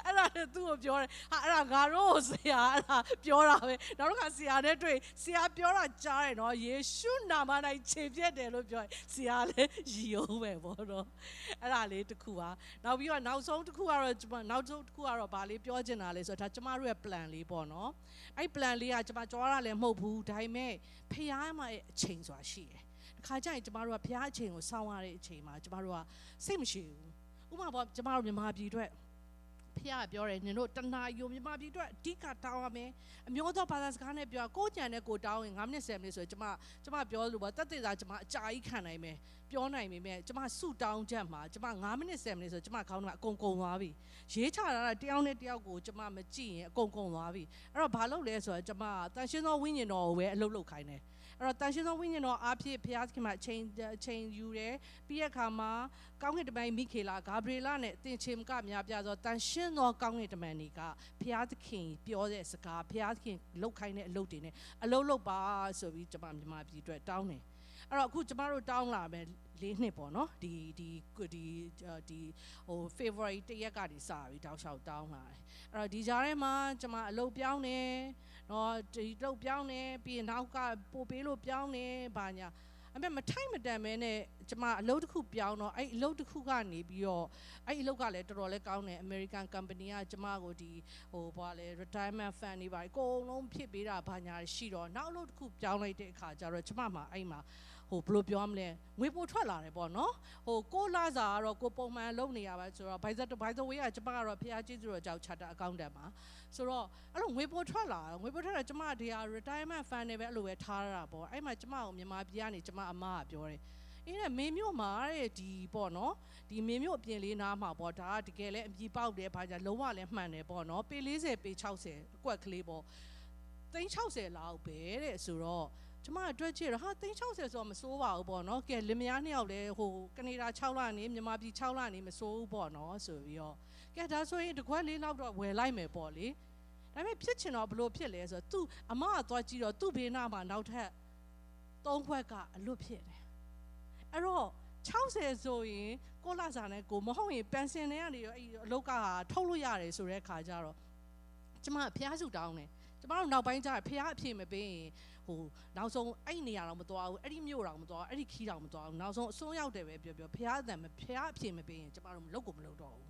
အဲ့ဒါနဲ့သူ့ကိုပြောတယ်ဟာအဲ့ဒါငါတို့ဆရာအဲ့ဒါပြောတာပဲ။ နောက်တစ်ခါဆရာနဲ့တွေ့ဆရာပြောတာကြားတယ်နော်ယေရှုနာမ၌ခြေပြက်တယ်လို့ပြောရင်ဆရာလည်းရည်အောင်ပဲပေါ့နော်။ အဲ့ဒါလေးတစ်ခုပါ။ နောက်ပြီးတော့နောက်ဆုံးတစ်ခုကတော့ကျွန်မနောက်ဆုံးတစ်ခုကတော့ဗာလေးပြောချင်တာလဲဆိုတော့ဒါကျမတို့ရဲ့ plan လေးပေါ့နော်။ အဲ့ plan လေးကကျမကြောရလည်းမဟုတ်ဘူးဒါပေမဲ့ဖျားမှရဲ့အချိန်ဆိုတာရှိတယ်။ တခါကျရင်ကျမတို့ကဖျားအချိန်ကိုစောင့်ရတဲ့အချိန်မှာကျမတို့ကစိတ်မရှိဘူး။ ဥပမာပေါ့ကျမတို့မြန်မာပြည်အတွက်ဖျားပြောတယ်နင်တို့တနာယူမြန်မာပြည်အတွက်အဓိကတောင်းရမယ်။ အမျိုးသောဘာသာစကားနဲ့ပြောကိုကြံနဲ့ကိုတောင်းရင်9မိနစ်10မိနစ်ဆိုရင်ကျမကျမပြောလို့ပေါ့တသက်သာကျမအကြာကြီးခံနိုင်မယ်ပြောနိုင်ပေမဲ့ကျမဆူတောင်းချက်မှာကျမ9မိနစ်10မိနစ်ဆိုကျမခေါင်းထဲမှာအကုန်ကုန်သွားပြီ။ ရေးချတာတယောက်နဲ့တယောက်ကိုကျမမကြည့်ရင်အကုန်ကုန်သွားပြီ။ အဲ့တော့ဘာလုပ်လဲဆိုတော့ကျမတန်ရှင်းသောဝိညာဉ်တော်ကိုပဲအလုပ်လုပ်ခိုင်းတယ်။ အဲ့တော့တန်ရှင်းသောဝိညာဉ်တော်အားဖြင့်ဘုရားသခင်မှာအချိန်အချိန်ယူတယ်။ ပြီးတဲ့အခါမှာကောင်းကင်တမန်မိခေလဂါဘရီလနဲ့သင်ချေမကများပြားသောတန်ရှင်းသောကောင်းကင်တမန်တွေကဘုရားသခင်ပြောတဲ့စကားဘုရားသခင်လုပ်ခိုင်းတဲ့အလုပ်တွေနဲ့အလုပ်လုပ်ပါဆိုပြီးကျမမြန်မာပြည်အတွက်တောင်းတယ်။ အဲ့တော့အခုကျမတို့တောင်းလာမယ်လေးနှစ်ပေါ့နော်ဒီဒီဒီဒီဟို February တရက်ကနေစပြီးတောင်းလျှောက်တောင်းလာတယ်။ အဲ့တော့ဒီကြားထဲမှာကျမအလုပ်ပြောင်းနေနော်ဒီလုပ်ပြောင်းနေပြီးရင်နောက်ကပို့ပေးလို့ပြောင်းနေဘာညာအမေမထိုက်မတန်မဲနဲ့ကျမအလုပ်တစ်ခုပြောင်းတော့အဲ့အလုပ်တစ်ခုကနေပြီးတော့အဲ့အလုပ်ကလည်းတော်တော်လေးကောင်းတယ်။ American company ကကျမကိုဒီဟိုဘာလဲ retirement fund တွေပါအကုန်လုံးဖြစ်ပေးတာဘာညာရှိတော့နောက်အလုပ်တစ်ခုပြောင်းလိုက်တဲ့အခါကျတော့ကျမမှာအဲ့မှာဟိုဘယ်လိုပြောမလဲငွေပိုထွက်လာတယ်ပေါ့နော်။ ဟိုကိုလစာကတော့ကိုပုံမှန်လုပ်နေရပါဆိုတော့ by the by the way ကကျမကတော့ဖျားကျေးဇူးတော်ကြောင့် charter accountant ပါဆိုတော့အဲ့လိုငွေပိုထွက်လာငွေပိုထွက်လာကျမတရား retirement fund နဲ့ပဲအဲ့လိုပဲထားရတာပေါ့။ အဲ့မှာကျမကိုမြန်မာပြည်ကနေကျမအမကပြောတယ်အင်းနဲ့မင်းမျိုးမှာတဲ့ဒီပေါ့နော်ဒီမင်းမျိုးအပြင်လေးနားမှာပေါ့ဒါကတကယ်လဲအမြည်ပေါက်တယ်ဘာညာလုံးဝလဲမှန်တယ်ပေါ့နော်ပေ40ပေ60အကွက်ကလေးပေါ့သိန်း60လောက်ပဲတဲ့ဆိုတော့ကျမအတွက်ကြည့်တော့ဟာသိန်း60ဆိုတော့မစိုးပါဘူးပေါ့နော်ကဲလင်မယားနှစ်ယောက်လဲဟိုကနေဒါ6လနေမြန်မာပြည်6လနေမစိုးဘူးပေါ့နော်ဆိုပြီးတော့ကဲဒါဆိုရင်တကွက်လေးလောက်တော့ဝယ်လိုက်မယ်ပေါ့လေဒါပေမဲ့ဖြစ်ချင်တော့ဘလို့ဖြစ်လဲဆိုတော့သူ့အမကသွားကြည့်တော့သူ့ဘေးနားမှာနောက်ထပ်သုံးခွက်ကအလွတ်ဖြစ်တယ်အဲ့တော့60ဆိုရင်ကိုလစာနဲ့ကိုမဟုတ်ရင်ပန်စင်တွေကနေရောအဲ့အလောက်ကထုတ်လို့ရတယ်ဆိုတဲ့ခါကျတော့ကျမဖျားဆူတောင်းတယ်ကျမတို့နောက်ပိုင်းကျရင်ဖျားအဖြေမပေးရင်ဟိုနောက်ဆုံးအဲ့နေရာတော့မသွားဘူးအဲ့ဒီမြို့တော့မသွားဘူးအဲ့ဒီခီးတော့မသွားဘူးနောက်ဆုံးအဆုံးရောက်တယ်ပဲပြောပြောဖျားအတန်မဖျားအဖြေမပေးရင်ကျမတို့မလုပ်ကိုမလုပ်တော့ဘူ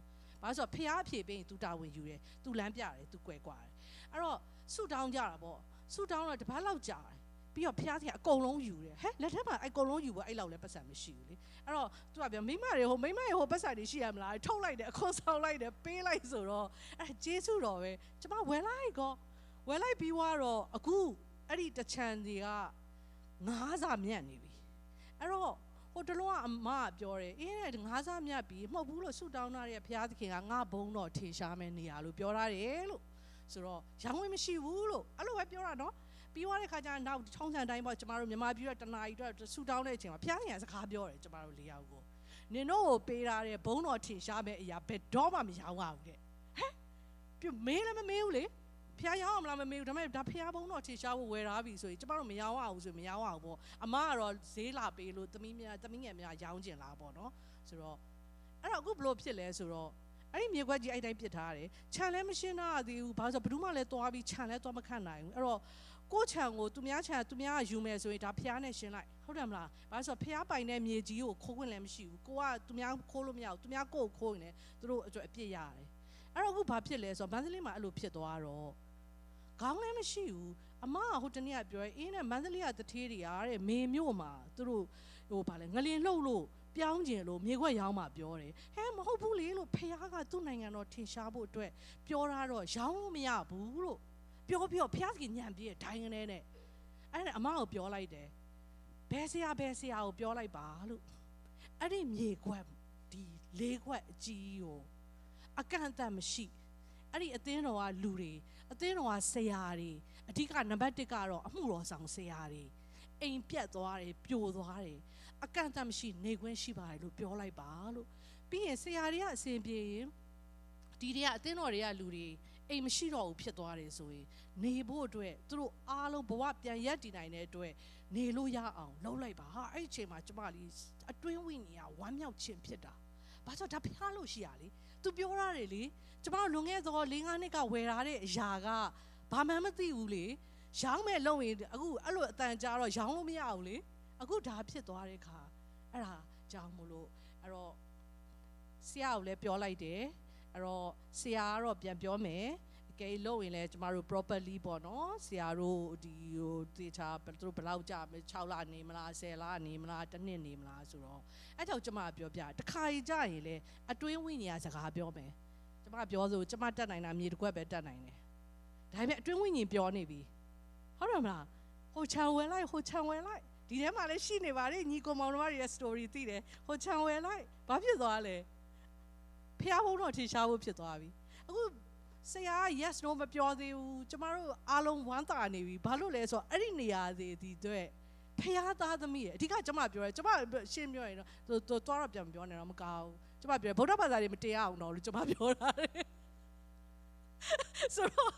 းဘာလို့ဆိုတော့ဖျားအဖြေပေးရင်သူတာဝန်ယူတယ်သူလမ်းပြတယ်သူကွယ်ကွာတယ်အဲ့တော့ဆူတောင်းကြတာပေါ့ဆူတောင်းတော့တပတ်လောက်ကြာတယ်ပြီးတော့ဖျားသခင်အကုန်လုံးယူတယ်ဟဲလက်ထဲမှာအကုန်လုံးယူဖို့အဲ့လောက်လည်းပတ်စံမရှိဘူးလေအဲ့တော့သူကပြောမိမတွေဟိုမိမရေဟိုပတ်စံတွေရှိရမလားထုတ်လိုက်တယ်အခွန်ဆောင်လိုက်တယ်ပေးလိုက်ဆိုတော့အဲ့ဒါကျေးဇူးတော်ပဲကျမဝယ်လိုက်ကောဝယ်လိုက်ပြီးွားတော့အခုအဲ့ဒီတချံတွေကငါးစာမြတ်နေပြီအဲ့တော့ဟိုတလောကအမကပြောတယ်အေးငါးစာမြတ်ပြီမဟုတ်ဘူးလို့ဆူတောင်းတာတဲ့ဘုရားသခင်ကငါဘုံတော်ထင်ရှားမယ်နေရာလို့ပြောထားတယ်လို့ဆိုတော့ရောင်းဝယ်မရှိဘူးလို့အဲ့လိုပဲပြောတာနော်ပြီးွားတဲ့ခါကျတော့နောက်ထုံးစံတိုင်းပေါ့ကျမတို့မြန်မာပြည်တော့တနာရီတော့ဆူတောင်းတဲ့အချိန်မှာဘုရားသခင်ကစကားပြောတယ်ကျမတို့လေးယောက်ကိုနင်တို့ကိုပေးထားတဲ့ဘုံတော်ထင်ရှားမဲ့အရာဘယ်တော့မှမရောင်းရဘူးတဲ့ဟဲပြမေးလည်းမမေးဘူးလေဖျားရောင်းအောင်မလားမမေးဘူးဒါပေမဲ့ဒါဖျားဘုံတော့ထင်ရှားဖို့ဝယ်ထားပြီဆိုရင်ကျမတို့မရောင်းရဘူးဆိုရင်မရောင်းရဘူးပေါ့အမကတော့ဈေးလာပေးလို့သမီးများသမီးငယ်များရောင်းကျင်လာပေါ့နော်ဆိုတော့အဲ့တော့အခုဘလို့ဖြစ်လဲဆိုတော့အဲ့ဒီမြေခွက်ကြီးအဲ့တိုင်းပစ်ထားတယ်ခြံလည်းမရှင်းတော့သေးဘူးဘာလို့ဆိုဘယ်သူမှလည်းသွားပြီးခြံလည်းသွားမခတ်နိုင်ဘူးအဲ့တော့ကိုယ့်ခြံကိုသူများခြံသူများကယူမယ်ဆိုရင်ဒါဖျားနဲ့ရှင်းလိုက်ဟုတ်တယ်မလားဘာလို့ဆိုဖျားပိုင်တဲ့မြေကြီးကိုခိုးခွင့်လည်းမရှိဘူးကိုကသူများခိုးလို့မရဘူးသူများကိုယ့်ကိုခိုးရင်လည်းသူတို့အတွက်အပြစ်ရတယ်အဲ့တော့အခုဘာဖြစ်လဲဆိုတော့မန္တလေးမှာအဲ့လိုဖြစ်သွားတော့ခေါင်းလည်းမရှိဘူးအမကဟိုတနေ့ကပြောရဲအင်းနဲ့မန္တလေးကတထေးတွေကတဲ့မေမြို့မှာသူတို့ဟိုဗာလဲငလင်လှုပ်လို့ ပြောင်းချင်လို့ မြေခွက်ရောင်းမှပြောတယ်။ ဟဲ မဟုတ်ဘူးလေလို့ ဘုရားကသူ့နိုင်ငံတော်ထင်ရှားဖို့အတွက်ပြောတာတော့ ရောင်းလို့မရဘူးလို့ပြောပြီးတော့ ဘုရားသခင်ညံပြီးတဲ့ဒိုင်းကနဲနဲ့အဲ့ဒါအမကိုပြောလိုက်တယ်။ ဘယ်ဆရာဘယ်ဆရာကိုပြောလိုက်ပါလို့အဲ့ဒီမြေခွက်ဒီလေးခွက်အကြီးကိုအကန့်အသတ်မရှိအဲ့ဒီအသင်းတော်ကလူတွေအသင်းတော်ကဆရာတွေအဓိကနံပါတ်တစ်ကတော့အမှုတော်ဆောင်ဆရာတွေအိမ်ပျက်သွားတယ်ပြိုသွားတယ်အကန့်အသတ်မရှိနေခွင့်ရှိပါတယ်လို့ပြောလိုက်ပါလို့ပြီးရင်ဆရာတွေကအဆင်ပြေရင်ဒီတွေကအသင်းတော်တွေကလူတွေအိမ်မရှိတော့ဘူးဖြစ်သွားတယ်ဆိုရင်နေဖို့အတွက်သူတို့အားလုံးဘဝပြန်ရပ်တည်နိုင်တဲ့အတွက်နေလို့ရအောင်လုပ်လိုက်ပါအဲ့ဒီအချိန်မှာကျမလေးအတွင်းဝိညာဉ်ကဝမ်းမြောက်ခြင်းဖြစ်တာဘာလို့ဒါဖျားလို့ရှိရလေသူပြောရတယ်လေကျမတို့လွန်ခဲ့သောလေးငါးနှစ်ကဝယ်ထားတဲ့အရာကဘာမှမသိဘူးလေရောင်းမယ်လုပ်ရင်အခုအဲ့လိုအတန်ကြားတော့ရောင်းလို့မရဘူးလေအခုဒါဖြစ်သွားတဲ့ခါအဲ့ဒါကြောင့်မလို့အဲ့တော့ဆရာကိုလည်းပြောလိုက်တယ်အဲ့တော့ဆရာကတော့ပြန်ပြောမယ်အကယ်လို့ရင်လည်းကျမတို့ properly ပေါ့နော်ဆရာတို့ဒီဟိုသေချာသူတို့ဘယ်လောက်ကြာမလဲ6လနေမလား10လနေမလားတစ်နှစ်နေမလားဆိုတော့အဲ့ကြောင့်ကျမပြောပြတခါကြီးကြာရင်လေအတွင်းဝိညာဉ်ကစကားပြောမယ်ကျမပြောဆိုကျမတတ်နိုင်တာမြေတစ်ခွက်ပဲတတ်နိုင်တယ်ဒါပေမဲ့အတွင်းဝိညာဉ်ပြောနေပြီဟုတ်တယ်မလားဟိုချန်ဝယ်လိုက်ဟိုချန်ဝယ်လိုက်ဒီထဲမှာလည်းရှိနေပါတယ်ညီကောင်မောင်တို့ရဲ့ story သိတယ်ဟိုချန်ဝယ်လိုက်ဘာဖြစ်သွားလဲဖះဘုန်းတော်ထင်ရှားဖို့ဖြစ်သွားပြီအခုဆရာက yes no မပြောသေးဘူးကျမတို့အားလုံးဝမ်းသာနေပြီဘာလို့လဲဆိုတော့အဲ့ဒီနေရာသေးသေးအတွက်ဖះသားသမီးရဲ့အဓိကကျမပြောရဲကျမရှင်းပြောရင်တော့သူသူသွားတော့ပြန်ပြောနေတော့မကောင်းဘူးကျမပြောရဲဗုဒ္ဓဘာသာတွေမတရားအောင်တော့လို့ကျမပြောတာဆိုတော့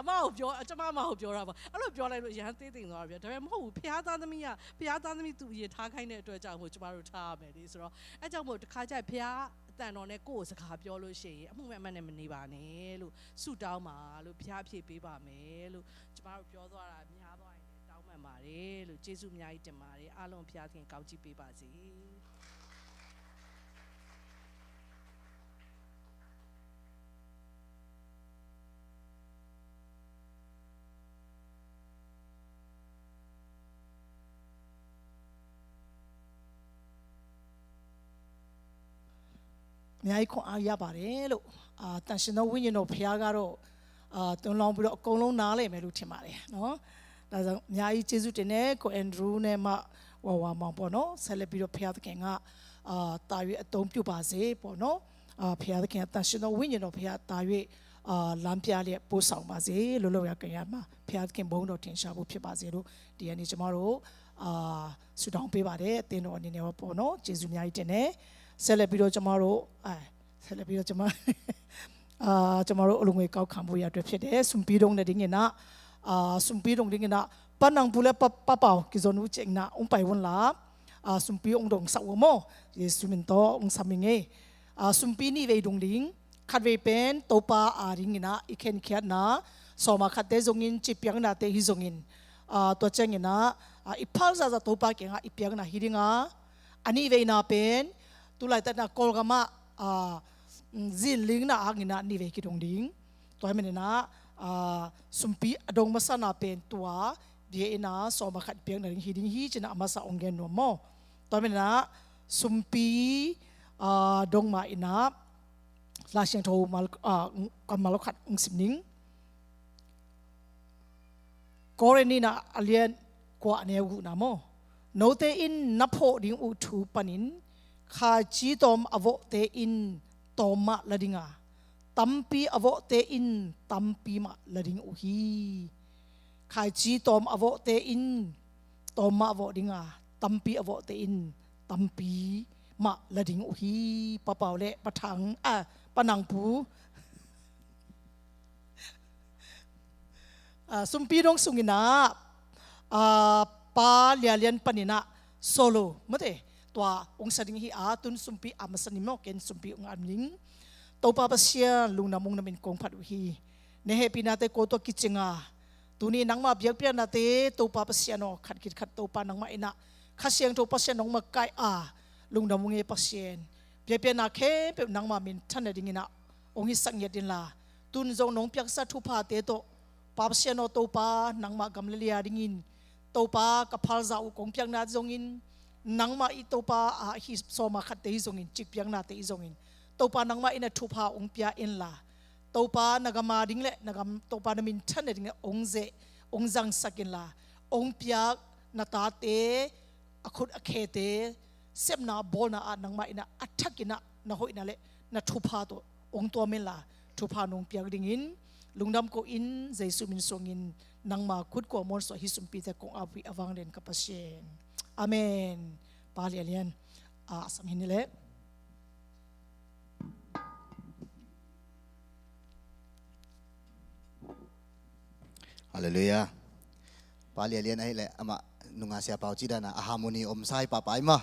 အမကိုပြောအကျမအမကိုပြောတာပါအဲ့လိုပြောလိုက်လို့ရဟန်းသေးသိမ်သွားတာဗျာဒါပေမဲ့မဟုတ်ဘူးဖះသားသမီးကဖះသားသမီးသူအရင်ထားခိုင်းတဲ့အတွက်ကြောင့်မို့ကျမတို့ထားရမယ်လေဆိုတော့အဲ့ကြောင့်မို့တခါကျရင်ဖះအတန်တော်နဲ့ကိုယ့်ကိုစကားပြောလို့ရှိရင်အမှုမဲ့အမှတ်နဲ့မနေပါနဲ့လို့ဆုတောင်းပါလို့ဖះဖြေပေးပါမယ်လို့ကျမတို့ပြောသွားတာများသွားရင်လည်းတောင်းပန်ပါတယ်လို့ကျေးဇူးအများကြီးတင်ပါတယ်အားလုံးဖះခင်ကောင်းချီးပေးပါစေ။ အများကြီးခွန်အားရပါတယ်လို့အာတန်ရှင်သောဝိညာဉ်တော်ဘုရားကတော့အာတွန်းလောင်းပြီးတော့အကုန်လုံးနားလည်မယ်လို့ထင်ပါတယ်နော်ဒါကြောင့်အများကြီးကျေးဇူးတင်တယ်ကိုအန်ဒရူးနဲ့မဝါဝါမောင်ပေါ့နော်ဆက်လက်ပြီးတော့ဘုရားသခင်ကအာတာရွေးအသုံးပြုပါစေပေါ့နော်အာဘုရားသခင်အတန်ရှင်သောဝိညာဉ်တော်ဘုရားတာရွေးအာလမ်းပြလျက်ပို့ဆောင်ပါစေလို့လောကရန်မှာဘုရားသခင်ဘုန်းတော်ထင်ရှားဖို့ဖြစ်ပါစေလို့ဒီကနေ့ကျွန်တော်တို့အာဆုတောင်းပေးပါတယ်အသင်းတော်အနေနဲ့ပေါ့နော်ကျေးဇူးအများကြီးတင်တယ်ဆက်လက်ပြီးတော့ကျွန်တော်တို့အဲဆက်လက်ပြီးတော့ကျွန်မအာကျွန်တော်တို့အလူငွေကောက်ခံဖို့ရအတွက်ဖြစ်တယ်။ စွန်ပီးဒုံးနဲ့ဒင်းကင်နာအာစွန်ပီးဒုံးဒင်းကင်နာပနံၣ်ပူလဲပပပဝ်ကီဇွန်ဦးချင်နာအုံပိုင်ဝွန်လာအာစွန်ပီးအုံဒုံးဆောက်ဝမောယေရှုမင်တော်အုံဆာမင်ငယ်အာစွန်ပီးနီဝေးဒုံးဒင်းခတ်ဝေးပန်တောပါအာဒင်းကင်နာအီခန်ခတ်နာစောမခတ်တဲဇုံငင်ချစ်ပြင်းနာတဲဟီဇုံငင်အာတော့ချင်ကင်နာအာအီဖာလ်ဇာဇာတောပါကင်ငါအီပြင်းနာဟီဒင်းငါ အနံၣ်ဝေးနၢ်ပဵၼ် တူၢ်လၢ်တၢ်နၢ်ကိးလ်ကမၣ် ၸိၼ်ႇလိင်ၼၢ်အၢၵ်ၼၢ် နံၣ်ဝေးကံၢ်ဒုံၣ်လိင် တွၢ်မ့ၢ်နၢ် သုမ်ပီဢဒိၣ်မဆၢၼၢ်ပဵၼ်တူၺ်း ဘျဲၣ်အံၤနၢ် စီၤမၤခၣ်ပဵၵ်ၼၢ်လိင် ဟံးဒ်ဟံးကၠိၼၢ် အမၤစၢ်အိၣ်ဂဲၢ်နွံမီၢ် တွၢ်မ့ၢ်နၢ် သုမ်ပီ ဒိၣ်မးအံၤနၢ် လၢ်ၡဵင်ထူၣ် ကမၤလီခၣ် အုၣ်စံၣ်မနုၣ် ကောရိနံနၢ် အလံာ်ကွၢ်အနၢ်ဂုၢ်နၢ်မီၢ် နူသ့ဢိၼ် နၢ်ဖှိၣ်ဒ်အူထူပၼ်ၼိၼ် ခၢႆၸံတီၢ်မအဝီၣ်သ့ၣ်အံၤ တီၢ်မးလၢဒ်ငါ တမ်းပံအဝီၣ်သ့ၣ်အံၤ တမ်းပံမးလၢဒ်အူဟံၣ် ခၢႆၸံတီၢ်မအဝီၣ်သ့ၣ်အံၤ တီၢ်မးအဝီၣ်ဒ်ငါ တမ်းပံအဝီၣ်သ့ၣ်အံၤ တမ်းပံမးလၢဒ်အူဟံၣ် ပပဝ်လဲၣ် ပထၢင် ပနၢ်ပူ သုမ်ပီဒိၣ်ဆူၣ်အံၤနၢ် ပၢ်လၢလၢပၢ်နံၣ်နၢ် စီၤလိာ် မ့ၢ်တဲ တွၢ်အုၣ်စၢ်ဒ်အံၤ အတုၢ်သုမ်ပီအမၤစၢ်နံၣ်မီၢ်က့ၢ် သုမ်ပီအုၣ်အမနုၣ် တိာ်ပာ်ပသံၣ် လူၢ်နၢ်မူနၢ်မံၣ်ကိၣ်ဖးဒိၣ်ဟံၣ် နဟဲပံနၢ်သ့ၣ်ကိးတီၢ်ကံၣ်ကၠ့ၣ်ငါ တုၤနံၣ်နၢ်မၤဘျဲၣ်ပျဲၣ်နၢ်သ့ၣ် တိာ်ပာ်ပသံၣ်နီၣ် ခတ်ကံၣ်ခတ်တိာ်ပာ်နၢ်မၤအံၤနၢ် ခၢၣ်စၢၣ်ထူၣ်ပသံၣ်နီၣ်မၤကၢၢ်အါ လူၢ်နၢ်မူနၢ်မံၣ်ပသံၣ် ဘျဲၣ်ပျဲၣ်နၢ်ခဲပၢၣ်နၢ်မၤမ့ၢ်ထၢၣ်နၢ်ဒ်အံၤနၢ် အိၣ်ဟံၣ်သၣ်ငဲၢ်ဒ်လၢ တုၢ်နၢ်ဇီၣ်နီၣ်ပျၢ်ကစၢ်ထူၣ်ဖးသ့ၣ်တိာ် ပာ်ပသံၣ်နီၣ်တိာ်ပာ်နၢ်မၤကမျၢၢ်လံယါဒ်အံၤ တိာ်ပာ်ကဖးလ်စၢ်အိၣ်ကိၣ်ပျၢ်နၢ်ဒ်အံၤ nangmah i Topa, ah, hi sawma khatte hi zongin, cikpiaknate hi zongin, Topa nangmah in a thupha hong pia inla, Topa na gam a ding le na gam, Topa na minthan a ding hong zeh, hong zangsak inla, hong piak na tate a khut a khete sepna bawlna ah nangmah in a thakin ah na hoihna le na thupha tawh hong tuam inla, thupha nong piak dingin lungdam ko in, Jesu min suangin nangma khut kua muansuah hih sumpite kong ap uh hi, a vanglian ka Pasian. Amen. Pa Lia Lian, ah, a sam hi ni leh. Halleluiah. Pa Lia Lian ahih leh amah nunga Sia Pau cih dan a harmony om sa hi pahpah hi maw.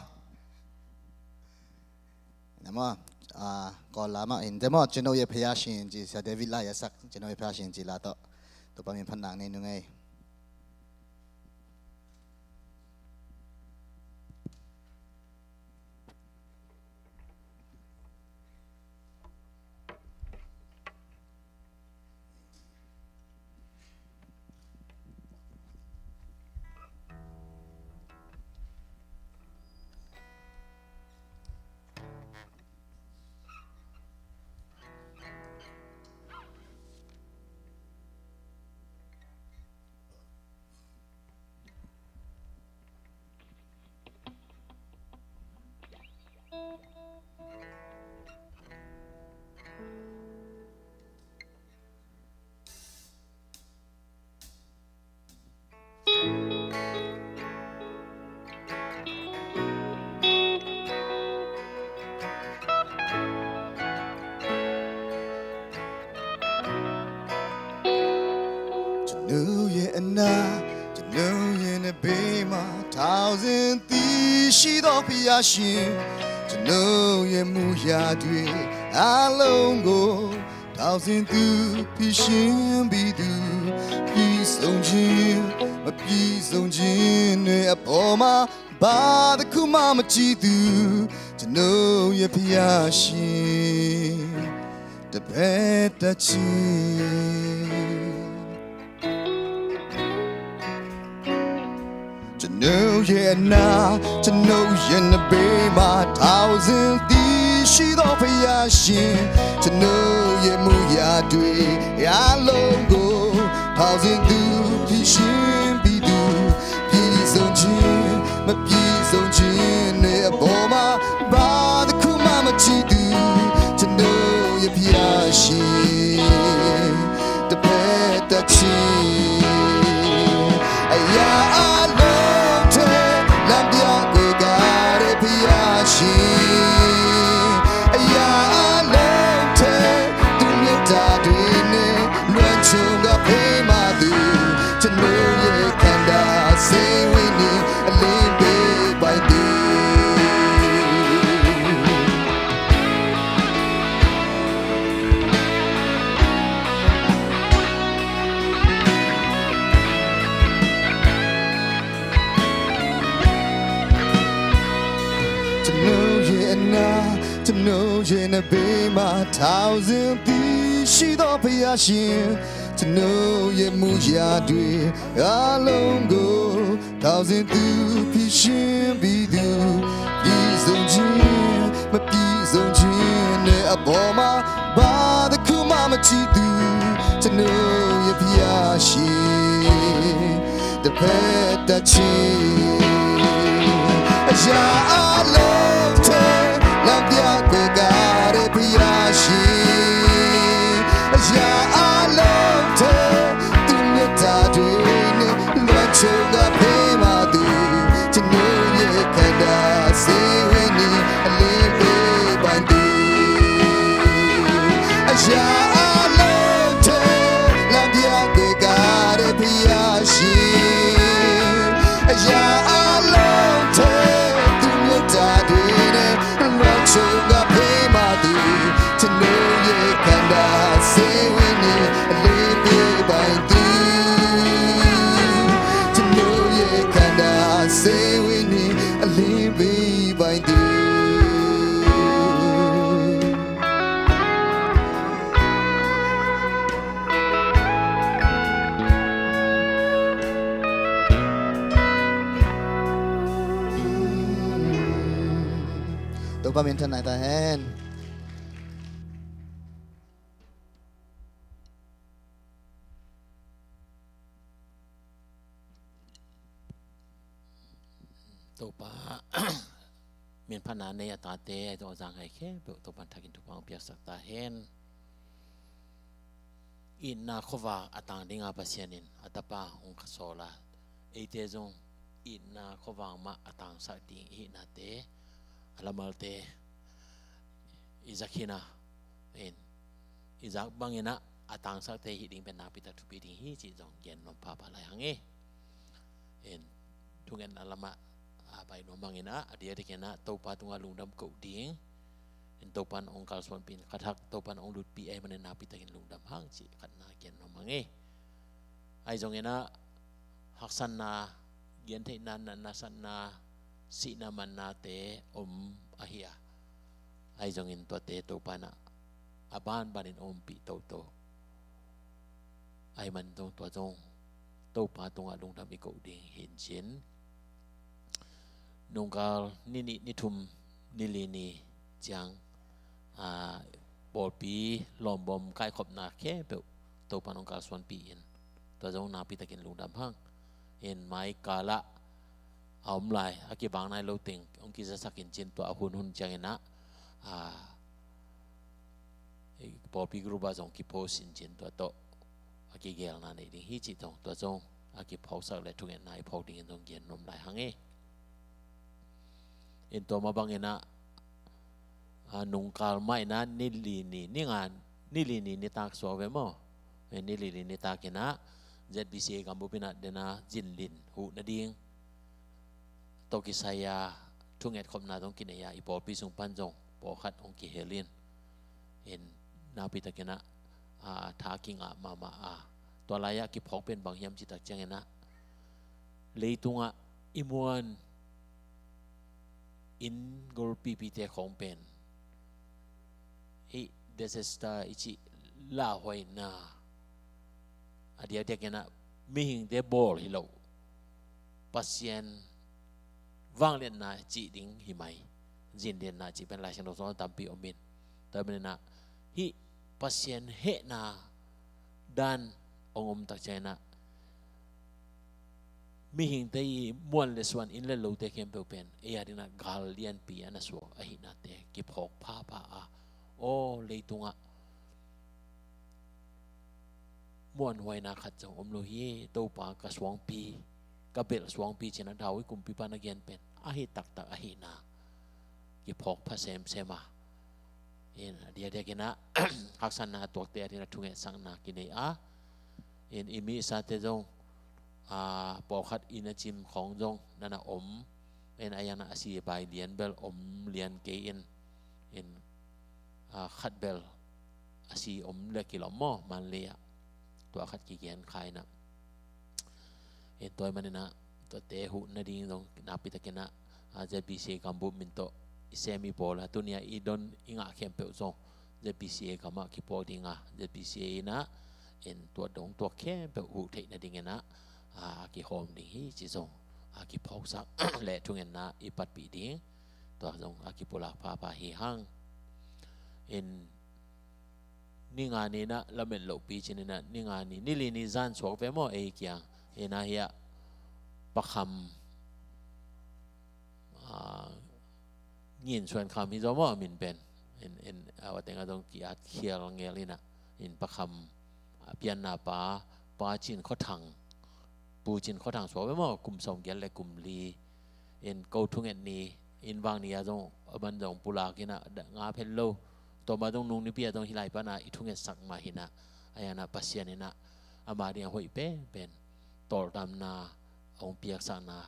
Na maw, ah, Kawl la mah in, te maw, ကျွန်တော်ရဲ့ဘုရားရှင် ci, Sia David la a sak, ကျွန်တော်ရဲ့ဘုရားရှင် ci la tawh Topa min phatna nei nung ei. ကျွန်ုပ်ရဲ့အနာ၊ ကျွန်ုပ်ရဲ့နဘိမှာ၊ ထောင်ဆင်းသီရှိသောဘုရားရှင်၊ ကျွန်ုပ်ရဲ့မူရာတွေအားလုံးကို၊ ထောင်ဆင်းသူ၊ ဖြေရှင်းပြီးသူ၊ ပြည့်စုံခြင်း၊ မပြည့်စုံခြင်းနဲ့အပေါ်မှာ၊ ဘာတစ်ခုမှမကြည့်သူ၊ ကျွန်ုပ်ရဲ့ဘုရားရှင်၊ တစ်ဖက်တတ်ခြင်း။ ကျွန်ုပ်ရဲ့အနာ၊ ကျွန်ုပ်ရဲ့နဘိမှာ၊ ထောင်ဆင်းသီရှိသောဘုရားရှင်၊ ကျွန်ုပ်ရဲ့မူရာတွေအားလုံးကို၊ ထောင်ဆင်းသူ၊ ဖြေရှင်းပြီးသူ၊ ပြည့်စုံခြင်း၊ မပြည့်စုံခြင်းနဲ့အပေါ်မှာ၊ ဘာတစ်ခုမှမကြည့်သူ၊ ကျွန်ုပ်ရဲ့ဘုရားရှင်၊ တစ်ဖက်တတ်ခြင်း။ အရာအားလုံးထဲလမ်းပြကွယ်ကားတဲ့ဘုရားရှင်၊ အရာအားလုံးထဲသူ့မေတ္တာတွေနဲ့ လွှမ်းခြုံကဖေးမသူ၊ ကျွန်ုပ်ရဲ့ခန္ဓာစိတ်ဝိညာဉ်အလင်းပေးပိုင်သူ။ ကျွန်ုပ်ရဲ့အနာ၊ ကျွန်ုပ်ရဲ့နဘိမှာ၊ ထောင်ဆင်းသီရှိသောဘုရားရှင်၊ ကျွန်ုပ်ရဲ့မူရာတွေအားလုံးကို၊ ထောင်ဆင်းသူ၊ ဖြေရှင်းပြီးသူ၊ ပြည့်စုံခြင်း၊ မပြည့်စုံခြင်းနဲ့အပေါ်မှာ၊ ဘာတစ်ခုမှမကြည့်သူ၊ ကျွန်ုပ်ရဲ့ဘုရားရှင်၊ တစ်ဖက်တတ်ခြင်း။ အရာအားလုံးထဲလမ်းပြကွယ်ကားတဲ့ဘုရားရှင်၊ အရာအားလုံးထဲသူ့မေတ္တာတွေနဲ့ လွှမ်းခြုံကဖေးမသူ၊ ကျွန်ုပ်ရဲ့ခန္ဓာစိတ်ဝိညာဉ်အလင်းပေးပိုင်သူ။ အရာအားလုံးထဲလမ်းပြကွယ်ကားတဲ့ဘုရားရှင်၊ အရာအားလုံးထဲသူ့မေတ္တာတွေနဲ့ လွှမ်းခြုံက Pa min than nai ta hen. Topa min phatna nei a tate, a zong a za ngai khempeuh Topa'n thakin thupha hong piaksak ta hen. Itna khuavak a tang dinga Pasian in a Tapa hong kha sawl a, eite zong itna khuavak mah a tangsak ding i hihnate, a lamalte i zak hi na, in i zak bangin ah a tangsakte hih ding pen nakpi tak thupi ding hi cih zong gen nuam pahpah lai hang e. In thungetna lamah a pai nuam hangin ah, a diakdiakin ah Topa tungah lungdam koh ding. In Topa'n hong kalsuanpih in, khat hak Topa'n hong lutpih ahih manin nakpi takin lungdam hang cih khatna gen nuam hang e. Ahi zongin ah haksatna, gentheihna, natna, satna, sihna, mannate om ahi a, ahi zongin tuate Topa'n ah a banbanin ompih toto. Ahi man zong tua zong Topa tungah lungdam i koh ding hi in cin. Nungkal ni nih, ni thum, ni li ni ciang, a, pawlpi lawmbawm kaikhopna khempeuh Topa'n hong kalsuanpih in, tua zong nakpi takin lungdam hang. In mai kal ah a om lai, a kibang nai lo teng hong kizasak in cin, tua a hun hun ciangin ah, a, pawlpi group ah zong kipost in cin, tua tawh a kigelna nei ding hi cih tawh, tua zong a kiphawksak le thungetna i phawk dingin zong gen nuam lai hang e. In tua mah bangin ah, a, nungkal mah in ah ni li ni, ni nga, ni li ni nitak suak ve maw. Ni li ni nitakin ah Z B C A gambup in ah den a zinlin huh nading tawh kisai a thungetkhopna zong kinei a, i pawlpi sung pan zong pawlkhat hong kihel in, in nakpi takin ah, a, tha kingah mahmah a. Tua lai-ah kiphawk pen bang hiam cih tak ciangin ah, leitungah i muan inn golpipite khawng pen hih disaster i cih lauhuaina, a diakdiakin ah mihingte bawl hi lo, Pasian vangliatna cih ding hi mai, zinliatna cih pen Lai Siangtho sung tampi om in. Tua manin ah hih Pasian hehna dan hong om tak ciangin ah, mihingte i muan le suan, inn le lote khempeuh pen ei a dingin ah gal lianpi a na suak ahihnate kiphawk phapha a, aw, leitungah muanhuaina khat zong om lo hi, Topa ka suangpi, ka belh suangpi ci-in ah David kumpipa na gen pen ahi taktak ahihna kiphawk pha semsem a. In a diakdiakin ah haksatna a tuakte a dingin ah thungetsakna kinei a, in i misate zong, a, pawlkhat inn a cim khawng zong na na om. In a iang na a si bai lian bel om lian kei in, in, a, khat bel a si om le kilawm maw, Mandalay ah. Tua khat kigen kha in ah. In tua ahih manin ah tuate huh nading zong nakpi takin ah, a, Z B C A gambup min tawh i sem i bawl a, tuni-a i don i ngah khempeuh zong Z B C A gamah kipawl ding a, Z B C A in ah in tua dong tua khempeuh huh theih nadingin ah, a, kihawm ding hi ci zong a kiphawksak le thungetna i patpih ding, tua zong a kipulak phapha hi hang. In ni nga ni in ah lamet lohpi ci-in ah, ni nga ni, ni li ni zan suak ve maw, ei kiang in ah hiah Pa Kham, a, Ngin Suan Kham hi zaw maw a min pen. In, in, a, a teng ah zong ki-at khial ngel in ah, in Pa Kham, a, pianna pa, Pa Cin Khua Thang, Pu Cin Khua Thang suak ve maw, kum sawmgiat le kum li. In ko thunget ni, in vang ni ah zong a man zong pulak in ah, da, ngap het lo. Tua mah zong nung nipi ah zong hih lai pan ah i thungetsak mah hi in ah, a iang na Pasian in ah ama ding a hoih penpen tawldamna hong piaksakna.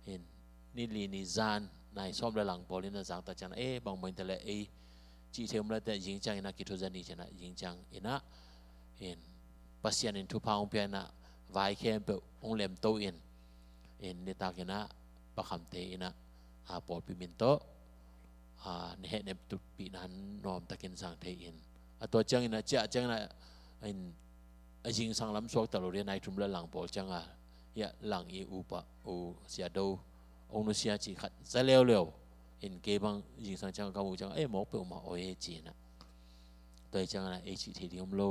In ni li ni zan nai sawm le lang pawl in a zak tak ciang ah, e, bang mah in ta leh ei cih thei um la teh, zing ciang in ah kithuza ni ci-in ah, zing ciang in ah, in Pasian in thupha hong pia in ah vai khempeuh hong lemto in, in nitak in ah Pa Khamte in ah, a, pawlpi min tawh, a, na hehnem tutpihna nuamtakin zang thei in, a, tua ciangin ah, ciah ciangin ah, in a zingsang lam suak ta lo ding, nai thum le lang pawl ciang a, hiah lang i upa, u Sia Do, hong nusia cih khat za leuleu. In kei bang zingsang ciang ka muh ciang, eh, mawk peuhmah aw e, ci-in ah. Tua hi ciangin ah ei cih thei ding om lo.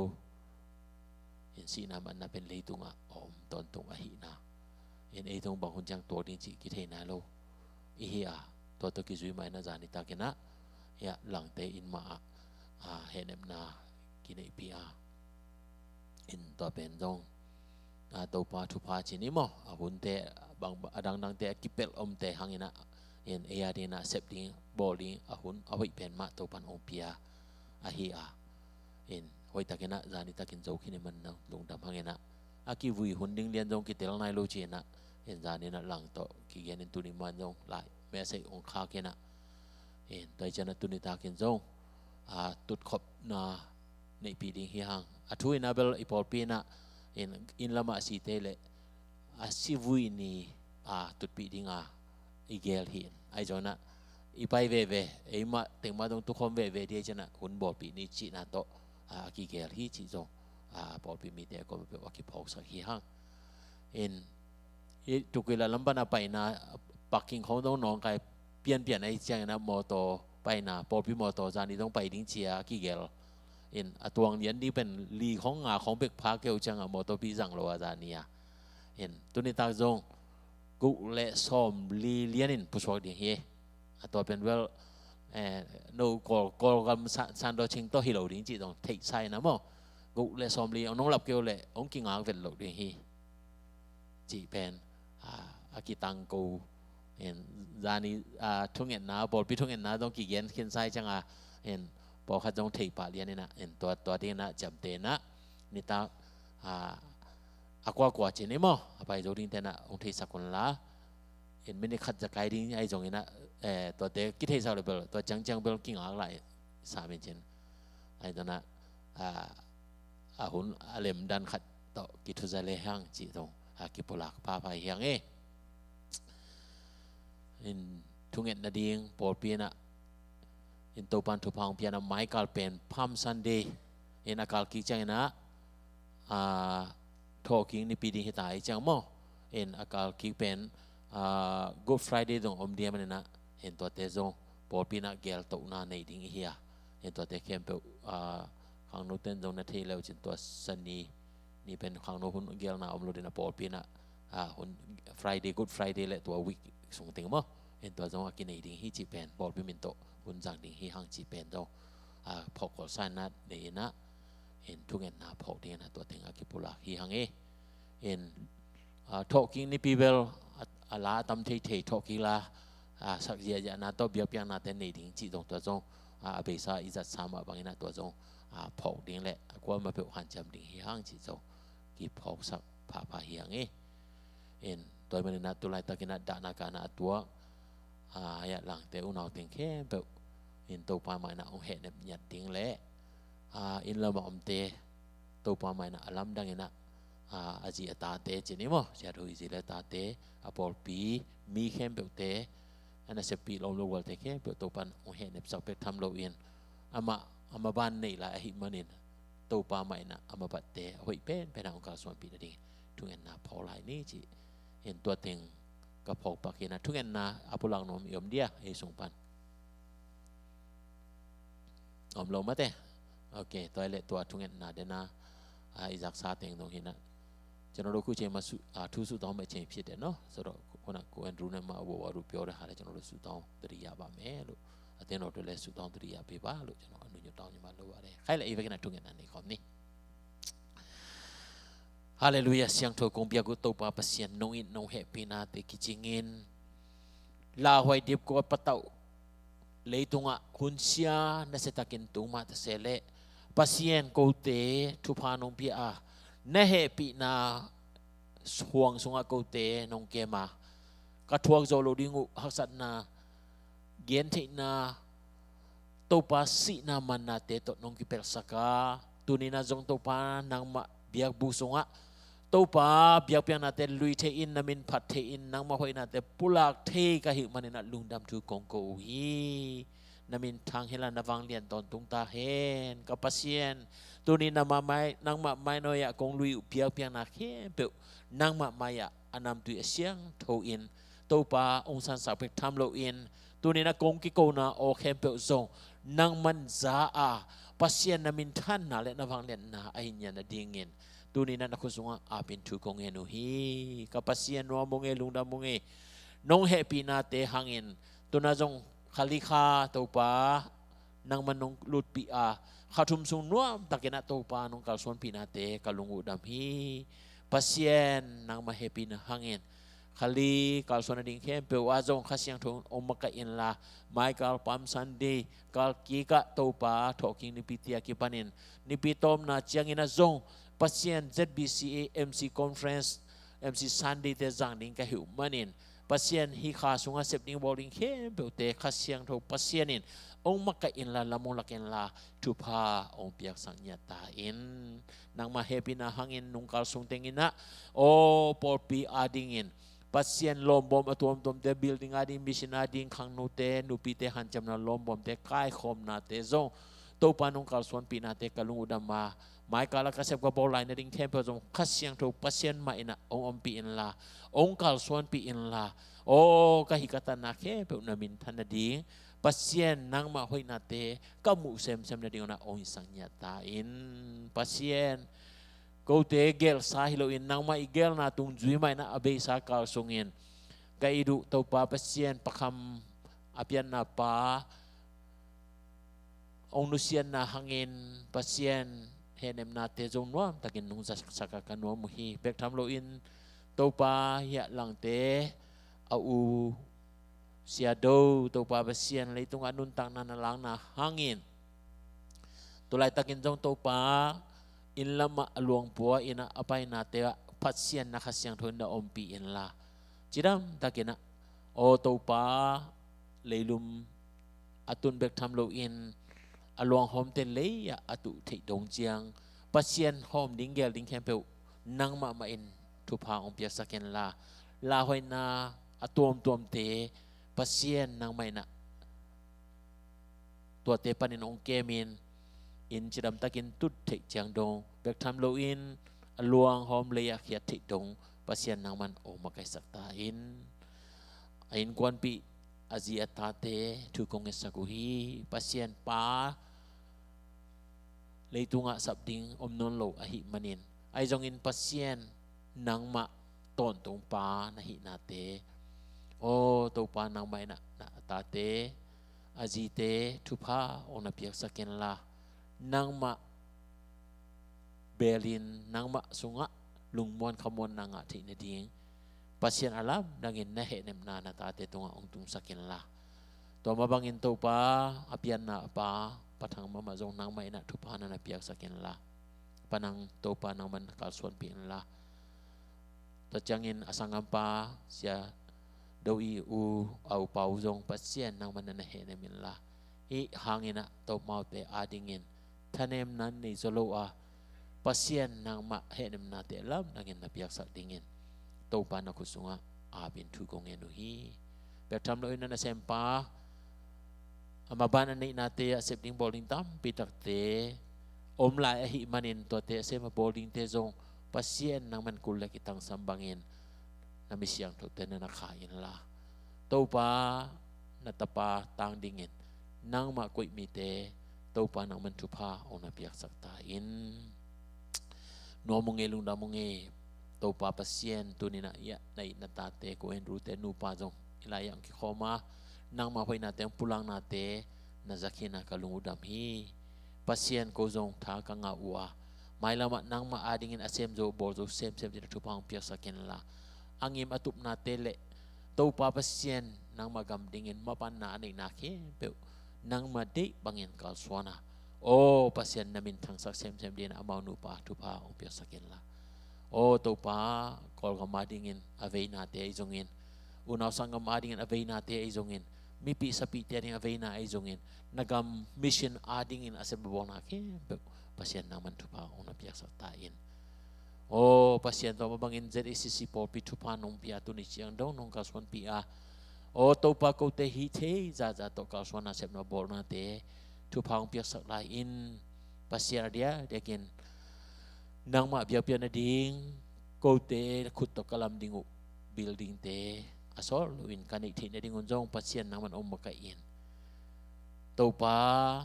In sihna matna pen leitungah a om tawntung ahihna, in ei tung bang hun ciang tuak ding cih kithei nai lo. Ihi a, tua tawh kizui mah in ah zan nitakin ah, hiah Langte inn mah ah, a, hehnepna kineihpih a. In tua pen zong, a, Topa thupha ci ni maw, a hunte, bang, a dangdangte a kipelh omte hangin ah, in ei a dingin ah sep ding, bawl ding, a hun a hoih pen mah Topan hong pia ahi a. In hoihtakin ah zan nitakin zo khin i man na lungdam hangin ah, a kivui hun ding lian zong kitel nai lo ci-in ah, in zanin ah Lang tawh kigen in tuni man zong lai message hong khak in ah, in tua hi ciangin ah tuni takin zong, a, tutkhopna neihpih ding hi hang. A thu in ah bel i pawlpi in ah, in, inn lamah a site leh a sivui ni, a, tutpih ding a i gel hi. Ahi zongin ah i pai veve, eimah teng mah dong tukhawm veve ding hi ciangin ah hun bawlpih ni cihna tawh, a, a kigel hi cih zong, a, pawlpi mite a kuamah peuh a kiphawksak hi hang. In, i tukuila lam pan a paina, parking khawng dong nawngkai pianpian ahi ciangin ah mawtaw paina, pawlpi mawtaw zani dong pai ding ci-a kigel. In a tuang lian ding pen li khawng nga khawng bek pha keu ciangin ah mawtawpi zang lo a zani a. In tuni tak zong guk le sawmli lian in pusuak ding hi. A tua pen bel, eh, no Kawl, Kawlgam sa-, Sandawching tawh hi lo ding cih zong theihsa in ah maw. Guk le sawmli hong nong lap keu leh hong kingak vet loh ding hi. Cih pen, a, a kitangko, in, zani, a, thungetna, pawlpi thungetna zong kigen khinsa hi ciangin, in, pawlkhat zong thei pah lian in ah, in, tua, tua ding in ah ciamteh in ah, nitak, a, a kuakua ci ni maw, a pai zo dingte in ah hong theisak un la, in, minute khat za kai ding ahi zongin ah, eh, tuate kitheihsak leh bel, tua ciangciang bel kingak lai sam in cin. Ahi zongin ah, a, a hun a lemdan khat tawh kithuza le hang cih zong, a, kipulak phapha hi hang e. In thungetna ding pawlpi in ah, in Topan thupha hong pia in ah maikal pen Palm Sunday, in a kal kik ciangin ah, a, thawhkik nipi ding hi ta hi ciang maw. In a kal kik pen, a, Good Friday zong om ding ahih manin ah, in tuate zong pawlpi in ah geltohna nei ding i hi a. In tuate khempeuh, a, khangnote in zong na thei le uh cin tua Sani ni pen khangno hun gelna om lo ding in ah pawlpi in ah, a, hun Friday, Good Friday le tua week sung teng maw. In tua zong a kinei ding hi cih pen pawlpi min tawh hun zang ding hi hang cih pen zong, a, phawk kawlsa in ah nei in ah, in thungetna phawk ding in ah tua teng a kipulak hi hang e. In, a, thawhkik nipi bel, a, a la a tam theithei thawhkik la, a, sak ziahziahna tawh biakpiaknate nei ding cih zong tua zong, a, a beisa i zatsa mah bangin ah tua zong, a, phawk ding le a kuamah peuh hanciam ding hi hang cih zong kiphawksak phapha hi hang e. In tua ahih manin ah tulaitakin ah dahna kahna a tuak, a, hiah Langte unau teng khempeuh in Topa mah in ah hong hehnep ngiat ding le, a, inn lamah omte Topa mah in ah a lamdang in ah, a, a zi a tate ci ni maw, siathu i zi le tate, a pawlpi mi khempeuhte, a naseppih lawmlo gualte khempeuh Topan hong hehnepsak pek tham loin, amah a maban neih lai ahih manin Topa mah in ah a mabatte a hoih penpen ah hong kalsuanpih nading thungetna phawk lai ni ci. In tua teng ka phawk pak hi in ah, thungetna a pulak nuam i om dia ei sung pan? Om lo mate. Ok, tua hi leh tua thungetna den a, a, i zaksa teng dong hi in ah, ကျွန်တော်တို့ အခုချိန်မှာ ဆု၊ အာ၊ အထူးဆုတောင်းမယ့်အချိန် ဖြစ်တယ်နော်ဆိုတော့၊ ခုနက ကို Andrew နဲ့ မ အဝိုဝါတို့ ပြောတဲ့ဟာလည်း ကျွန်တော်တို့ ဆုတောင်းသတိရပါမယ်လို့၊ အသင်းတော်အတွက်လည်း ဆုတောင်းသတိရပေးပါလို့ ကျွန်တော် အနုညိုတောင်းညီမလိုပါတယ်။ Khai le i vekin a thungetna nei khawm ni. Halleluiah, siangtho kong biak uh Topa Pasian, nong it nong hehpihnate kicingin, lauhuai dipkua patauh leitungah hunsia nasiatakin tung mah ta se leh, Pasian, kote thupha nong pia a, na hehpihna huang sungah kote nong kem a, ka thuak zawh loh ding uh haksatna, gentheihna, Topa sihna mannate tawh nong kipelhsak a, tuni-in ah zong Topa nangmah biakbuk sungah Topa biakpiaknate lui thei-in, na min phat thei-in, nangmah hoihnate pulak thei ka hih manin ah lungdam thu kong ko uh hi. Na min thang hen la, na vanglian tawntung ta hen. Ka Pasian, tuni-in ah nangmah mai, nangmah mainawi-ah kong lui uh biakpiakna khempeuh nangmah mai-ah a namtui a siangtho-in Topa hong sansak pek tham loin, Tuni-in ah kong kikona aw khempeuh zong nangman za a, Pasian na minthanna le na vangliatna a hi ngiat nadingin tuni-in ah na khut sungah apin thu kong ngen uh hi. Ka Pasian, nuam ung ei, lungdam ung ei. Nong hehpihnate hangin tu-in ah zong kha li kha, Topa, nangman nong lutpih a, kha thum sung nuamtakin ah Topa nong kalsuanpihnate ka lung uh dam hi. Pasian, nangmah hehpihna hangin kha li kalsuan nading khempeuh ah zong Kha Siangtho hong makaih inla, mai kal Palm Sunday kal kikah Topa thawhkik nipite a kipanin nipi tawpna ciangin ah zong Pasian, Z B C A M C Conference, M C Sunday-te zang ding ka hih uh manin Pasian, hih kha sungah sep ding bawl ding khempeuhte Kha Siangtho Pasian in hong makaih inla, lam hong lak inla, thupha hong piaksak ngiat ta in. Nangmah hehpihna hangin nung kal sung tengin ah aw pawlpi adingin Pasian, lawmbawm a tuamtuamte, building ading, mission ading, khangnute, nupite hanciamna lawmbawmte, kaikhawmnate zong Topa nong kalsuanpihnate ka lung uh dam a, mai kal a ka sep ka bawl lai nading khempeuh zong Kha Siangtho Pasian mah in ah hong ompih inla, hong kalsuanpih inla, aw ka hih ka tatna khempeuh na minthan nading, Pasian, nangmah hoihnate ka muh semsem nading un ah hong hisak ngiat ta in. Pasian, kote gelhsa hi loin nangmah i gelhna tung zui mah in ah a beisa kal sungin ka it uh Topa Pasian, Pa Kham a pianna pa hong nusiatna hangin Pasian, hehnemnate zong nuamtakin nong zaksak a ka nuam uh hi. Bek tham loin Topa, hih a langte a u Sia Do, Topa Pasian, leitungah nuntakna na lakna hangin tu laitakin zong Topa, inn lamah a luang pua in ah a painate ah Pasian, na Kha Siangtho in na ompih inla, cidamtakin ah aw Topa, leilum a tun bek tham loin a luanghawmte lei-ah a tuh theih dong ciang Pasian, hawm ding gel ding khempeuh nangmah mah in thupha hong piaksak inla, lauhuaina a tuamtuamte Pasian, nangmah in ah tuate panin hong kemin, inn cidamtakin tut theih ciang dong, bek tham loin a luanghawm lei-ah khiat theih dong Pasian, nangman hong makaihsak ta in. A innkuanpih a zi a tate thu kong ngetsak uh hi. Pasian, pa leitungah sap ding om nawn lo ahih manin, ahi zongin Pasian, nangmah tawntung pa na hihnate, aw Topa, nangmah in ah na a tate, a zite thupha hong na piaksak inla, nangmah belin nangmah sungah lungmuan khamuanna ngah theih nading Pasian, a lamdangin na hehnemna na tate tungah hong tungsak inla, tua mah bangin Topa, a pianna a pa Pa Thang Mama zong nangmah in ah thupha na na piaksak inla, Pa Nang, Topa, nangman na kalsuanpih inla, tua ciangin a sanggampa Sia Do i u, a upa uh zong Pasian, nangman na na hehnem inla, hih hangin ah Topa, amaute adingin thanemna nei zaw lo a, Pasian, nangmah hehnemnate lamdangin na piaksak dingin Topa, na khut sungah apin thu kong ngen uh hi. Bek tham loin na nasempa, a maban a neihnate a sep ding bawl ding tampi takte om lai ahih manin, tuate a sem a bawl dingte zong Pasian, nangman kul le kitangsam bangin na mi siangthote na na kha inla, Topa, na tapa tang dingin nangmah koih mite Topa, nangman thupha hong na piaksak ta in. Nuam ung ei, lungdam ung ei, Topa Pasian, tuni-in ah na it na tate, ko Andrew-te nupa zong hih lai-ah hong kikhawm a, nangmah hoihnate hong pulaknate na za khin a ka lung uh dam hi. Pasian, ko zong tha ka ngah uh a, mailamah nangmah adingin a sem zo, bawl zo semsem dingin thupha hong piaksak inla, a ngim a tupnate le Topa Pasian, nangmah gam dingin mapanna a neihna khempeuh nangmah deih bangin kalsuan a, aw Pasian, na minthangsak semsem dingin amau nupa thupha hong piaksak inla, aw Topa, Kawlgam adingin a veinate ahi zongin, unau sanggam adingin a veinate ahi zongin, mipih sapihte adingin a veina ahi zongin, na gam mission adingin a sem a bawlna khempeuh Pasian, nangman thupha hong na piaksak ta in. Aw Pasian, tua mah bangin Z A C C pawlpi thupha nong pia, tuni ciang dong nong kalsuanpih a, aw Topa, kote hih thei zaza tawh kalsuanna, sepna, bawlnate thupha hong piaksak lai in. Pasian, a diakdiakin nangmah biakpiak nading, kote khut tawh ka lam ding uh buildingte, a sawl loin ka neih theih nadingun zong Pasian nangman ong makaih in. Topa,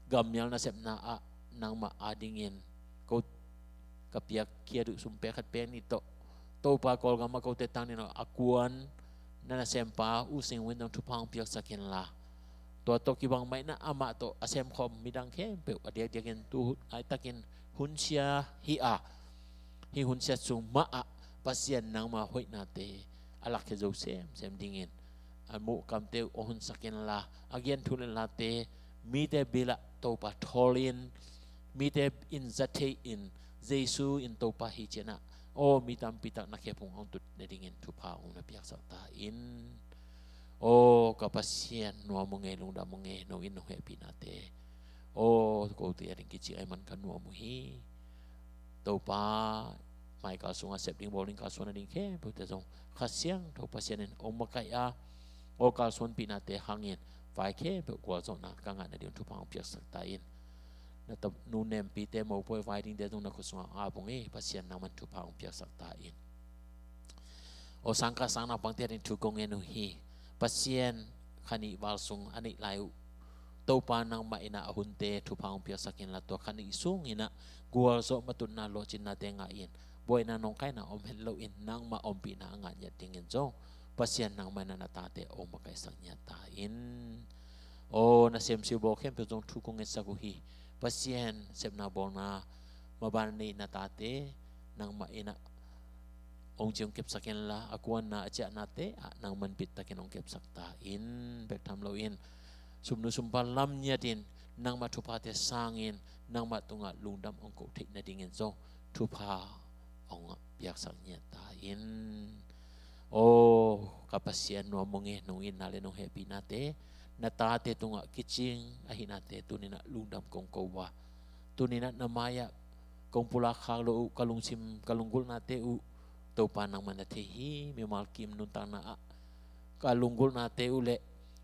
gammial nasepna ah nangmah adingin ko ka piakkhia duh sum pek khat pek nih tawh, Topa, Kawlgam ah kote tang nih a kuan na nasempa U Sing Win zong thupha ong piaksak inla, tua tawh kibang mah in ah amah tawh a semkhawm midang khempeuh a diakdiakin tu laitakin hunsia hi a, hih hunsia sung mah ah Pasian nangma hoihnate a lakkhia zo semsem dingin a muhkamte uh ong honsak inla, a gen thu le late mite bilah Topa thawlin, mite in za thei in, Jesu in Topa hi ciangin ah, aw, mi tampi tak na khephung ong tut nadingin thupha ong na piaksak ta in. Aw ka Pasian, nuam ung e, lungdam ung e, no in nong hehpihnate. Aw, kote ading kici ahih man ka nuam uh hi. Topa, mai kalsung a sep ding, bawl ding, kalsuan nading khempeuhte zong Kha Siangtho Pasian in ong makaih a, aw, kalsuanpihnate hangin vai khempeuh gualzawhna ka ngah nading thupha ong piaksak ta in. Na ta nu nempite, mopawi vai dingte zong na khut sungah ap ung e, Pasian nangman thupha ong piaksak ta in. Aw, sangkah sang naupangte ading thu kong ngen uh hi. Pasian, kha nih val sung a neih lai uh Topa, nangmah in ah a hunte thupha ong piaksak inla, tua kha nih sung in ah gualzawh, matutna, lawhcinnate ngah in, buaina, nawngkaina om het loin nangmah ompihna a ngah ngiat dingin zong Pasian nangmah in ah na tate ong makaihsak ngiat ta in. Aw, nasem sibawl khempeuh zong thu kong ngetsak uh hi. Pasian, sepna bawlna maban nei na tate nangmah in ah ong ci ong kepsak inla, a kuanna, a ciahnate ah nangman bittakin ong kepsak ta in. Bek tham loin sumnu sumpa lam ngiatin, nangmah thuphate sangin, nangmah tungah lungdam ong koh theih nadingin zong thupha ong piaksak ngiat ta in. Aw ka Pasian, nuam ung e, nong itna le nong hehpihnate, na tate tungah kicing ahihnate tuni in ah lungdam kong ko a, tuni in ah na mai-ah kong pulak khak loh uh ka lungsim, ka lunggulhnate uh Topa, nangman na thei hi. Mimal kim nuntakna ah ka lunggulhnate uh le,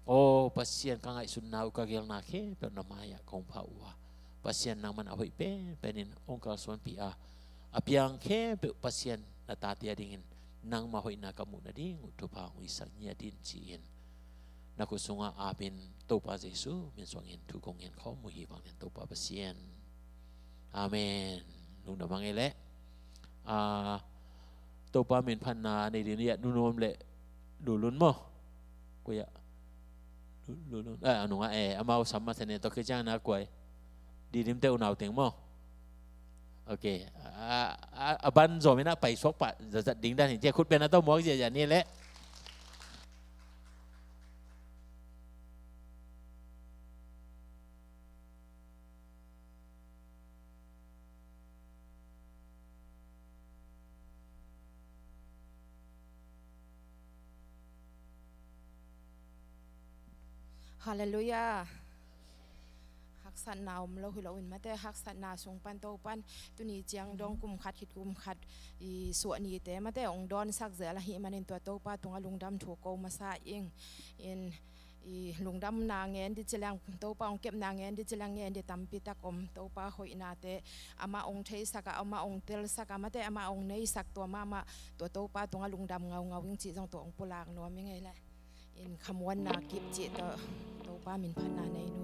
aw Pasian, ka ngaihsutna uh, ka geelna khempeuh na mai-ah kong pha uh a, Pasian nangman a hoih penpen in ong kalsuanpih a, a piang khempeuh Pasian na tate adingin nangma hoihna ka muh nading uh thupha ong hisak ngiat in, ci-in na khut sungah apin Topa Jesu min suangin thu kong ngen khawm uh hi. Vanglian Topa Pasian. Amen. Lungdam hang e leh. Ah, Topa min phatna nei ding, ia, Nu Nuam le Lulun maw? Koi ah? Lu-, Lulun. Ah, a nungah, eh, amau sam masa ne, tua khit ciang na koi. Didimte unau teng maw? Ok. A, a, a ban zom in ah paisuak pah zahzah ding dan hi. Cia khut beng a tawh muak ziahziah ni leh. Halleluiah. Haksatna om lo hi loin mate, haksatna sung pan Topan tuni ciang dong kum khat khit kum khat i suah nite mate ong dawnsak zel ahih manin tua Topa tungah lungdam thu ko masa ing. In i lungdamna ngen di ci leng, Topa ong kepna ngen di ci leng, ngen di tampi tak om. Topa hoihnate amah ong theisak a, amah ong telsak a mate, amah ong neisak, tua mahmah tua Topa tungah lungdam ngaungau ing cih zong tua ong pulak nuam ing ei leh. In khamuanna kip cih tawh Topa min phatna nei nu.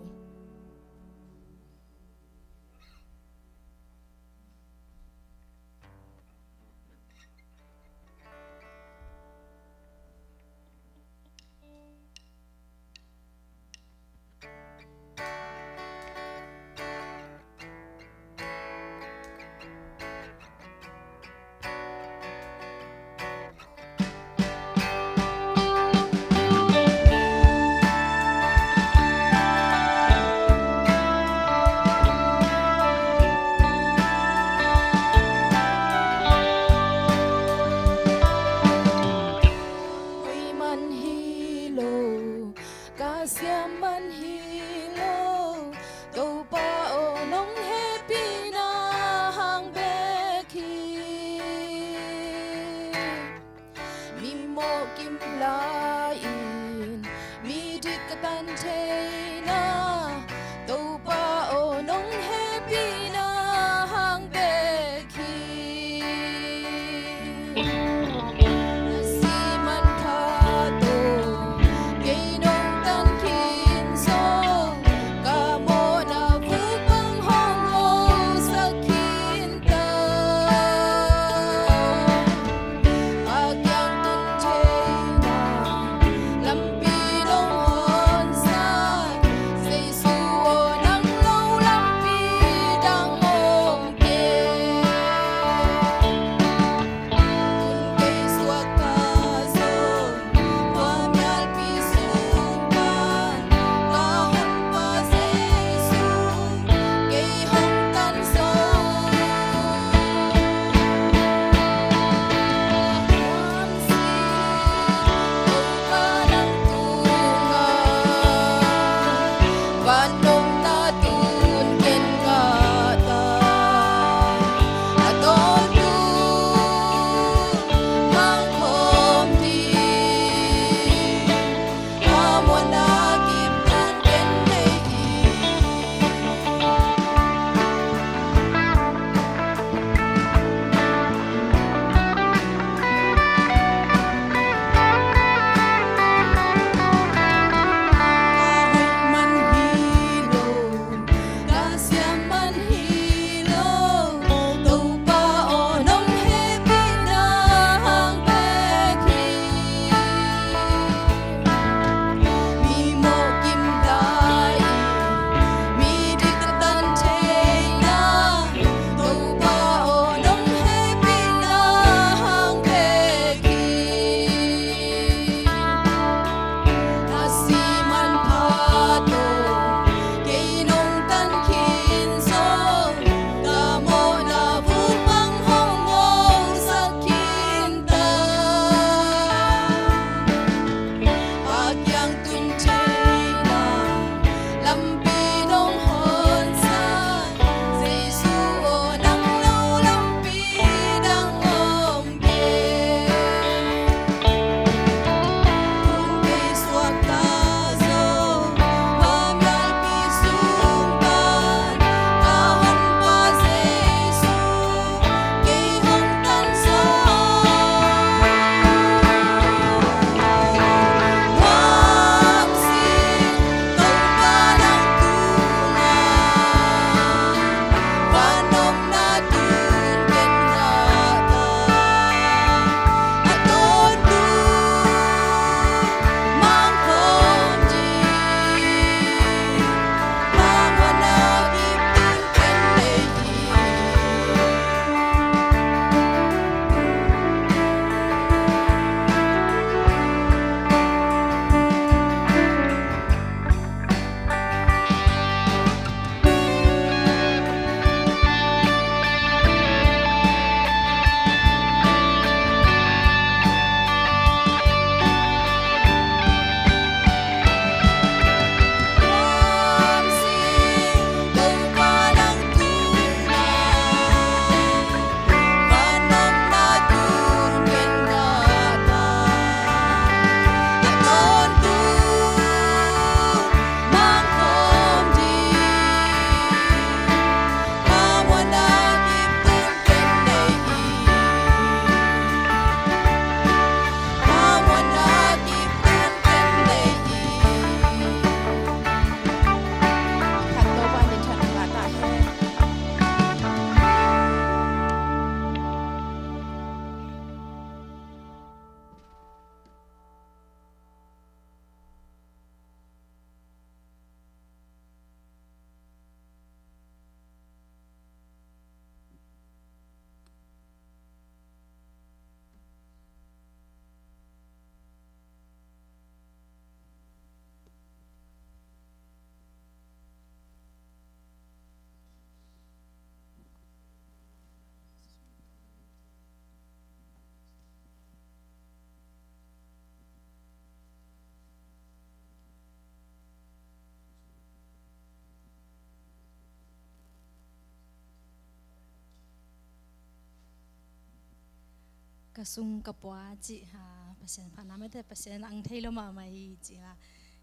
Ka sung ka pua cih, ha, Pasian phatna mate, Pasian ang thei lo mahmah hi cih la,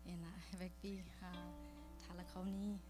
ina, vekpi, ha, tha la khau ni.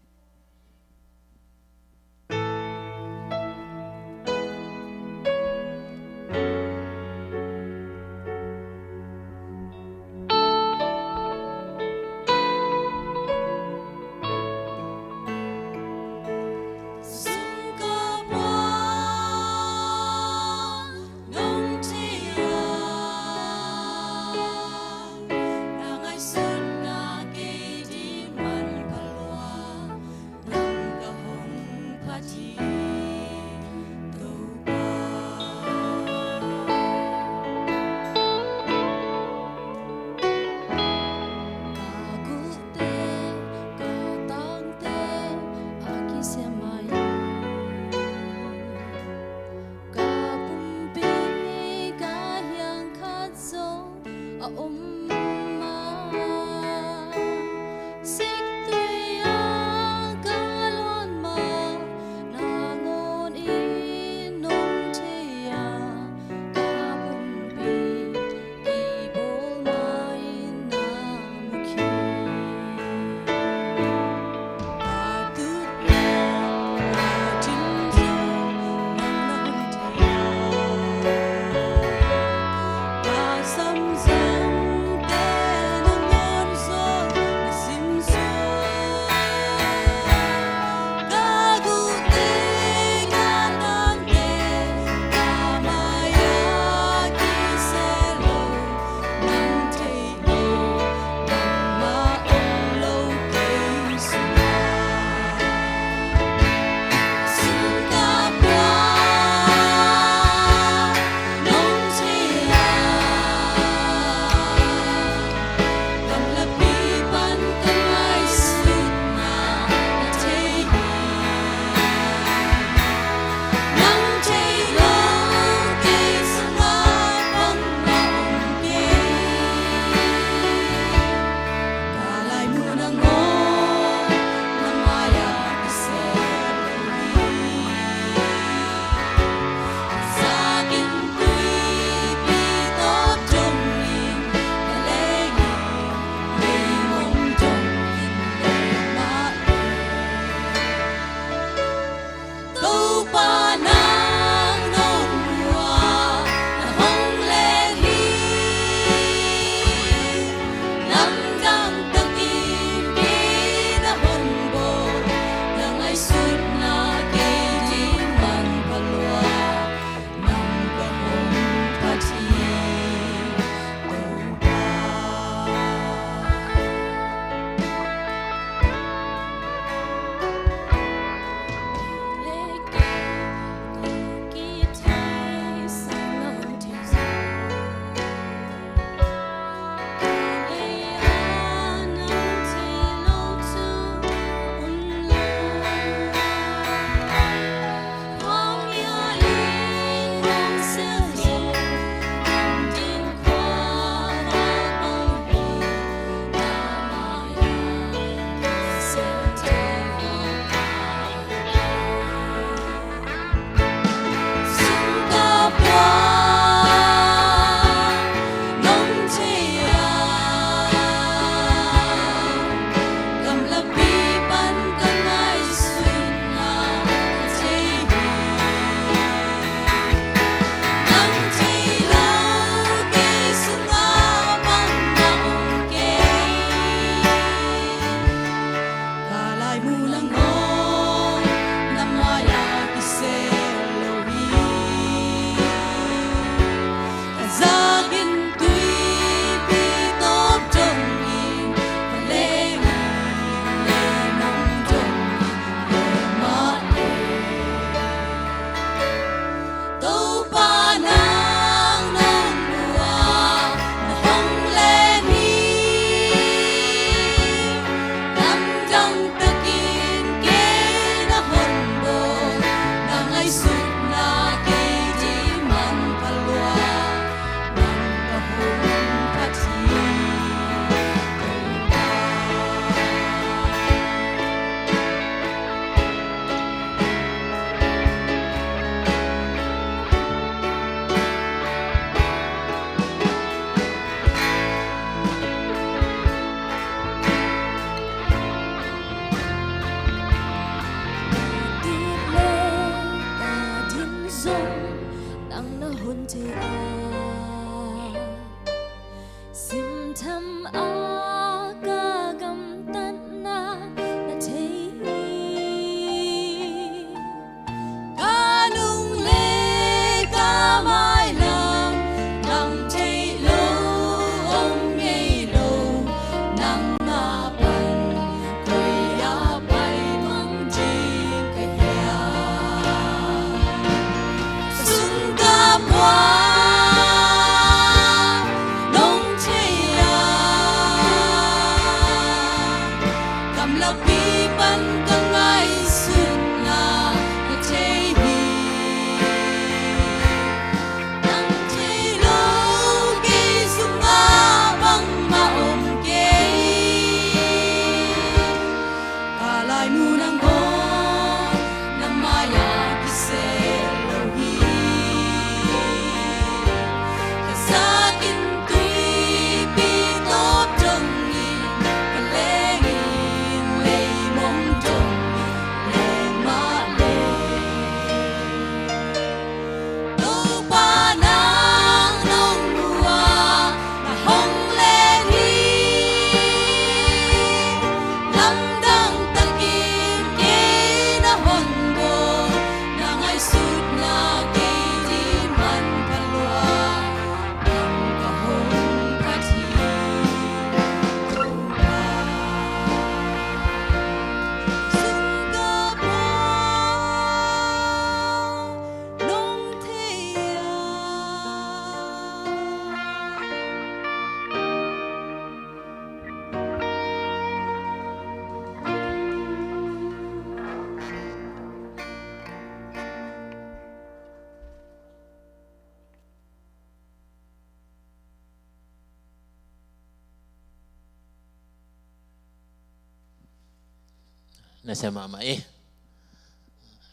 nasia mahmah e.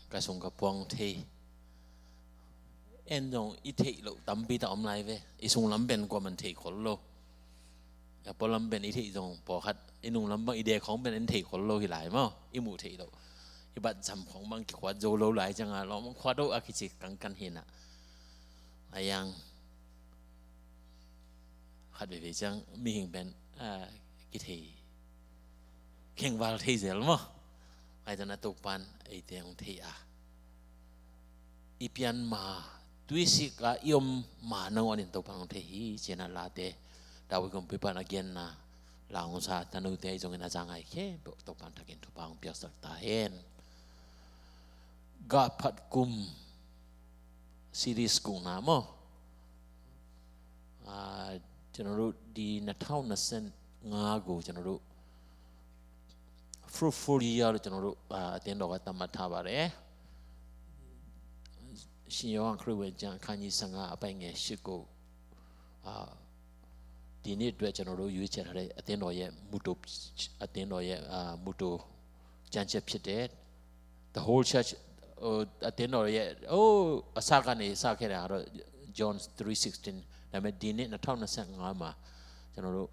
Ka sung ka puang thei. En zong i theih loh tampi tak om lai ve. I sunglam pen kuaman thei khol lo. A pualam pen i theih zong pawlkhat, i nunglam bang i dek khawng pen en thei khol lo hi lai maw. I muh theih loh, i bat zam khawng bang kikhuat zo lo lai ciangah lawm khuat oh a kici kangkan hi na. A yang khat veve ciang mihing pen a kithei khengval thei zel maw. Ai zan a Topan eite hong thei a, i pian ma, tuisik a i om ma nangawn in Topan hong thei hi. Cianah Late, David kumpipa in a genna la hong sa tanote ahi zongin a za ngai khempeuh Topan thakin thupha hong piaksak ta hen. Gah phat kum series gukna maw. အာ၊ကျွန်တော်တို့ဒီနှစ်ထောင်နှစ်ဆယ့်ငါးကိုကျွန်တော်တို့ fruitful year လို့ကျွန်တော်တို့အာအသင်းတော်ကသတ်မှတ်ထားပါတယ်။ ရှင်ယောဟန်ခရစ်ဝင်ကျမ်းအခန်းကြီးဆယ့်ငါးအပိုဒ်ငယ်ရှစ်ကိုအာဒီနေ့အတွက်ကျွန်တော်တို့ရွေးချယ်ထားတဲ့အသင်းတော်ရဲ့မူတိုအသင်းတော်ရဲ့အာမူတိုကျမ်းချက်ဖြစ်တဲ့ the whole church ဟိုအသင်းတော်ရဲ့ဟိုအစကနေစခဲ့တာကတော့ John three sixteen ဒါပေမဲ့ဒီနေ့နှစ်ထောင်နှစ်ဆယ့်ငါးမှာကျွန်တော်တို့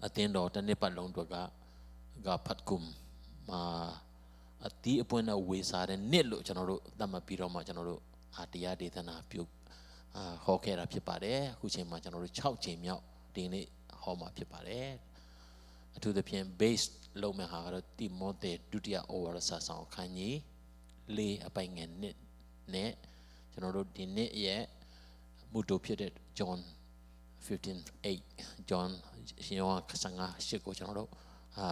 အသင်းတော်တစ်နှစ်ပတ်လုံးအတွက်ကဂါဖတ်ကုမ်မှာအသီးအပွင့်နဲ့ဝေစားတဲ့နှစ်လို့ကျွန်တော်တို့သတ်မှတ်ပြီးတော့မှကျွန်တော်တို့အာတရားဒေသနာပြုအာဟောခဲ့တာဖြစ်ပါတယ်။ အခုချိန်မှာကျွန်တော်တို့ခြောက်ကြိမ်မြောက်ဒီနေ့ဟောမှာဖြစ်ပါတယ်။ အထူးသဖြင့် base လုပ်မဲ့ဟာကတော့တိမောသေဒုတိယဩဝါဒစာဆောင်အခန်းကြီးလေးအပိုဒ်ငယ်နှစ်နဲ့ကျွန်တော်တို့ဒီနေ့ရဲ့မူတိုဖြစ်တဲ့ John fifteen eight John ရှင်ယောဟန်ဆယ့်ငါးရှစ်ကိုကျွန်တော်တို့အာ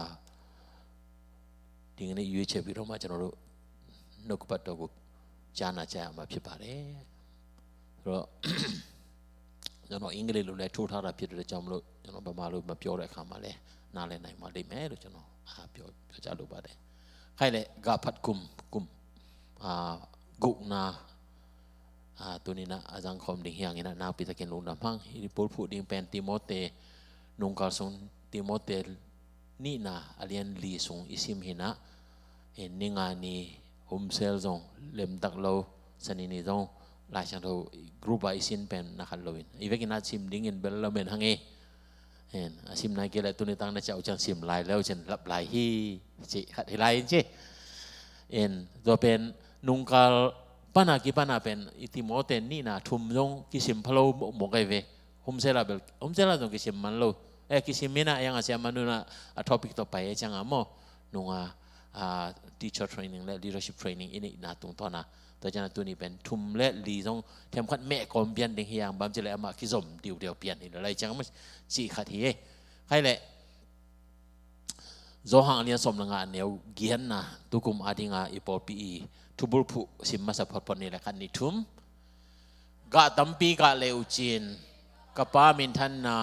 ဒီကနေ့ရွေးချယ်ပြီးတော့မှကျွန်တော်တို့နှုတ်ကပတ်တော်ကိုကြားနာကြရမှာဖြစ်ပါတယ်။ ဆိုတော့ကျွန်တော်အင်္ဂလိပ်လိုလည်းထိုးထားတာဖြစ်တဲ့အတွက်ကြောင့်မလို့ကျွန်တော်ဗမာလိုမပြောတဲ့အခါမှာလည်းနားလည်နိုင်ပါလိမ့်မယ်လို့ကျွန်တော်အာပြောပြောချင်လို့ပါတယ်။ ခိုင်လေဂါဖတ်ကုမ်ကုမ်အာဂုနာအာတူနီနာအဇန်ခုမ်ဒိင်ဟိယင်ငိနာနာပီတကင်လူနာဖန်းဟိရိပိုလ်ဖူဒိင်ပန်တိမောသေနုံကလ်ဆုန်တိမောသေနီနာအလျန်လီဆုန်အီစိမ်ဟိနာ နင်္ဂါနီ ဟိုမ်ဆဲလ်ဇုန် လမ်တကလို စနေနေ့ဇုန် လာရှန်ထို group အီစိမ်ပန်နာခတ်လိုဝိုင် အီဝဲကနာစိမ်ဒိင်ဂိုင် ဘဲလ်လမန်ဟငေ အစိမ်နာကဲလဲတူနီတန်းနာချောက်ချန်စိမ်လိုက်လဲချန်လပ်လိုက်ဟိ ချိခတ်ဟိလိုက်ချိ အီဇော်ပန်နုံကလ်ပနာကီပနာပန်အီတိမောသေနီနာထုမ်ဇုန်ကီစိမ်ဖလိုမောကဲဝဲ Home cell ah bel, home cell ah zong kisim man lo. Eh, kisim in ah, a yang a sia man un ah, a topic tawh pai e ciang ah maw. Nung ah, ah, teacher training le leadership training i neihna tungtawn ah. Tua ciang ah tuni pen thum le li zong themkhat meh kawm pian ding hi hang bang ci le amah kizom diudiau pian hi lo lai ciang ah maw ci khat hi e. Khai le, Johan a lian sawm le nga a neu giatna tukum a dinga i pawlpi i thubulphuh sim masa photphot ni le khat ni thum. Gah tampi gah le uh cin ka pa minthanna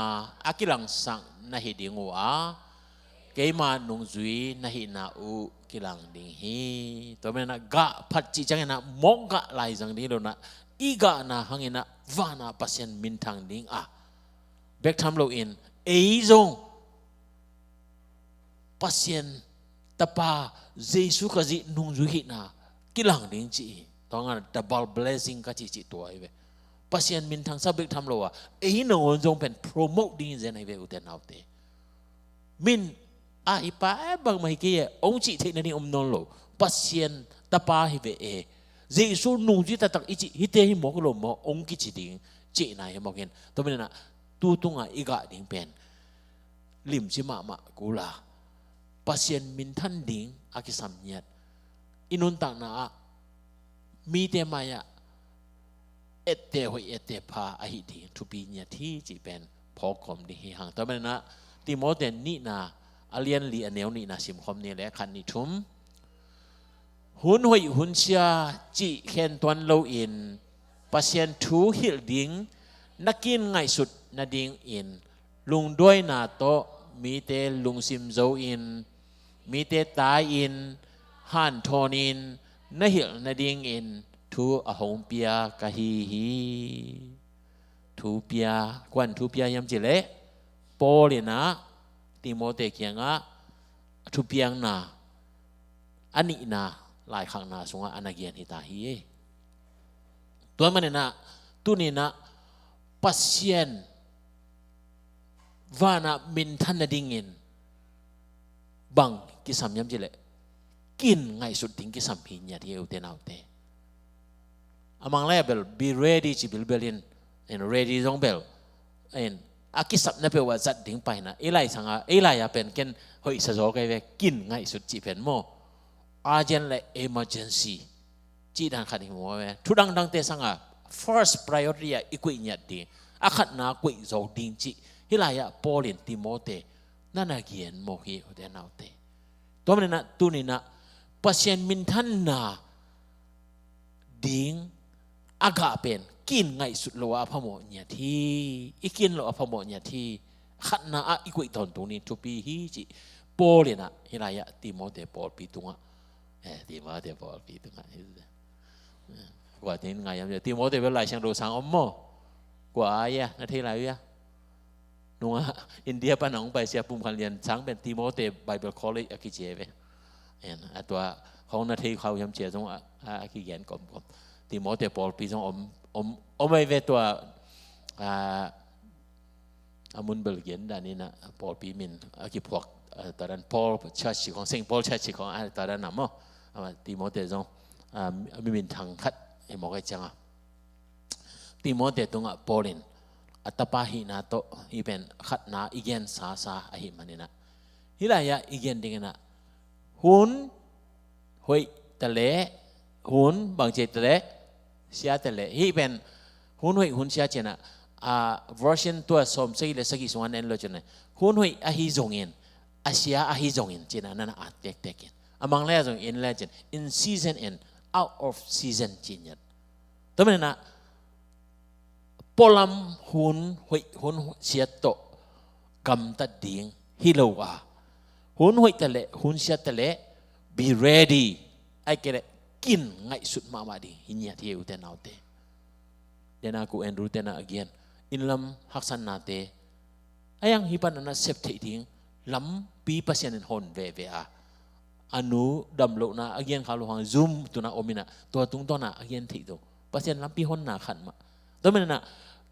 a kilangsak na hi ding uh a keima nungzui na hihna uh kilang ding hi. Tua menah gah phat cih cianginah mawk gah lai zang ding hi lo nah i gahna hanginah vanah Pasian minthang ding a bek tham loin ei zong Pasian Tapa Jesu Khazih nungzui hihna kilang ding ci hi. Tua ngan double blessing ka cih cih tua hi ve. Pasian minthang sa bek tham lo a ei nangawn zong pen promote ding hi zen hi ve ute naute. Min a hi pa e bangmah hi kei e ong cih theih nading om nawn lo. Pasian Tapa hi ve e. Jesu nungzui taktak i cih hite hi mawk lo maw ong kici ding cihna hi mawk hin. Tua minah tu tungah i gah ding pen limci mahmah kula Pasian minthan ding a kisam ngiat i nuntakna ah mite mai-ah ette hoih ette pha ahi ding thupi ngiat hi cih pen phawk khawm ding hi hang. Tua manah Timote nihna a lian li a neu nihna simkhawm ni le khat ni thum. Hun hoih hun sia cih khen tuan loin Pasian thu hilh ding na kin ngaihsut nadingin lungduaina tawh mite lungsim zo-in mite tai-in hanthawnin na hilh nadingin thu a hong pia ka hi hi. Thu pia, kuan thu pia hiam cih leh Paul in ah Timote kiangah thupiakna, a nihna, laikhakna sungah a na gen hi ta hi. Tua maninah tuninah Pasian vanah minthan nadingin bang kisam hiam cih leh kin ngaihsut ding kisam hi ngiat hi, ute naute. A mang lai-ah bel be ready ci bilbel in, in ready zong bel in a kisapna peuh ah zat ding pai na. Ei lai sangah, ei lai-ah pen ken hoihsa zaw kei ve, kin ngaihsut cih pen maw, urgent le emergency cih dan khat hi maw ve. Thu dangdangte sangah first priority ah i kuih ngiat ding, a khatna kuih zo ding cih hih lai-ah Paul in Timote na na gen mawk hi, ute naute. Tua maninah tuninah Pasian minthanna ding a gah pen kin ngaihsut lo a phamawh ngiat hi. I kin lo a phamawh ngiat hi. Khatna ah i kuih tawntung ni thupi hi cih Paul inah hih lai-ah Timote pawlpi tungah, eh, Timote pawlpi tungah hi. Kua tin ngai hiam, Timote bel Lai Siangtho sang om maw? Kua a ia na thei lai uh ia? Nungah India pan a hong pai sia pum khan lian sang pen Timote Bible College a kici ve. En, a tua hong na thei khau hiam cia zong a, a, a kigen komkom. Timote pawlpi zong om, om, om ai ve tua, a, a mun bel gen dan inah pawlpi min a kiphuak, a, tua dan Paul Church ci khong, Saint Paul Church ci khong, a, tua dan a maw. A, Timote zong, a, mi minthang khat hi mawk ai cianga. Timote tungah Paul in a tapa hihna tawh hih pen khatna i gen sasa ahih maninah, hih lai-ah i gen dinginah hun hoih taleh, hun bangci taleh, sia taleh. Hih pen hun hoih hun sia cinah, a, version tua sawm sagih le sagih sungah en lo cinah, hun hoih ahi zongin, a sia ahi zongin cinah nana at tektek in. A mang lai-ah zong in lai cin, in season and out of season ci ngiat. Tua maninah pualam hun hoih hun siat tawh gamtat ding hi lo a, hun hoih taleh hun siat taleh be ready, ai kei leh kin ngaihsut mahmah ding hi ngiat hi, ute naute. Dena ku Andrew tena a gen, innlam haksatnate a iang hi pan a na sep theih ding lampi Pasian in hon veve a, a nu damlohna a gen kha lo hang zum tuna om inah tua tungtawna a gen theih dong Pasian lampi honna khan mah. Tua maninah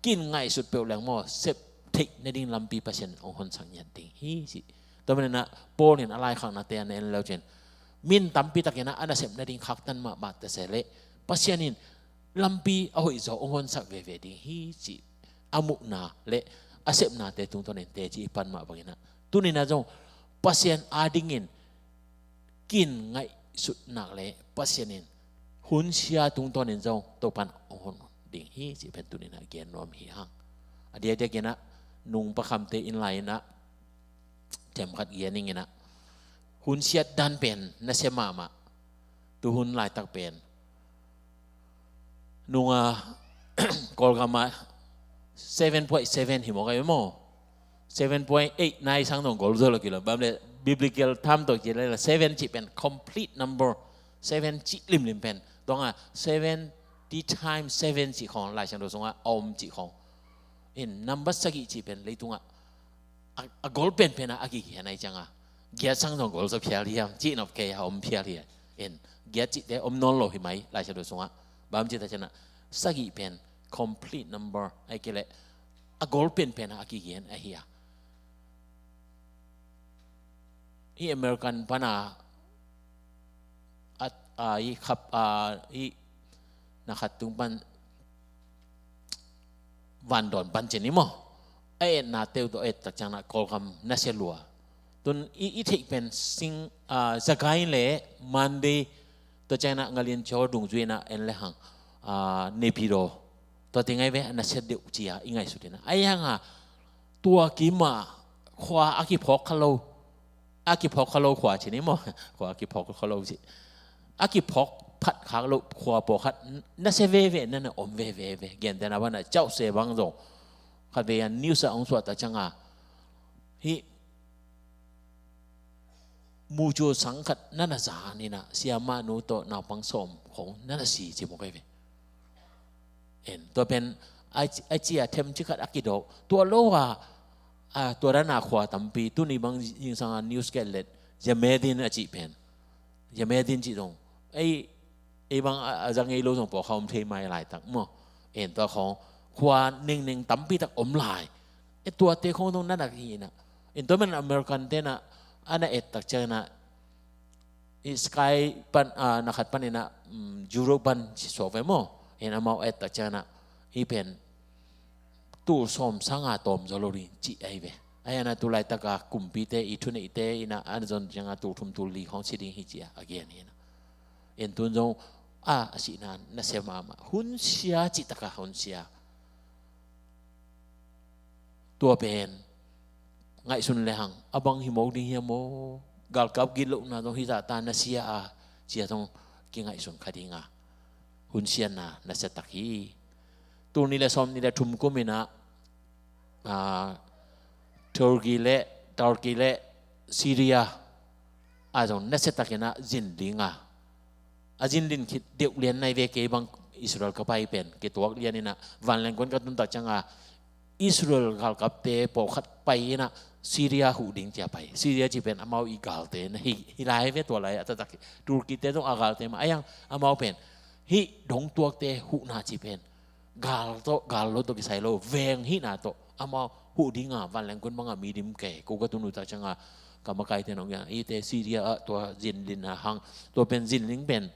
kin ngaihsut peuh leng maw, sep theih nading lampi Pasian in hong honsak ngiat ding hi ci. Tua maninah Paul in a laikhaknate a na en lo cin, min tampi takinah a nasep nading khaktan mahmah ta se leh Pasian in lampi a hoihzaw hong honsak veve ding hi cih a muhna le a sepnate tungtawnin teci i pan mah banginah tuninah zong Pasian adingin kin ngaihsutnak le Pasian in hun sia tungtawnin zong Topan hong hon ding hi cih pen tuninah gen nuam hi hang. A diakdiakinah nung pakhamte in lai-inah themkhat gen inginah hun siat dan pen nasia mahmah. Tuhun laitak pen nunga Kawlgama seven point seven hi mawk ai maw? Seven point eight nine sang dong gol zo lo kilo bam le biblical term to kilo seven cih pen complete number. Seven cih limlim pen donga seventy times seven cih khong Lai Siangtho sungah a om cih khong. In number sagih cih pen leitungah a, a gol penpen a, a kigen ai cianga giat sang zong gol zaw phial hiam, cih nop kei a om phial hi a. In giat cihte om nawn lo hi mai Lai Siangtho sungah. Bang ci ta ciangah sagih pen complete number ai kei leh a gol penpen a, a kigen ahi a. Hih American pana a, a, hih khap, a, hih na khat tung pan vandawn pan cin i maw? A etna teu tawh a et tak ciangah Kawlgam nasia lua. Tun i, i theih pen sing, a, Zagai le Monday tua ciangah Ngalian Chaw dungzui inah en le hang, a, Naypyidaw tua teng ai ve a nasia deuh ci-a i ngaihsut inah. A ianga tua kimah khua a kiphawk kha lo. A kiphawk kha lo khua ci ni maw? Khua a kiphawk kha lo ci. A kiphawk phat khak lo khua pawlkhat nasia veve, nana om veve ve. Gentehna banah Chau Se bang zong khatvei a news ah hong suahtak cianga hih mucu sang khat nana za ninah siamah nu tawh naupang sawm khong nana si ci mawk ai ve. En, tua pen a, a cia them cikhat a kidawk. Tua lo a, a, tua dana khua tampi tuni bang zingsanga news ka et leh Yamedin a cih pen, Yamedin cih zong ei, ei bang a, a za ngei lo zong pawlkhat om thei mai laitak maw. En tua khawng khua nengneng tampi tak om lai. E tuate khawng zong na nak hi inah. En tua man American te inah a na et tak ciang inah i Sky pan, a, na khat pan inah, um, Europe pan ci suak ve maw. En amau et tak ciang inah i pen tul sawm sanga tawm zaw lo ding cih ahi ve. Ahi a na tu laitaka kumpite i thuneihte inah a na zon cianga tul thum tul li khawng si ding hi ci a a gen hi inah. En tun zong a, a sihna nasia mahmah. Hun sia cih taka hun sia. Tua pen ngaihsun lehang a bang hi mawk ding hiam maw? Galkap gitlohna zong hi zahta nasia a, cia zong kingaihsun kha dinga hun sianna nasia tak hi. Tul nih le sawm nih le thum kum inah, a, Turkey le, Turkey le Syria a zong nasia tak inah zin dinga a zin din khit deuh lian nai ve. Kei bang Israel ka pai pen kituak lian inah vanleng kuan ka tun tak cianga Israel galkapte pawlkhat pai inah Syria huh ding cia pai. Syria cih pen amau i galte na hi, hi lai ve tua lai a taktak hi. Turkey te zong a galte mah a hiang amau pen hih dongtuakte huhna cih pen gal tawh, gal lo tawh kisai lo, veng hihna tawh amau huh dinga vanleng kuan banga mi dim kei ko ka tun uh tak cianga ka makaite nong ya ite Syria ah tua zin dinna hang. Tua pen zin ding pen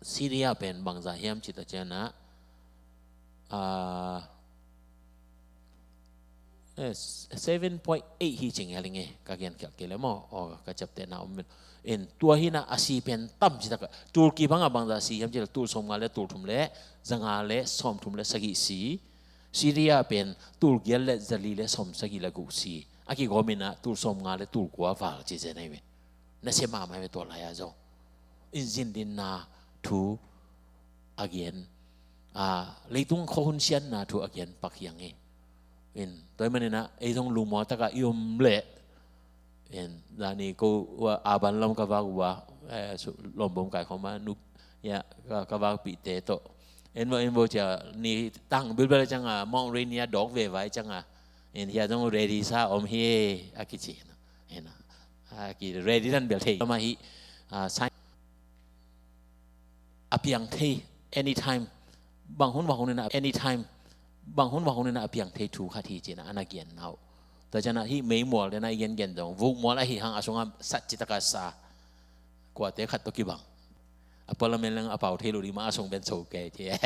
Syria pen bangzah hiam cih tak ciang inah, a, eh, seven point eight hi cing hi a ling e, ka gen khial kei le maw, aw, ka ciaptehna om in. En tua hi inah a si pen tam cih taka Turkey banga bangzah si hiam cih le tul sawmnga le tul thum le zanga le sawmthum le sagih si. Syria pen tul giat le zali le sawmsagih le guk si. A kigawm inah tul sawmnga le tul kua val ci zen ahi ve. Nasia mahmah ve tua lai-a zong. In zin dinna thu a gen, a, leitung khua hun sianna thu a gen pak hiang hi. In tua hi man inah ei zong lungmuang taka i om leh. In zani ko ua a ban lam ka vak ua, eh, su-, lawmbawm kai khawma nup ya ka, ka vakpihte tawh. En vo, en vo cia ni tang bilbel cianga Mount Rainier dawk ve vai cianga. In hia zong ready sa om hi a kici. In a ki ready dan bel thei. Kama hi, a, sign a piang thei anytime. Bang hun bang hun inah anytime. Bang hun bang hun inah a piang thei thu khat hi ci inah a na gen nau. Tua ciang inah hih meimual te inah i gengen zong vukmual ahi hang a sungah sat cih taka sa. Kuate khat tawh kibang. A parliament leng a pau thei lo ding mah a sung pen so kei thei.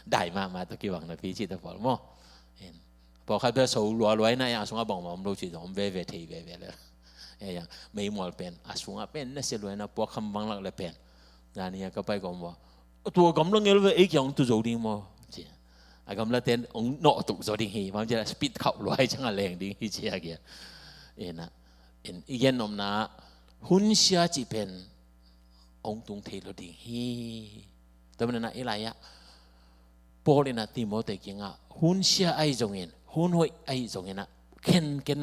Dai mahmah tawh kibang napi cih ta pawl maw. Pawlkhat bel so lualua inah a sungah bangmah om lo cih zong om veve thei veve le. Meimual pen a sungah pen nasia lua inah puakkham bang lak le pen. Zani a ka pai ka om ua. Tua gamla ngel ve ei kiang hong tu zo ding maw ci. A gamlate hong nawh tuk zo ding hi. Bang ci la speed khauh luai cianga leng ding hi ci a kia. Inah, in i gen omna hun sia cih pen hong tung thei lo ding hi. Tua man inah i lai-ah Paul inah Timothy kiangah hun sia ahi zongin, hun hoih ahi zongin ah khenken